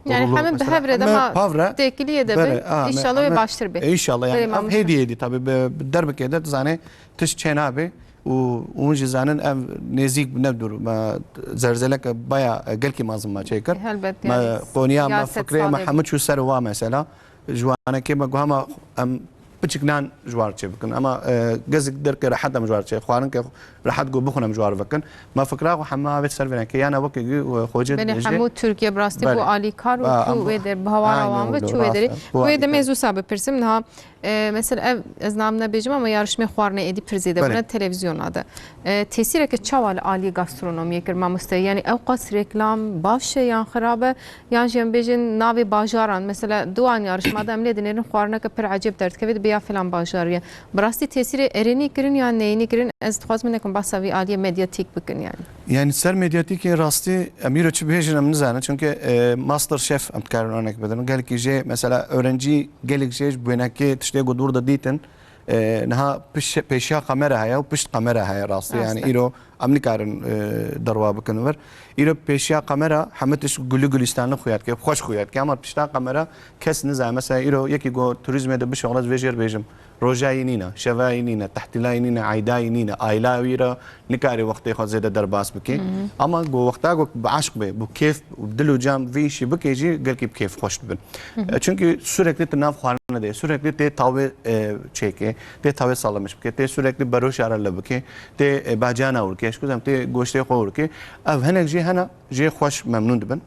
Yani kurulu, hemen bi mesela hev re de heme ma pavre, têkiliyê de bere, be, ha, me, inşallah wê heme, baştir be. E, inşallah yani. Belê, ev mamoste. Hêdî hêdî tabii bi, bi derbikê de dizane tişt çênabe. Û hûn jî zanin ev nêzîk ne dûr. Me zerzeleke baya gelkî mezin me çêkir. Helbet, me yani, qoniya me siyaset fikrê me sadê hemû bû. Çû ser wa mesela. Ji wanekê me got hema em piçik nan ji war çê bikin. Ama, e, gezek derke rehet em ji war çê, xwarinke rehet ku bixwin em ji war vekin. Me fikra xwe hema avêt ser vênekê, yana weke gî, e, xocê Belê, dibêje. Hemû Tirkiye bi rastî Belê. Bû alîkar û Ba, çû em bu-, wê der, bi hawara Aynen wan ve öyle, çû wê derê. Rast. Bu Bu yê de alîkar. Mê ez wisa bipirsim niha, e, mesela ev, ez nam nebêjim ama yarışmê xwarine êdî pir zêde Belê. bûne televizyona de. E, tesîreke çawa li aliyê gastronomiyê kir mamoste? Yani ew qas reklam baş e yan xirab e? Yan jî em bêjin navê bajaran, mesela di wan yarişma de em lê dinêrin xwarineke pir ecêb derdikeve dibe ya filan bajarî ye. Bi rastî tesîrê erênî kirin yan neyînî kirin? Ez dixwazim hinekim behsa vî aliyê medyatîk bikin yani. Yani ser medyatîkê rastî em îro çi bêjin em nizanin. Çünkü, e, Master Chef em dikarin örnek bidin. Gelkî jê mesela öğrenci gelek jê ji wênekê tiştê ku dûr de dîtin, e, niha piş-, pêşiya kamera heye û pişt kamera heye rastî. Rast Yani e. îro em nikarin, e, derwa bikin vir. Îro pêşiya kamera hemû tişt gulî gulîstanli xuya dike, xweş xuya dike. Ama pişta kamera kes nizane. Mesela îro yekî ku turizmê de bişexle ez vê jêr bêjim. Rojayî nîne, şevayî nîne, tehtîlayî nîne, eydayî nîne. Aîla wî re nikarî wextê xwe zêde derbas bikê. Ama ku wexta ku bi eşq bê, bi kêf û dil û can vî îşî bikê jî gelkî bi kêf xweş dibin. E, çünkü sürekli tu nav xwarine de, sürekli tê tawê, e, çêkê, tê tawê salamiş bikê, tê sürekli beroşa re li bikê, tê, e, bacana û rikê, şkuzem tê goştê xwe û rikê. Ev hinek jî hene, jê xweş memnûn dibin.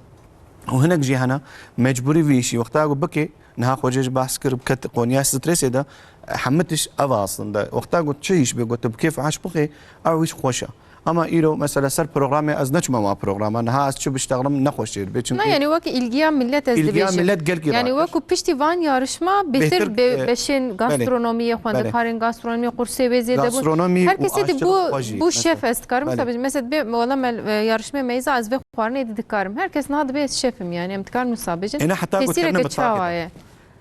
Û hinek jî hene, mecbûrî vî îşî wexta ku bikê, niha xwecê ji behs kir, ket qonya stresê de, hemû tişt ev aslında. Wexta ku çi îş bê ku tu bi kêf eşq bixê, ew îş xweş e. Ama îro mesela ser programê ez neçûme wan programa, niha ez çi biştexlim nexweş çê dibe. Çünkü Na, yani wek ilgiya millet ez İlgiya dibêjim. millet gelkî Yani rakir. wekî piştî van yarışma bêtir Bêhtir, be-, e, beşên belê. gastronomiyê, Belê. xwendekarên gastronomiyê, qursê wê zêde bûn. Gastronomî Her û kesê dî aşçılık bû, xwecî, bû mesela. şef ez dikarim Belê. wisa bêjim. Mesela dibê, wela me, e, yarışmê meyza ez vê xwarinê dî dikarim. Her kes niha dibê ez şef im yani, em dikarin wisa bêjin. Êne heta ku Tesîreke dikevin çawa mitfaqê de. ye?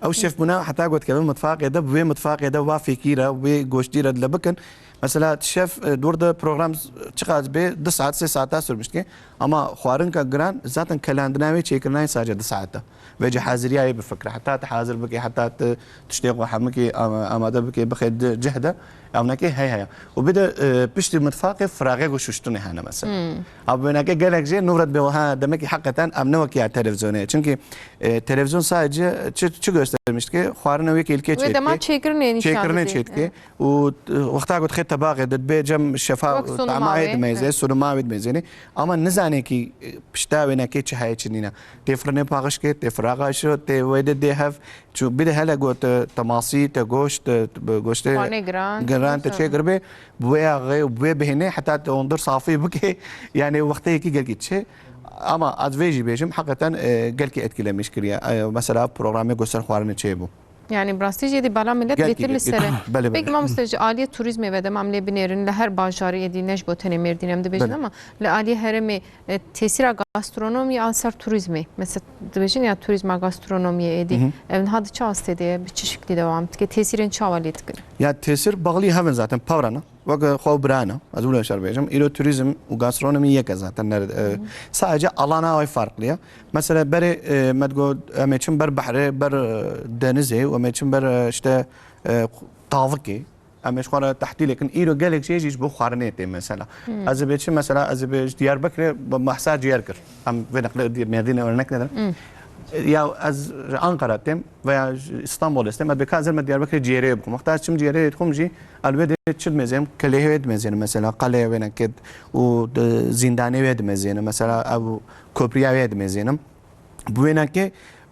Ew şef bûna heta ku dikevin mitfaqê de, bi wê mitfaqê de wa fêkî re, wê goştî re dile bikin. Mesela şef, e, dûr de program çiqas bê, du saet, sê saeta sürmüştke. Ama xwarinka giran, zaten kelandina wê çêkirina wê sadece du saet e. Vêce haziriya wê bifikre. Heta tu hazir bikê, heta tu tiştê xwe hemikê ama-, amade bikê, bixê di cih de. Ewnekê hey heye. Û bir de, e, piştî mitfaqê firaxê ku şuştinê hene mesela. Hmm. Abi wêneke gelek jê nûret bê, ha, demek ki hakikaten em ne wek ya televizyonê. Çünkü, e, televizyon sadece çi, çi göstermişti ki? Xwarine wê kêlkê Wê dema çêdikê. çêkirinê nîşan Çêkirinê didê. çêdikê. Evet. Û, e, wexta ku dixê tebaxê de dibê cem şefa Wek sunuma tamayê wê, dimeyzê, evet. sunuma wê dimeyzênê. Ama nizane ki, e, pişta wênekê çi heye çi nîne. Tê firinê paxişkê, tê firaxa şo, tê wê de dê hev. Çu bir de hele got, e, temasî, te goşt, te, te goştê Xwanê giran, giran, te nizam. çê kiribê, bi wê axê, bi wê bihênê, heta te ondir safî bikê. Yani wextê yekî gelkî çi. Ama ez vê jî bêjim, hakikaten, e, gelkî etkilemiş kiriye. E, mesela programê ku ser xwarinê çê bû. Yani bi rastî jî dî bala millet Gelkî, bêtir li gelkî. ser e. Belê, belê. Peki mamoste ji aliyê turizmê ve de em lê binêrin, li her bajarî êdî ne ji bo tenê Mêrdîn em dibêjin Belê. ama li aliyê herêmê, e, tesîra gastronomiyê an ser turizmê. Mesela dibêjin ya turizma gastronomiyê êdî. Hı hı. Ev niha di çi astê de ye, bi çi şiklî dewam dike? Tesîrên çawa lê dikin? Ya tesîr bağlı hev in zaten, pawra ne. Wek xwe û bira ne. Ez wilo şer bêjim. Îro turizm û gastronomî yek e zaten. Ner-, e, Hı hı. sadece alana wê farklı ye. Mesela berê, e, me digot, em ê çin ber behrê, ber, e, denizê û em ê çin ber, e, işte, e, tavikê. Em ê ji xwe re tehtîlê kin. Îro gelek jê jî ji bo xwarinê tê mesela. Hmm. Ez ê bê çi mesela, ez ê bê ji Diyarbekirê bi behsa ciyer kir. Em vê neqlê di-, Mêrdînê örnek nedim. Hmm. Ya ez ji Ankara têm veya ji Îstanbulê têm, ez bê ka ez ê me Diyarbekirê ciyerê bixwim. Wexta ez çim ciyerê dixwim jî, ez wê dê çi dimêzênim? Kelê wê dimêzênim mesela, qelê wê neket û di-, zîndanê wê dimêzênim. Mesela ev kopriya wê dimêzênim. Bi wê neke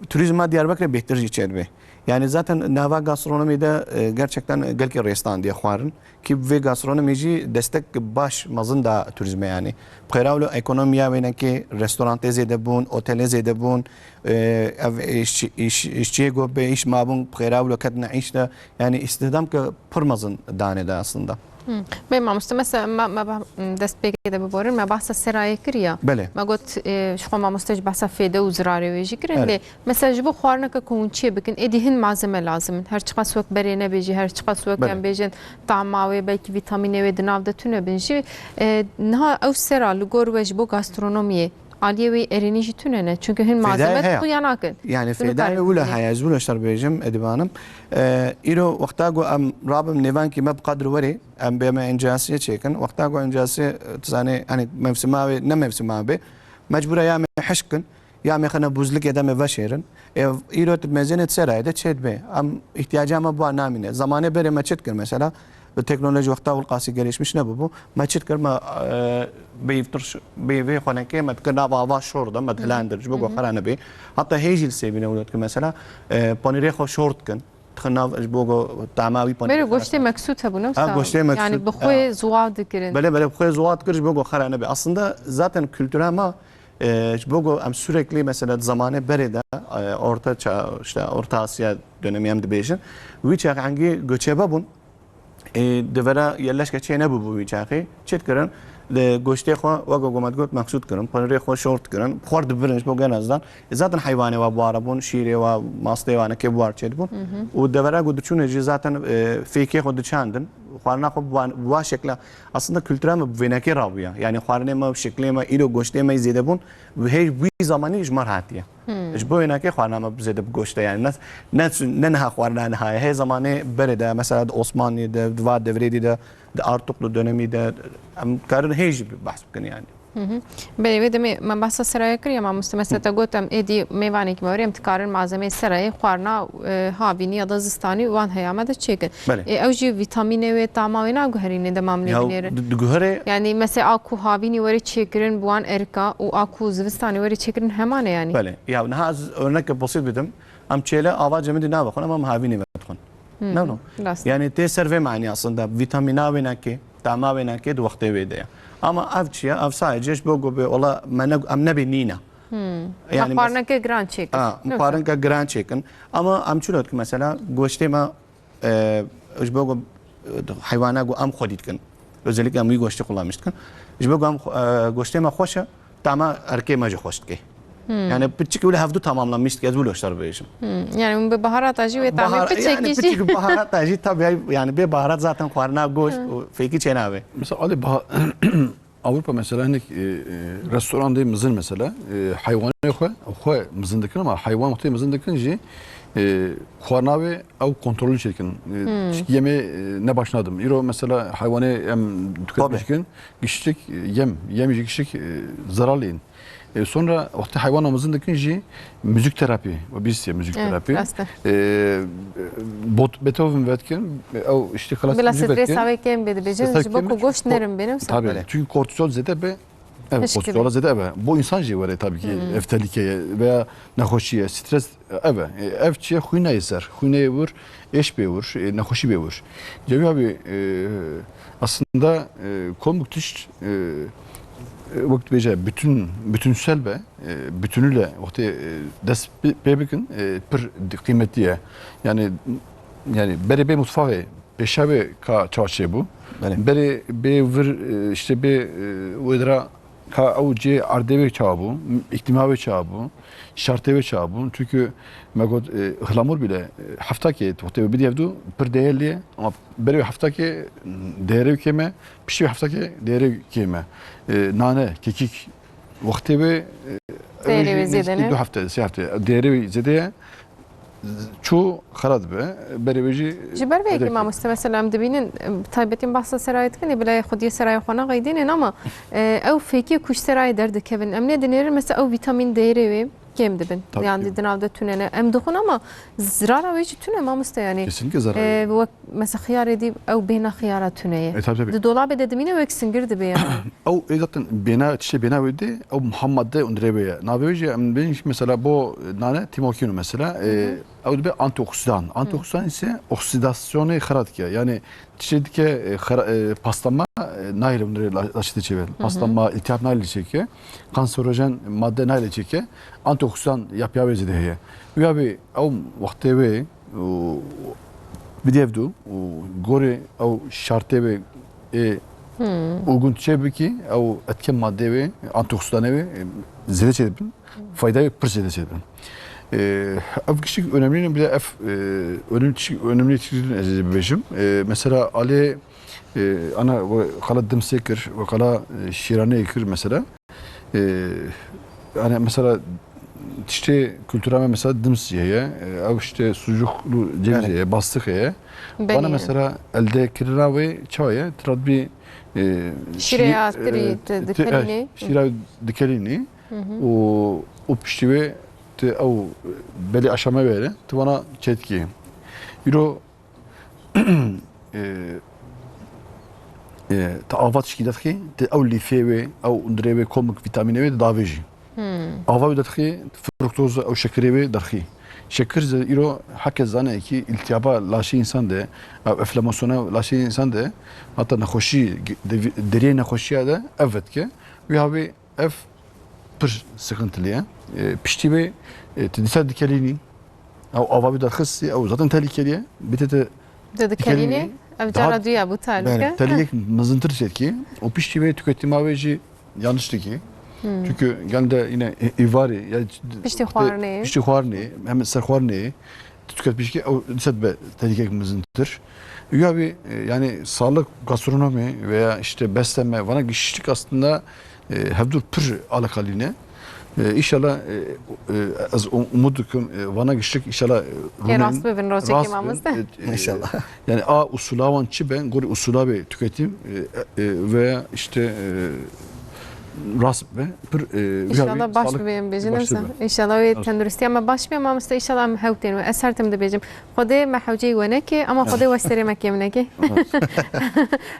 turizma Diyarbekirê bêhtir jî çêdibe. Yani zaten nava gastronomî de, e, gerçekten gelkî rêstandiye xwarin. Ki vê gastronomî jî destek baş mezin da turizme yani. Bi xêra wilo ekonomiya wê neke restorantê zêde bûn, otelê zêde bûn, e, ev îş-, îş-, îşçiyê ku bê îş mabûn, bi xêra wilo ketine îş de. Yani îstihdam ke pir mezin danê de aslında. Hmm. Bê mamoste, mesela me, me ba-, dest pêkê de biborin, me bahsa serayê kir ya. Belê. Me got, e, ji xwe mamoste ji bahsa fêde û zirarê wê jî kirin. Evet. Lê mesela ji bo xwarineke ku hûn çê bikin, êdî hin malzeme lazim in. Her çiqas wek berê nebêjî, her çiqas wek Belê. em bêjin tama wê, belkî vîtamînê wê di nav de tune bin jî. E, niha ew sera li gor we ji bo gastronomiyê aliyê wê erênî jî tune ne. Çünkü hin Fêdayê malzeme heye. xuya nakin. Yani Tu fêdayê nikarin wilo binê. heye, ez wilo şer bêjim, Edîb Hanım. E, îro wexta ku em rabim nêvankî me bi qedir werê, em bê me encasiyê çêkin. Wexta ku encasiyê, e, tu zanê, hani mevsima wê, ne mevsima bê, mecbûr e ya me hişk kin. Ya em ê xine bûzlikê de em ê veşêrin. Ê, îro tu mezênê di serayê de çê dibe. Em îhtiyaca me bi wan namîne. Zamanê berê me çi dikir mesela? Bi teknoloji wexta ewil qasî gelişmiş nebûbû. Me çi dikir? Me, e, bêvtir ş-, bêvê xwenekê me dikir nav ava şor de, me dihilandir. Ji bo ku xera nebê. Heta hê jî li Sêbînê wilo dikir mesela, e, panîrê xwe şor dikin. Dixin nav ji bo ku tama wî panîrê Berê xera goştê xera. Meksût hebû, ne Ha, wisa? Goştê meksût, Yani bi xwe ha. Zuwa dikirin. Belê, belê, bi xwe zuwa dikir ji bo ku xera nebe. Aslında zaten kultura me, e, ji bo ku em sürekli mesela di zamanê berê de, e, Orta Çağ, işte Orta Asya dönemi em dibêjin. Wî çax engî göçebe bûn. E, di vera yerleşke çê nebûbû wî çaxê. Çi dikirin? Di goştê xwe, wek ku me digot, meksût kirin. Panîrê xwe şort kirin. Xwar dibirin ji bo gel azdan. E, zaten heywanê wa buwara bûn, şîrê wa, mastê wa, nekê buwar çê dibûn. Û devera ku diçûne jî zaten, e, fêkê xwe diçandin. Xwarina xwe bi wan-, bi wa şekla. Aslında kultura me bi vênekê rabûya. Yani xwarinê me, şeklê me, îro goştê me zêde bûn. Bi hê wî zamanî ji me re hatiye. Ji bo wênekê xwarina me zêde bi goşt e, yani ne, ne, ne niha xwarina niha ye. Hê zamanê berê de, mesela di Osmanlî de, di va devrê dî de, di Artuklu dönemî de, em karin hê jî behs bikin yani. Belê, wê demê me behsa serayê kiriye, mamoste. Mesela te got em êdî mêvanekî me were, em dikarin malzemeyê serayê, xwarina, e, havînî ya da zistanî wan heya me de çêkin. Belê. Ê, ew jî vîtamînê wê, tama wê naguherîne dema em lê Ya, binêrin. di-, diguhere. Yani mesela a ku havînî were çêkirin bi wan erka û a ku zivistanê were çêkirin heman e yani. Belê. Ya, niha ez örneke basit bidim. Em çêle ava cemidî navexwin, ama em havînî vedixwin. Ne no? Rast. Yani tê ser vê manî aslında. Vîtamîna wê nake, tama wê nake di wextê wê de ye. Ama ev çi ye? Ev sadece ji bo ku bê, ola me ne, em nebê nîne. Yani Xwarineke giran çêkin. Ha, Ne wisa? Xwarineke giran çêkin. Ama em çilo dikin mesela goştê me, e, ji bo ku, e, heywana ku em xwedî dikin. Özellikle em wî goştê kullanmış dikin. Ji bo ku em xwe-, e, goştê me xweş e, tama erkê me jî xweş dike. Yani piçik wile hevdu tamamlanmış dike, ez wilo şer bêjim. Yani hûn bi baharata jî wê tamê Bahar-, piçekî yani jî. Piçik baharata jî tabii, yani bê baharat zaten xwarina goşt û fêkî çênabe. Mesela Ali, Avrupa mesela hinek, e, e, restorandê mizin mesela, e, heywanê xwe, xwe mizin dikin ama heywan wextê mizin dikin jî, e, xwarina wê ew kontrolü çêkin. E, Hmm. Yemê, e, ne baş nadim. Îro mesela heywanê em dikkat Tabii. Bikin, giştik, e, yem, yem jî giştik, e, zararlıyın. E, sonra wextê heywana mizin dikin jî müzik terapi, o birisi müzik Evet, terapi. Rast e. E, bot-, Beethoven vetkin, e, ew işte klasik Bila müzik stresa vetkin. Wê kêm bê dibêjin, Stresa ji bo kêm ku bê, goşt çok nerin bê, ne wisa? Tabii. Öyle. Çünkü kortizol zede be, evet, Hişk kortizol gibi. Zede be. Bu insan jî were tabii ki Hmm. Ev tehlikeye veya nexweşiye, stres, evet. E, ev çiye xwîneyê ser, xwîneyê vur, êş bê vur, e, nexweşî bê vur. Cevî abi, e, aslında, e, komik tişt, e, e, wek dibêje, bütün, bütünsel be, e, bütünüyle wextê, e, dest pê, pê bikin, e, pir kıymetli ye. Yani, yani berê bê mutfaxê, pêşa wê ka çawa çêbû. Belê. Berê bê vir, e, işte bê, e, wê dira ka ew cê erdê wê çawa bû, îklîma wê çawa bû, şartê wê çawa bû. Çünkü me got, e, ihlamur bile, e, hefta kê, wextê wê bidî evdû, pir değerli ye. Ama berê wê hefta kê, değerê wê kêm e, piştî wê hefta kê, değerê wê kêm e. E, nane, kekik, wextê wê, e, Değerê wê zêde ne? Du hefte, sê hefte. Değerê wê zêde ye. Çû xera dibe, berê wê jî Ji ber vê yekê zêde mamoste, mesela em dibînin, em, taybetî em behsa serayê dikin, ê bila xwediyê serayê xwe naqeydînin ama, e, ew fêkê ku ji serayê derdikevin, em nê dinêrin, mesela ew vîtamîn D'ê wê kêm dibin. Tabii Yan ki. Di nav de tune ne. Em dixwin ama zirara wê jî tune mamoste yani. Kesinlikle zararlı. E, wek mesela xiyarê dî ew bêhna xiyara tune ye. E, tabii, tabii. Di dolabê de dimîne wek singir dibe yani. Ew ê zaten bêna, tiştê bêna wê dê, ew ham madde û nirê wê ye. Navê wê jî em bên jî mesela bo nane tîmokîno mesela, e, Hı hı. Ew dibe antioksidan. Hı. Antioksidan ise oksidasyonê xera dike. Yani tiştê dike, e, xera-, e, paslanma, e, nayê û nirê la-, laşitê çêbe. Hı hı. Paslanma, iltihap nayê çêke. Kanserojen madde nayê çêke. Antioksidan yapıya wê zêde heye. Wî abi ew wextê wê û bidî evdû û gorê ew şartê wê ê Hmm. uygun çê bikî, ew etken madde wê, antioksidanê wê, e, zêde çê dibin. Fayda wê pir zêde çê dibin. E, ev kişik önemli, bir de ev, e, önemli kişik, önemli kişik ez bibêjim. E, mesela alê, e, ana we qala dimsê kir, we qala, e, şîranê kir mesela. E, yani mesela tiştê kultura me mesela dims heye, e, ew işte sucuklu ceviz Evet. Heye, bastık heye. Belê. Bana mesela elde kirina wê çawa ye? Tirat bir, e, Şîrê şî-, astirî e, di-, ti-, dikelînê. E, şîra dikelînî. û û piştî wê tu ew belê aşame were, tu vana çêdikî. Îro e, e, tu ava tişkî derxî, tu ew lîfê wê, ew dirê wê komik vîtamînê wê tu davêjî. Ava wî derxî, fruktoz ew şekerê wê derxî. Şekir zî îro heke zaneyekî îltiyaba laşê însan de, ew enflamasyona laşê însan de, hata nexweşî, de, deriyê nexweşiya de ev vedike. Wî havî ev pir sıkıntılı ye. E, piştî wê, e, tu dîsa dikelînî. Ew ava wî derxistî, ew zaten telîkelî ye. Bite te Te dikelînî, dikelînî, ev daha cara duya bû tarîke. Belê, telîyek mezintir çêdikî û piştî wê tüketîma wê jî yanlış dikî. Çünkü genelde yine î-, îvarê ya Piştî xwarinê. Piştî xwarinê, hem ser xwarinê tu tüket piştî ew dîsa dibe telîkek mezintir. Ya wî, e, yani sağlık, gastronomi veya işte beslenme, vana giştik aslında e, hevdûr pir alakalî ne. E, înşallah, e, e, ez um-, umut dikim, e, vana giştik înşallah, e, Ê rûnên rast bibin, rojekê rast bin. Mamoste. E, e, înşallah. Yani a usula wan çi be, gorî usula be tüketim, e, e, veya işte, e, rast be, pir, e, înşallah baş bibe, em bêjin, baş bibe. Înşallah wê tenduristiya me baş be, mamoste, înşallah em hew tên we. Ez her tim dibêjim. Xwedê me hewceyî we neke, ama Xwedê we serê me kêm neke.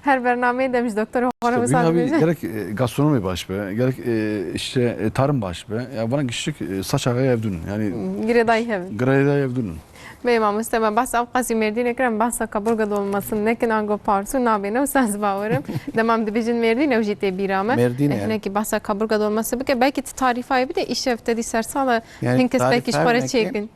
Her bernameyê de em ji doktorê xwe re wisa dibêjin. Gerek, e, gastronomî baş be, gerek, e, işte, e, tarım baş be. Ya vana giştik, e, saç ağaya evdun. Yani girêdayî hev. Girêdayî evdun. Bê mamoste, me behsa ew qasî Mêrdînê kir, em behsa kaburga dolmasın nekin, ango parsû nabêne û saz bawerim. Dema em dibêjin Mêrdîn, ew jî tê bîra me. Mêrdînê, yani. Hinekî behsa kaburga dolması bike, belkî tu tarîfayê bide, îşev te dî sersal e, hin kes belkî ji xwe re çêkin.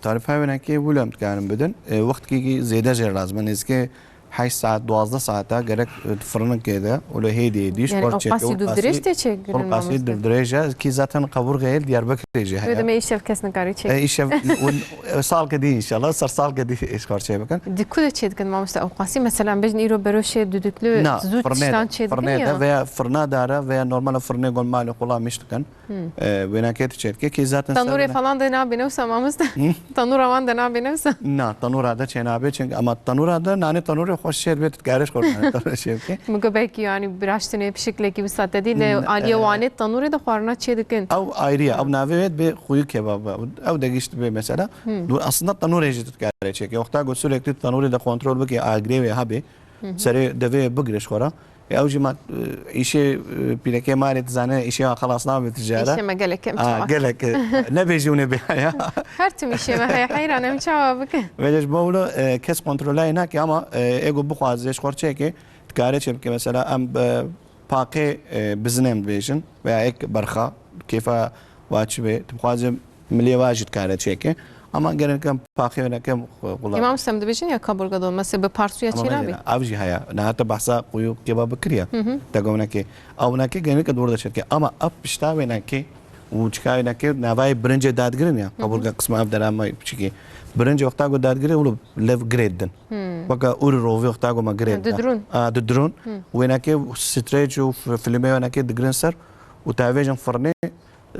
Tarîfa wênekê wilo em dikarin bidin. E, wextkî zêde jê lazim e. Nêzîkî heşt saet, duwazdeh saet e gerek, e, firinikê de. Wilo hêdî hêdî ji xwe çêke. Yanî ew qasî dû dirêj tê çêkirin, mamoste? Ew qasî dirêj e. Kî zaten qeburxê Diyarbekirê jî heye. Wê demê îşev kes nikare çêke. E, îşev, e, salke dî înşallah, ser salke dî ji xwe çê bikin. Di ku de çêdikin, mamoste, ew qasî? Mesela, em bêjin îro beroşê duduklu zû tiştan çêdikin ya? Na, firnê de veya firna dare veya normal firnê gol malê xula miş dikin. E, wênakê tu çêdikê, kî zaten ser Tanûrê wêne- falan de nabêne wisa, mamoste? Hı? Tanûra wan de nabêne wisa? Na, tanûra de çênabe, çünkü ama tanûra de nanê tanûrê xweş çêdibe, tu dikarî ji xwe nanê tanûrê çêbikî. Min got belkî, yanî, biraştinê pişiklekî wisa te dî, lê aliyê Wanê tanûrê de xwarina çêdikin. Ew ayrî ye, ew navê wê dibê xuyu kebab e. Ew de gişt dibê mesela. Hı. Aslında tanûrê jî tu dikarî çêkî. Wexta ku sürekli tanûrê de kontrol bikî, agirê wê hebê, serê devê bigire ji xwe re. E, ew jî ma, e, îşê, e, pîrekê malê dizane, îşê wan xelas nabe tijara. Îşê me gelek em çawa. Gelek, e, nebêjî hûn ê bê haya. Her tim îşê me heye, heyran em çawa bikin. Vêce ji bo wilo, e, kes kontrolayê nake ama, e, ê ku bixwaze ji xwe çêke, dikare çê bike. Mesela em, e, paqê, e, bizin em dibêjin veya ek berxa, kêfa wa çi be, tu bixwaze milê wa jî dikare çêke. Ama gerek em paxê wêneke em xwe qullan. Ê mamoste, em dibêjin ya kaburga dolması bi parsûya çênabe? Ev jî heye. Niha te behsa quyu kebabê kiriye. Hı hı. Te got wêneke. Ew wêneke gerek dor de çêke. Ama ev pişta wêneke û çika wêneke navayê birincê dadigirin ya. Hı hı. Kaburga qisma ev dera me piçikî. Birincê wexta ku dadigire, wilo lev girê didin. Hı. Weke ûrî rovî wexta ku me girê didin. Didirûn. A, didirûn. Hı. Wêneke streç û f-, filmê wêneke digirin ser û tavêjin firnê.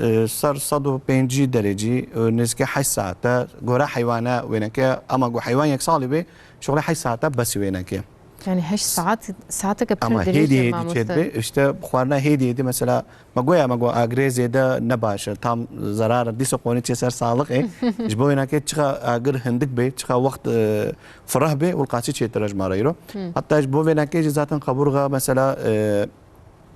E, ser sed û pêncî derecî, e, nêzîkî heşt saete, gore heywane wêneke, ama ku heywan yek salî bê, şixulê heşt saete besî wêneke. Yani heşt saat, saateke pir dirêj e, mamoste. Ama hêdî hêdî çêdibe, işte xwarina hêdî hêdî mesela, me goya me got agirê zêde ne baş e, tam zerar e, dîsa qonî çê ser sağlık e. Ji bo wêneke çiqa agir hindik bê, çiqa wext, e, fireh bê, û qasî çêtir e ji me re îro. Hı. Hatta ji bo wêneke jî zaten qeburxa mesela, e,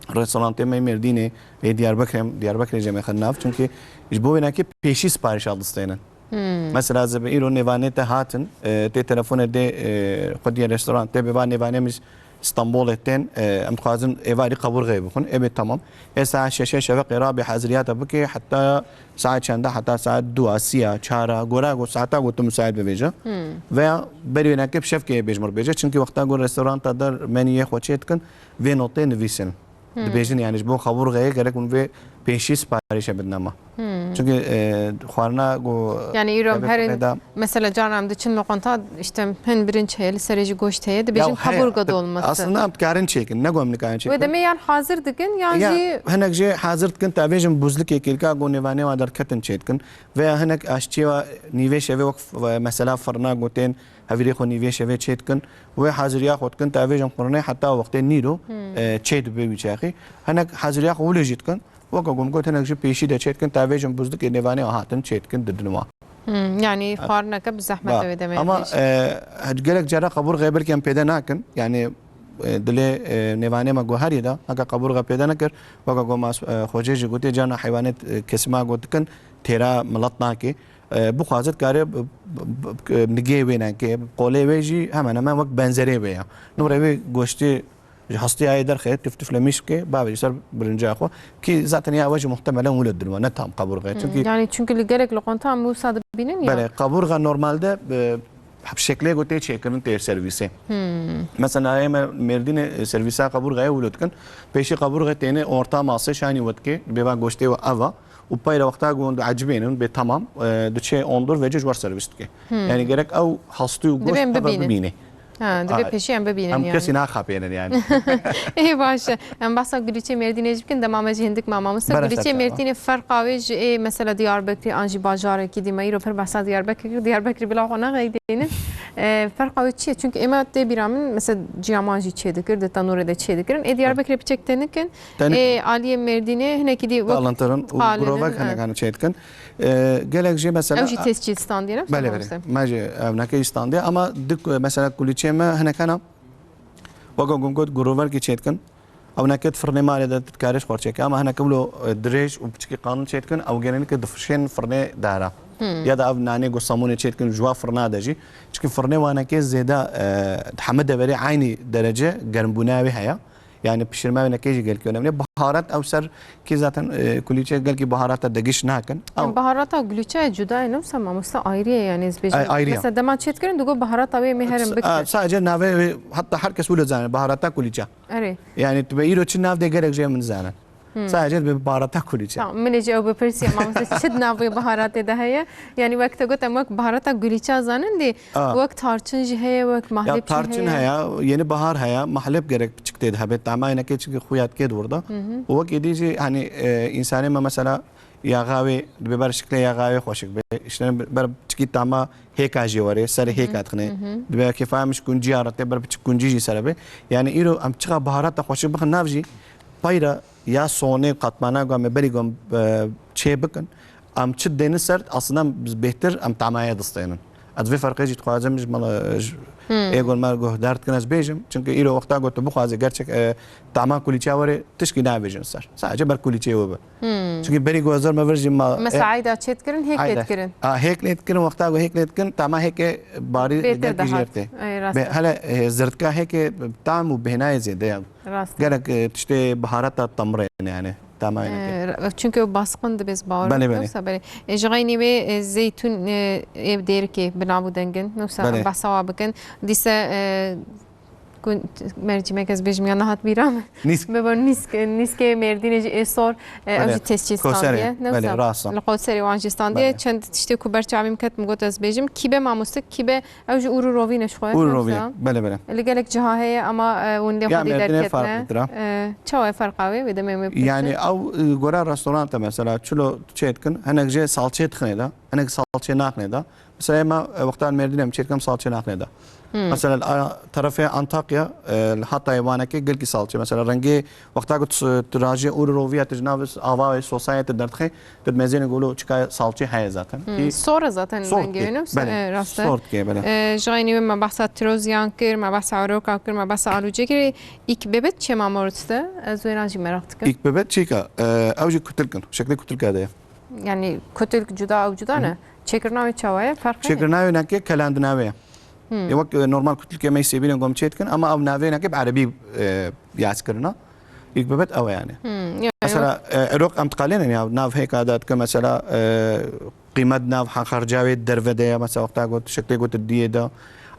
Restorantê me Mêrdînê, ê Diyarbekirê, Diyarbekirê jî me xin nav. Çünkü ji bo wênekê pêşî siparişa distênin. Hmm. Mesela, ez ê bi îro nêvanê te hatin, e, tê telefonê dê, e, xwediyê restorant, tê bi va nêvanê min ji Stenbolê tên, e, em dixwazin êvarî qeburxê bixwin. Ê bê, tamam. Ê saet şeşê şeveqê rabê haziriyata bikê, heta saet çenda, heta saet dua, siya, çara, gora ku saeta ku tu müsait bibêje. Hmm. Veya berî wênekê bi şevkê bêjmir bêje. Çünkü wexta ku restoranta der menüyê xwe çê dikin, vê notê nivîsin. Hmm. Dibêjin, yani ji bo qeburxê gerek hûn vê pêşî siparişe bidine me. Hmm. Çünkü, e, xwarina ku Yani îro em herin, mesela, carna em diçin loqanta, işte, hin birinç heye, li serê jî goşt heye, dibêjin kaburga dolması. Aslında em dikarin çêkin, ne ku em nikarin çêkin. Wê demê yan hazir dikin, yan jî hinek jê hazir dikin, tavêjin buzlikê kêlka ku nêvanê wan derketin çê dikin. Veya hinek aşçiyê wa nîvê şevê wek f-, mesela firna gotên, Hevirê xwe nîvê şevê çê dikin. Wê haziriya xwe dikin, tavêjin xurûnê heta wextê nîro, Hmm. e, çê dibe wî çaxî. Hinek haziriya xwe wilo jî dikin. Weke ku min got, hinek jî pêşî de çêdikin, ta vêjin bûzdikê nêvanê hatin çêdikin didin wan. Hmm, yanî xwarineke bi zehmet Ba, ew ê demê ama, pêş. E, gelek cara qebûrxê belkî em pêde nakin. Yanî, e, dilê, e, nêvanê me guherî de, heke qebûrxe pêde nekir, weke ku mas, e, xwecê jî gotê, carna heywanêt, e, kesîma gotikin, têra milet nake. E, bixwazit kare, e, b-, b-, b-, nigê wê neke, qolê wê jî hemen hemen wek benzerê wê ya. Nûrê wê goştê Ji hestiyayê derxê, tif tif le mîş bike, bavê ji ser birinca xwe. Ki zaten ya we jî muhtemelen wilo dilwa, ne tam qebûrxe. Hmm, Çünkü yani çünkü li gelek loqanta em wisa dibînin ya. Belê, qebûrxe normalde, e, bi şeklê ku tê çêkirin tê servîsê. Hmm. Mesela ê me Mêrdînê, e, servîsa qebûrxeyê wilo dikin. Pêşî qebûrxe têne orta masê şanî we dike, bêva goştê we eva. Û peyre wexta ku hûn diecibênin, bê temam, e, diçê ondur vecî ji we servîs dike. Hmm. Yani gerek ew hastî û goşt Dibên eva bibînin. bibîne. Ha, divê Ay, pêşî em bibînin em yani. kesî naxapênin yani. Ê baş e. Em behsa gulîçê Mêrdînê jî bikin, dema me jî hindik ma mamoste. Bere Gulîçê ser çava. Mêrdînê ferqa wê ji ê mesela Diyarbekirê an jî bajarekî dî me îro pir behsa Diyarbekirê kir. Diyarbekirê bila xwe nexeydînin. E, ferqa wê çi ye? Çünkü ê me tê bîra min mesela ciyaman jî çê dikir, di tenûrê de çê dikirin. Ê Diyarbekirê piçek tenik in. Tenik. Ê aliyê Mêrdînê hinekî dî wek Qalintirin û qalin in, girovek ha. hinek hene çê dikin. E, gelek jî mesela Ew jî tescîl standî ne? Belê, belê. Mamoste. Me jî ewneke jî standiye, ama dik, e, mesela kulîçê me hinek hene. Weke ku got, giroverkî çê dikin. Ewneke di firnê malê de dikarê ji xwe çêke, ama hinek wilo, e, dirêj û piçikî qalin çê dikin, ew gelênike difişên firnê dara. Hmm. Ya da ev nanê ku samonê çê dikin, ji wa firna de jî. Çünkü firnê wanekê zêde, e, di hemî deverê eynî derece germbûna wê heye. Yani pişirme wê nekê jî gelkî önemli. Baharat ew ser ki zaten, e, kulîçe gelkî baharata degiş nakin. Ew Yani baharata gulîçe cuda ye, ne wisa mamoste ayrı ye yani ez bêjim. Ay-, ayrı ya. Mesela dema çêt kirin digo baharata wê me herin Sa-, bikir. sadece navê wê, hatta herkes wilo zane baharata kulîçe. Erê. Yani tu be îro çi nav de gerek jê min zane. Hmm. Sadece be baharata kulîçe. Tamam, min ê ji ew bipirsiya mamoste çi di nav wê baharatê de heye? Yani wek te got em wek baharata gulîça zanin dê. Aa. Wek tarçın jî heye, wek mahlep Ya jî tarçın heye. heye, yeni bahar heye, mahlep gerek piçik tê de hebe. Tama yine keçik xuyat kê durda. Hı hı. Wek êdî jî hani, e, insanê me mesela yaxa wê, dibê ber şikle yaxa wê xweşik be. İşte ber piçikî tama hêka jî were, serê Hı hı. hêka dixine. Hı hı. Dibê kêfa em ji kuncî ya rete ber piçik kuncî jî sere be. Yani îro em çiqa baharata xweşik bixin nav jî payra ya sonê qatmana ku em ê berî ku em, e, çê bikin, em çi dênin ser, aslında em bêhtir em tamaya distênin. Ez vê ferqê jî dixwazim ji mala, ji Hmm. ê ku me guhdar dikin ez bêjim. Çünkü îro wexta ku tu bixwazî gerçek, e, tama kulîçe were, tişkî nabêjin ser. Sadece ber kulîçeyê we be. Hmm. Çünkü berî ku ez me vir jî ma, Mesela e, ayda çêt kirin, hêk ayda. lêt kirin. A, hêk lêt kirin, wexta ku hêk lêt kirin, tama hêkê barî Bêtir derkî dihat. jêr tê. Ay, rast Be, e. hele, e, zirdka hêkê tam û bêhnayê zêde ya. Rast. Gelek, e, tiştê baharata temrên yani. Tamam yani. E, çünkü o baskın dibe ez bawer Belê, belê. Yoksa belê. E, ji xeynî wê, e, zeytun, e, ev dêrikê bi nav û dengin. Yoksa Belê. behsa wa bikin. Dîse, e, ku mercîmek ez bêjim ya nehat bîra min. Nîsk. Bebo nîsk, nîskê Mêrdînê jî ê sor, e, ew Belê. jî tescîl Koserê. standiye. Belê, Yoksa rast e. li Koserê wan jî standiye. Belê. Çend tiştê ku ber çavî min ket min got ez bêjim. Kîbe mamoste, kîbe Ew jî ûr û rovî ne ji xwe, Ûr û rovî, yoksa? belê, belê. Li gelek ciha heye ama, e, hûn lê Ya xwedî Mêrdînê derketine. farklidir ha. E, çawa ye ferqa wê? Wê demê wê bipirsin. Yani ew, e, gora restoranta mesela çilo çê dikin, hinek jê salçê dixine de, hinek salçê naxine de. Mesela ema, e, wexta li Mêrdînê em çê dikin salçê naxine de. Hmm. Mesela a, terefê Antakya, e, li Hatayê wanekê gelkî salçê. Mesela rengê wexta ku tu, tu rajê ûr û roviya tu ji nav ava wê sosayê tu derdixê, tu dimezênê golo çika salçê heye zaten. Hmm, Ki sor e zaten Sor rengê dike. wê, ne? Belê. E, rast e. Sor dike, belê. E, ji xeynî wê me behsa tiroziyan kir, me behsa eroka kir, me behsa alûcê kir. Îk bebet çê mamoste? Ez wê jî meraq dikim. Îk bebet çîka, e, ew jî kutilk in. Şeklê kutilka de ye. Yani kutilk cuda ew cuda ne? Hı hı. Çêkirina wê çawa ye? Ferq heye? Çêkirina wê neke kelandina wê ye. Hmm. E, wek, e, normal kutilkê me sêbînê gom çê dikin, ama ew navê neke bi erebî, e, yaz kirina. Îk bebet ew e yani. Hmm, ya, Mesela, e, erok em diqalênin ya, nav hêka da dikin, mesela, e, qîmet nav ha xerca wê derve de ya, mesela, wexta got, şeklê got diyê de.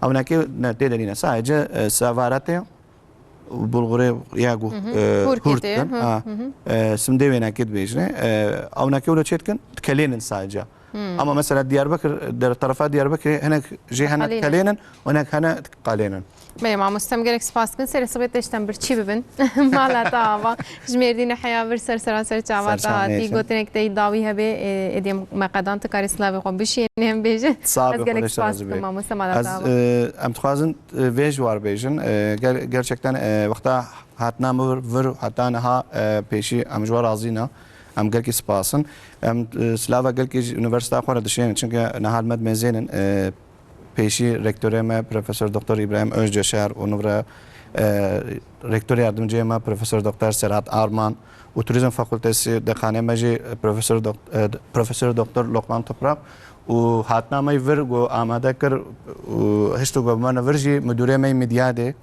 Ew neke ne, tê de nîne. Sadece, e, sevaratê bulgurê ya gu, Hı hı. e, Hûrkê hûrt tê, dikin. hı, Ha. hı hı. E, simdê wê neke dibêjine. E, ew neke wilo çê dikin, dikelênin sadece. Hmm. Ama mesela Diyarbakır, der tarafa Diyarbakır, hinek jê hene Qalênin. dikelênin, û hinek hene qalênin. Belê, mamoste, em gelek spas dikin. Serê sibê te ji te birçî bibin. Mala te ava. Ji Mêrdînê heya vir ser sera ser çava te Serçavê hatî. Neşe. Gotinek te dawî hebe, e, êdî em me qedan tu karî silavê xwe bişînî hem bêjin. Sağ Ez ol, gelek Xwedê spas razî dikim, be. mamoste, mala Ez, te ava. e, em dixwazin, e, vê ji war bêjin. E, ger-, gerçekten, e, wexta hatina min vir, vir heta niha, e, pêşî em ji we razî ne. Em gelkî spas in. Em, e, silava gelkî ji unîversîteya xwe re dişênin, çunke niha li me dimêzênin, e, pêşî rektorê me Profesor Doktor Îbrahîm Özceşer û nû re, e, rektor yardimciyê me Profesor Doktor Serhat Arman û Turizm Fakültesi Dekanê me jî Profesor Dok-, e, Profesor Doktor Lokman Toprak û hatina me yî vir ku amade kir û hişt ku bi me re vir jî müdürê me yî Midyadê,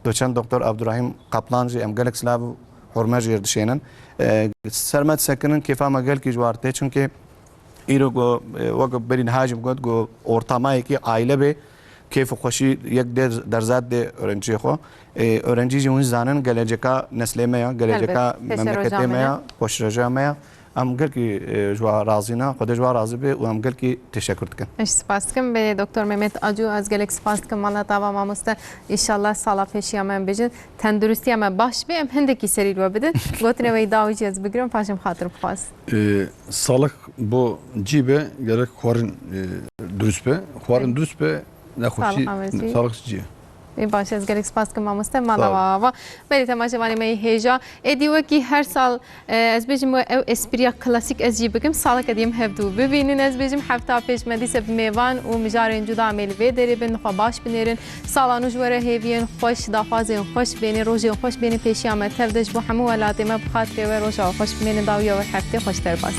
doçent Doktor Abdurrahîm Kaplan jî em gelek silav û hurme jê re dişênin. E, ser me disekinin, kêfa me gelkî ji war tê, çunkî îro ku, e, wek berî niha jî got ku ortamayekî aîle bê, kêf û xweşî yek dê derza dê öğrenciyê xwe. E, öğrencî jî hûn zanin, geleceka neslê me ya, geleceka Helbet. Pêşeroja memleketê me me ya, ya. Pêşeroja me ya. Em gelkî, e, ji wa razî ne, Xwedê ji wa razî be û em gelkî teşekkür dikin. Ez spas dikim. Belê, Doktor Mehmet Acu, ez gelek spas dikim. Mala tava mamoste. Înşallah sala pêşiya me em bêjin. Tenduristiya me baş be, em hindekî serî li we bidin. Gotinê we yî dawî jî ez bigirim, paşê em xatir bixwaz. Ee, sağlık bo cî be, gerek xwarin, e, durust be. Xwarin Evet. durust be, nexweşî, Sağlık amacı. sağlık cî ye. Ê baş, ez gelek spas dikim mamoste, mala Sağ ol. wa ava. Belê temaşevanê me yê hêja. Êdî wekî her sal, e, ez bêjim we ew espriya klasîk ez jî bikim. Saleke dî em hevdû bibînin, ez bêjim hefta pêş me dîse bi mêvan û mijarên cuda em ê li vê derê bin, xwe baş binêrin. Sala nû ji we re hêviyên xweş, daxwazên xweş bêne, rojên xweş bêne pêşiya me. Tev de ji bo hemû welatê me bi xatirê we roja we xweş bimêne, dawiya we heftê xweş derbas.